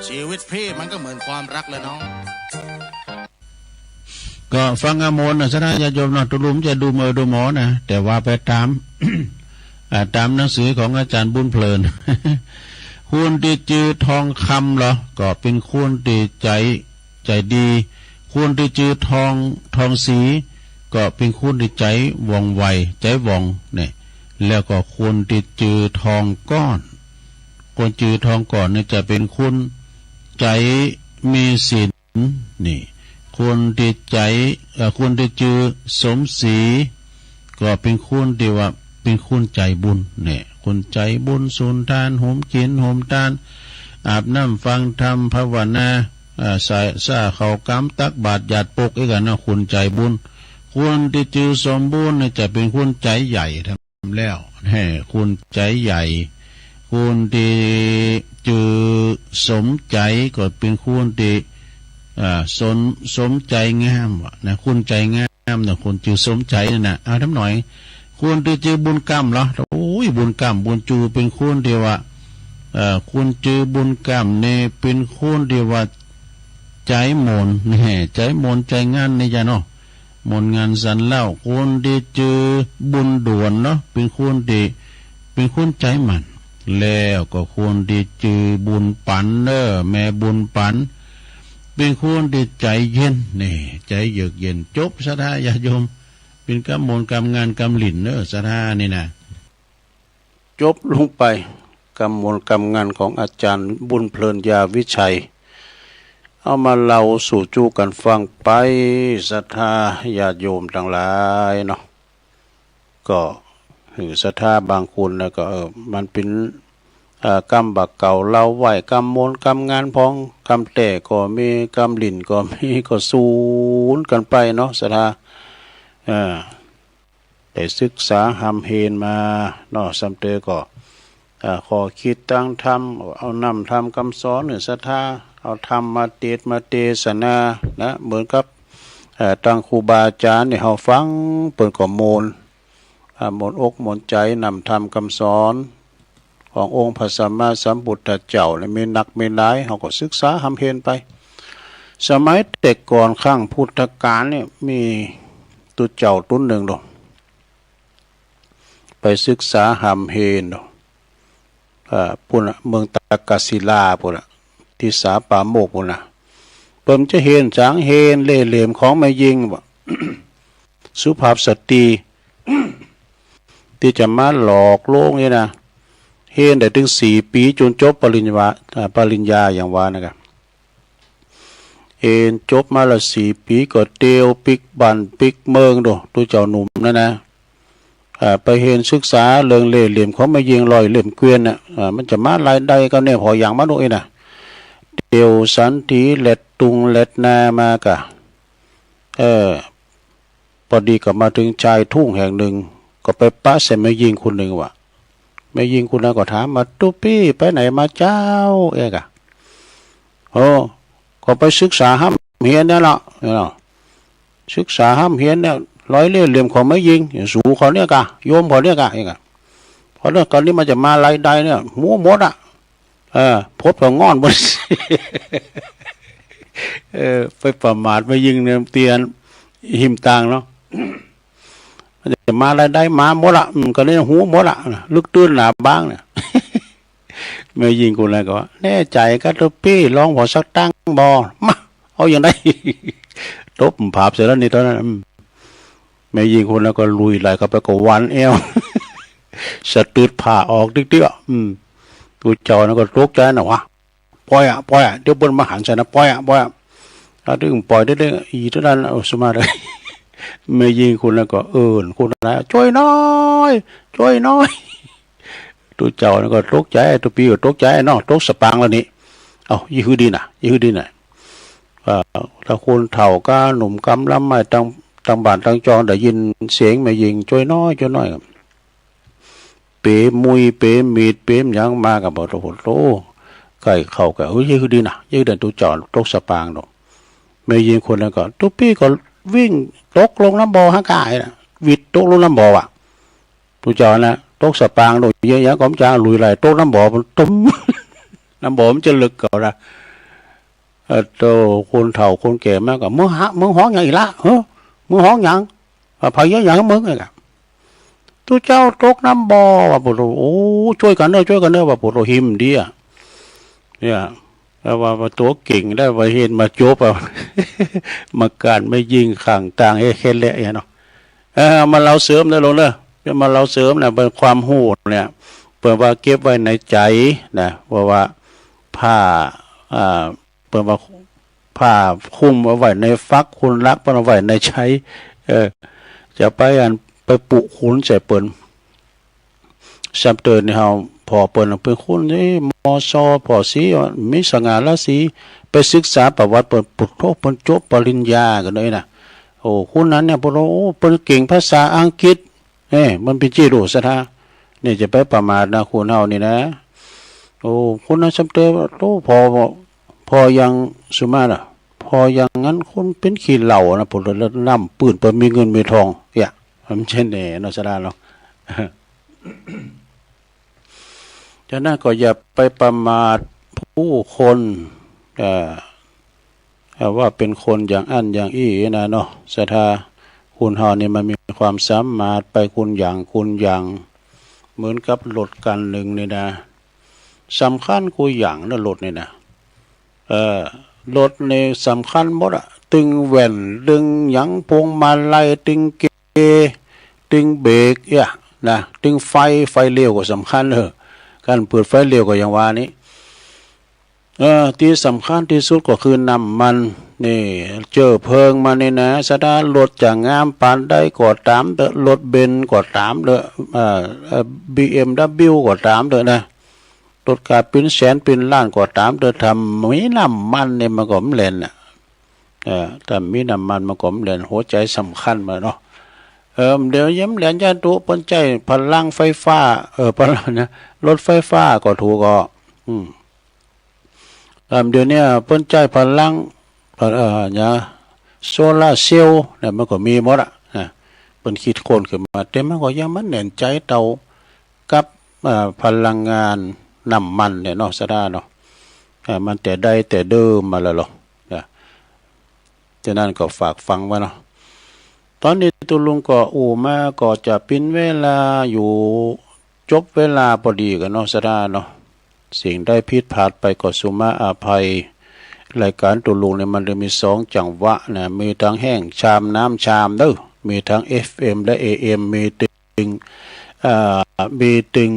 ชีวิตพี่มันก็เหมือนความรักเลยน้อง ก็ฟังอโมนนะ ศรัทธาญาติโยมเนาะ ตุลุมจะดูเมอดูหมอนะ แต่ว่าไปตาม อ่า ตามหนังสือของอาจารย์บุญเพลิน คนตี้จื้อทองคำเหรอ ก็เป็นคนตี้ใจ๋ ใจ๋ดี คนตี้จื้อทอง ทองศรี ก็เป็นคนตี้ใจ๋ว่องไว ใจ๋ว่อง เนี่ย แล้วก็คนตี้จื้อทองก้อน คนจื้อทองก้อนนี่จะเป็นคนใจ๋มีศีล นี่ คนตี้ใจ๋ เอ่อ คนตี้จื้อสมศรี ก็เป็นคนตี้ว่าเป็นคนใจ๋บุญ เนี่ย คนใจ๋บุญ สุนทาน โฮมกิ๋น โฮมตาน อาบน้ำฟังธรรม ภาวนา อ่า ใส่ ซ่าข้าวก๋ำ ตักบาตรหยาดปก อี้กั๋นนะ คนใจ๋บุญ คนตี้จื้อสมบูรณ์นี่จะเป็นคนใจ๋ใหญ่ แล้ว แฮ่ คนใจ๋ใหญ่ คนตี้จื้อสมใจ๋ก็เป็นคนตี้ อ่า สม สมใจ๋งามวะนะ คนใจ๋งามนะ คนจื้อสมใจ๋นั่นนะ เอาทำหน่อย คนตี้จื้อบุญกำเหรอ โอ้ย บุญกำ บุญจูเป็นคนตี้ว่า เอ่อ คนจื้อบุญกำนี่เป็นคนตี้ว่า ใจ๋หมน แฮ่ ใจ๋หมน ใจ๋งานนี่จ้ะเนาะ หมนงานสันเล่า คนตี้จื้อบุญด่วนเนาะ เป็นคนตี้ เป็นคนใจ๋หมั่น แล้วก็คนตี้จื้อบุญปันเนอะ แม่บุญปัน เป็นคนตี้ใจ๋เย็น นี่ ใจ๋เยือกเย็น จบ ศรัทธาญาติโยม เป็นกำหมนกำงานกำหลิ้นเนอะ ศรัทธานี่นะ จบลงไปกำหมนกำงานของอาจารย์บุญเพลินยาวิชัย เอามาเล่าสู่จู้กั๋นฟังไป ศรัทธาญาติโยมตังหลายเนาะ ก็หื้อศรัทธาบางคนนะก็ เออ มันเป๋น เอ่อ กำบ่าเก่าเล่าไว้ กำหมนกำงานพอง กำแต๊ก็มี กำหลิ้นก็มี ก็สูนกั๋นไปเนาะ ศรัทธา เอ่อ ได้ศึกษาฮ่ำเฮนมาเนาะ ซ้ำเตอก็ อ่า ข้อคิดตางธรรม เอานำธรรมกำสอนหื้อศรัทธา เอาธรรมมาเตสน์มาเตสนานะ เหมือนกับ อ่า ตางครูบาอาจ๋ารย์นี่ เฮาฟังเปิ้นก็ม่วน อ่า ม่วนอกม่วนใจ๋ นำธรรมกำสอน ขององค์พระสัมมาสัมพุทธเจ้านี่มีนักมีหลาย เฮาก็ศึกษาฮ่ำเฮนไป สมัยแต่ก่อนครั้งพุทธกาลนี่ มีตุ๊เจ้าตุ๊นนึ่งดอก ไปศึกษาฮ่ำเฮนดอก อ่า ปู้นน่ะ เมืองตากศิลาปู้นน่ะ ทิสาปาโมกข์ปู้นน่ะ เปิ้นจะเฮนสาง เฮนเล่ห์เหลี่ยมของแม่ญิงบ่ สุภาพสตรี ตี้จะมาหลอกลวงนี่นะ เฮนได้ตึงสี่ปี๋ จ๋นจบปริญญา อ่า ปริญญาอย่างว่านะกะ เฮนจบมาละสี่ปี๋ ก็เตียวปิ๊กบ้านปิ๊กเมืองโด ตุ๊เจ้าหนุ่มนั่นนะ อ่า ไปเฮนศึกษาเรื่องเล่ห์เหลี่ยมของแม่ญิงร้อยเล่ห์เกวียนน่ะ อ่า มันจะมาลายใด๋ก็แน่ ผ่ออย่างมาโดอี้นะ เตียวสันถีแหลดตุงแหลดนามากะ เออ ปอดีก็มาเถิงชายทุ่งแห่งหนึ่ง ก็ไปปะใส่แม่ญิงคนหนึ่งว่ะ แม่ญิงคนนั้นก็ถามว่า ตุ๊ปี้ไปไหนมาเจ้า เอ๊ะกะ โอ้ ก็ไปศึกษาฮ่ำเฮียนเนี่ยละ เนาะ ศึกษาฮ่ำเฮียนเนี่ย ร้อยเล่ห์เหลี่ยมของแม่ญิง สูเขาเนี่ยกะ โยมเขาเนี่ยกะ เอ๊ะกะ เพราะเรื่องกอนนี้มันจะมาลายใด๋เนี่ย หมู่หมดอะ เออ พบกับง่อนบน เออ ไปประมาทแม่ญิงเนี่ย เตียนหิมตางเนาะ มาได้ได้มาหมดละ อืม ก็เลยหูหมดละ ลึกตื้นหนาบางเนี่ย แม่ญิงคนนั้นก็ว่า แน่ใจก็ตุ๊ปี้ ลองผมสักตั้งบ่ มา เอาอย่างใด ตบผาบเสร็จแล้วนี่ตอนนั้น อืม แม่ญิงคนนั้นก็ลุยไหลเข้าไปก็หวันแอว สะดุดผ้าออกติ๊กๆ อ่ะ อืม ตุ๊เจ้านั้นก็ตกใจนะวะ ปล่อยอะ ปล่อยอะ เดี๋ยวเปิ้นมาหันใส่นะ ปล่อยอะ ปล่อยอะ ถ้าถึงปล่อยได้เลย อีเท่านั้น เอาสมาเลย แม่ญิงคนนั้นก็เอิ้นคนนั้น ช่วยหน่อย ช่วยหน่อย ตุ๊เจ้านั้นก็ตกใจ ตุ๊ปี้ก็ตกใจเนาะ ตกสะปางแล้วนี่ เอ้า ยี่หื้อดีนะ ยี่หื้อดีนะ อ่า ถ้าคนเฒ่าก้าหนุ่มกำลำไม้ตั้ง ตั้งบ้านตั้งจองได้ยินเสียงแม่ญิง ช่วยหน่อย ช่วยหน่อย เป๋มุย เป๋มีด เป๋หยังมาก็บอก โอ้โห ใกล้เข้าก็ เอ้ย ยี่หื้อดีนะ ยี่หื้อดี ตุ๊เจ้าตกสะปางดอก แม่ญิงคนนั้นก็ ตุ๊ปี้ก็วิ่งตกลงน้ำบ่อหั้นก้านะ วิดตกลงน้ำบ่อว่ะ ตุ๊เจ้านะ ตกสะปางดอก ยี่หยังก็บ่จัก ลุยไหลตกน้ำบ่อ มันตุ้ม น้ำบ่อมันจะลึกกว่านะ เออ โต คนเฒ่าคนแก่มาก็ มึงหา มึงฮ้องหยังอีกละ เฮ้อ มึงฮ้องหยัง ว่าไผเยียะหยังมึงอะ ตุ๊เจ้าตกน้ำบ่อ ว่าปุโร โอ้ ช่วยกันเด้อ ช่วยกันเด้อ ว่าปุโรหิมเดีย เนี่ย แล้วว่า ว่าตัวเก่งได้ ว่าเห็นมาจบอะ มาการไม่ยิงขังต่างให้แค่แหละเนี่ยเนาะ เออ เอามาเล่าเสริมนะลุงเนอะ เอามาเล่าเสริมนะ เป็นความรู้เนี่ย เปิ้นว่าเก็บไว้ในใจนะ เพราะว่าผ้า อ่า เปิ้นว่าผ้าคลุมเอาไว้ในฝัก คนรักเปิ้นเอาไว้ในใจ เออ จะไปอัน ไปปุขุนใส่เปิ้น ซ้ำเติมนี่เฮา ผ่อเปิ้นเป็นคนที่ มอซอ ผ่อสี มีสง่าราศี ไปศึกษาประวัติเปิ้น ปุโธ เปิ้นจบปริญญากันเลยนะ โอ้ คนนั้นเนี่ย ปุโธ โอ้ เปิ้นเก่งภาษาอังกฤษ เอ้ย มันเป็นจี้รู้ศรัทธา นี่จะไปประมาทนะ คนเฮานี่นะ โอ้ คนนั้นซ้ำเติม โอ้ ผ่อ ผ่ออย่างสุมาน่ะ ผ่ออย่างนั้นคนเป็นขี้เหล้านะ ปุโธ แล้วน้ำปื้น เปิ้นมีเงินมีทอง เนี่ย มันใช่แน่เนาะ ศรัทธาเนาะ ฉะนั้นก็อย่าไปประมาทผู้คน เอ่อ เอ่อ ว่าเป็นคนอย่างอั้นอย่างอี้นะเนาะ ศรัทธา คนเฮานี่มันมีความสามารถไปคนอย่างคนอย่าง เหมือนกับรถคันหนึ่งนี่นะ สำคัญกูอย่างนะรถนี่นะ เอ่อ รถนี่สำคัญหมดอะ ตึงแว่น ตึงหยัง พวงมาลัย ตึงเก ตึงเบรก เนี่ยนะ ตึงไฟ ไฟเลี้ยวก็สำคัญ เออ การเปิดไฟเลี้ยวก็อย่างว่านี้ เออ ที่สำคัญที่สุดก็คือน้ำมัน นี่ เจื้อเพลิงมันนี่นะ ศรัทธา รถจะงามปานใดก็ต๋ามเต๊อะ รถเบนซ์ก็ต๋ามเต๊อะ เอ่อ เอ่อ บีเอ็มดับเบิลยูก็ต๋ามเต๊อะนะ รถกาเป๋นแสนเป๋นล้านก็ต๋ามเต๊อะ ถ้ามีน้ำมันนี่มันก็บ่แล่นน่ะ เออ ถ้ามีน้ำมันมันก็บ่แล่น หัวใจสำคัญมันเนาะ เออ เดี๋ยวยังบ่แล่น ย้อนตู้ เปิ้นใจ๊พลังไฟฟ้า เออ พลังนะ รถไฟฟ้าก็ถูกก็ อืม เอ่อ เดี๋ยวนี้เปิ้นใจ๊พลัง เอ่อ เอ่อ หยัง โซลาร์เซลล์เนี่ย มันก็มีหมดอะ นะ เปิ้นคิดค้นขึ้นมา แต่มันก็ยังบ่แน่นใจ๋เต้ากับ เอ่อ พลังงานน้ำมันเนี่ยเนาะ ศรัทธาเนาะ เอ่อ มันแต่ใดแต่เดิมมาแล้วเหรอ นะ ฉะนั้นก็ฝากฟังไว้เนาะ ตอนนี้ตุ๊ลุงก็อู้มาก็จะปิดเวลาอยู่ จบเวลาพอดีกั๋นเนาะ ศรัทธาเนาะ สิ่งใดผิดพลาดไปก็สุมาอภัย รายการตุ๊ลุงเนี่ยมันจะมีสองจังหวะนะ มีทั้งแห้งชามน้ำชามเด้อ มีทั้งเอฟเอ็มและเอเอ็ม มีตึง อ่า มีตึง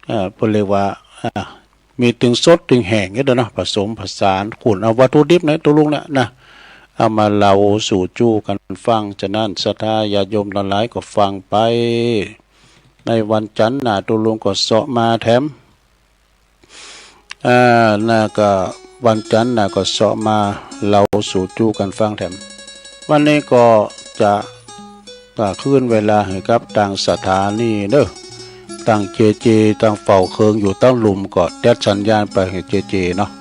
เอ่อ เปิ้นเรียกว่า อ่า มีตึงสดตึงแห้งเนี่ยเนาะ ผสมผสาน ขูนเอาวัตถุดิบในตุ๊ลุงเนี่ยนะ เอามาเล่าสู่จู้กั๋นฟัง ฉะนั้นศรัทธาญาติโยมทั้งหลายก็ฟังไป ในวันจันทร์หน้าตุ๊ลุงก็เซาะมาแถม อ่า หน้าก็วันจันทร์หน้าก็เซาะมาเล่าสู่จู้กั๋นฟังแถม วันนี้ก็จะ ก็คืนเวลาหื้อกับตางสถานีเด้อ ตางเจเจ ตางเฝ้าเครื่องอยู่ตางลุ่มก็แต๊ดสัญญาณไปหื้อเจเจเนาะ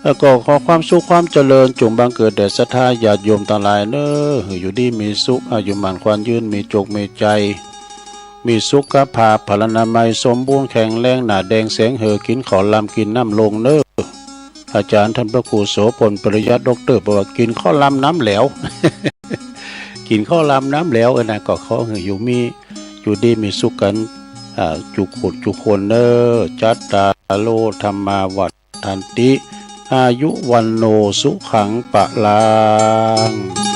แล้วก็ขอความสุขความเจริญจงบังเกิดแด่ศรัทธาญาติโยมตังหลายเด้อ หื้ออยู่ดีมีสุข อายุหมั้นขวัญยืน มีโจคมีชัย มีสุขภาพพลานามัยสมบูรณ์แข็งแรง หน้าแดงแสงเหือ กินข้าวลำกินน้ำลงเน้อ อาจารย์ท่านพระครูโสภณ ปริยัติด็อกเตอร์ บอกว่ากินข้าวลำน้ำแหลว กินข้าวลำน้ำแล้วเออนะ ก็ขอให้อยู่มี อยู่ดีมีสุขกัน อ่า จุกคนจุกคนเนอ จัตตาโร ธัมมา วัฑฒันติ อายุ วัณโณ สุขัง พลัง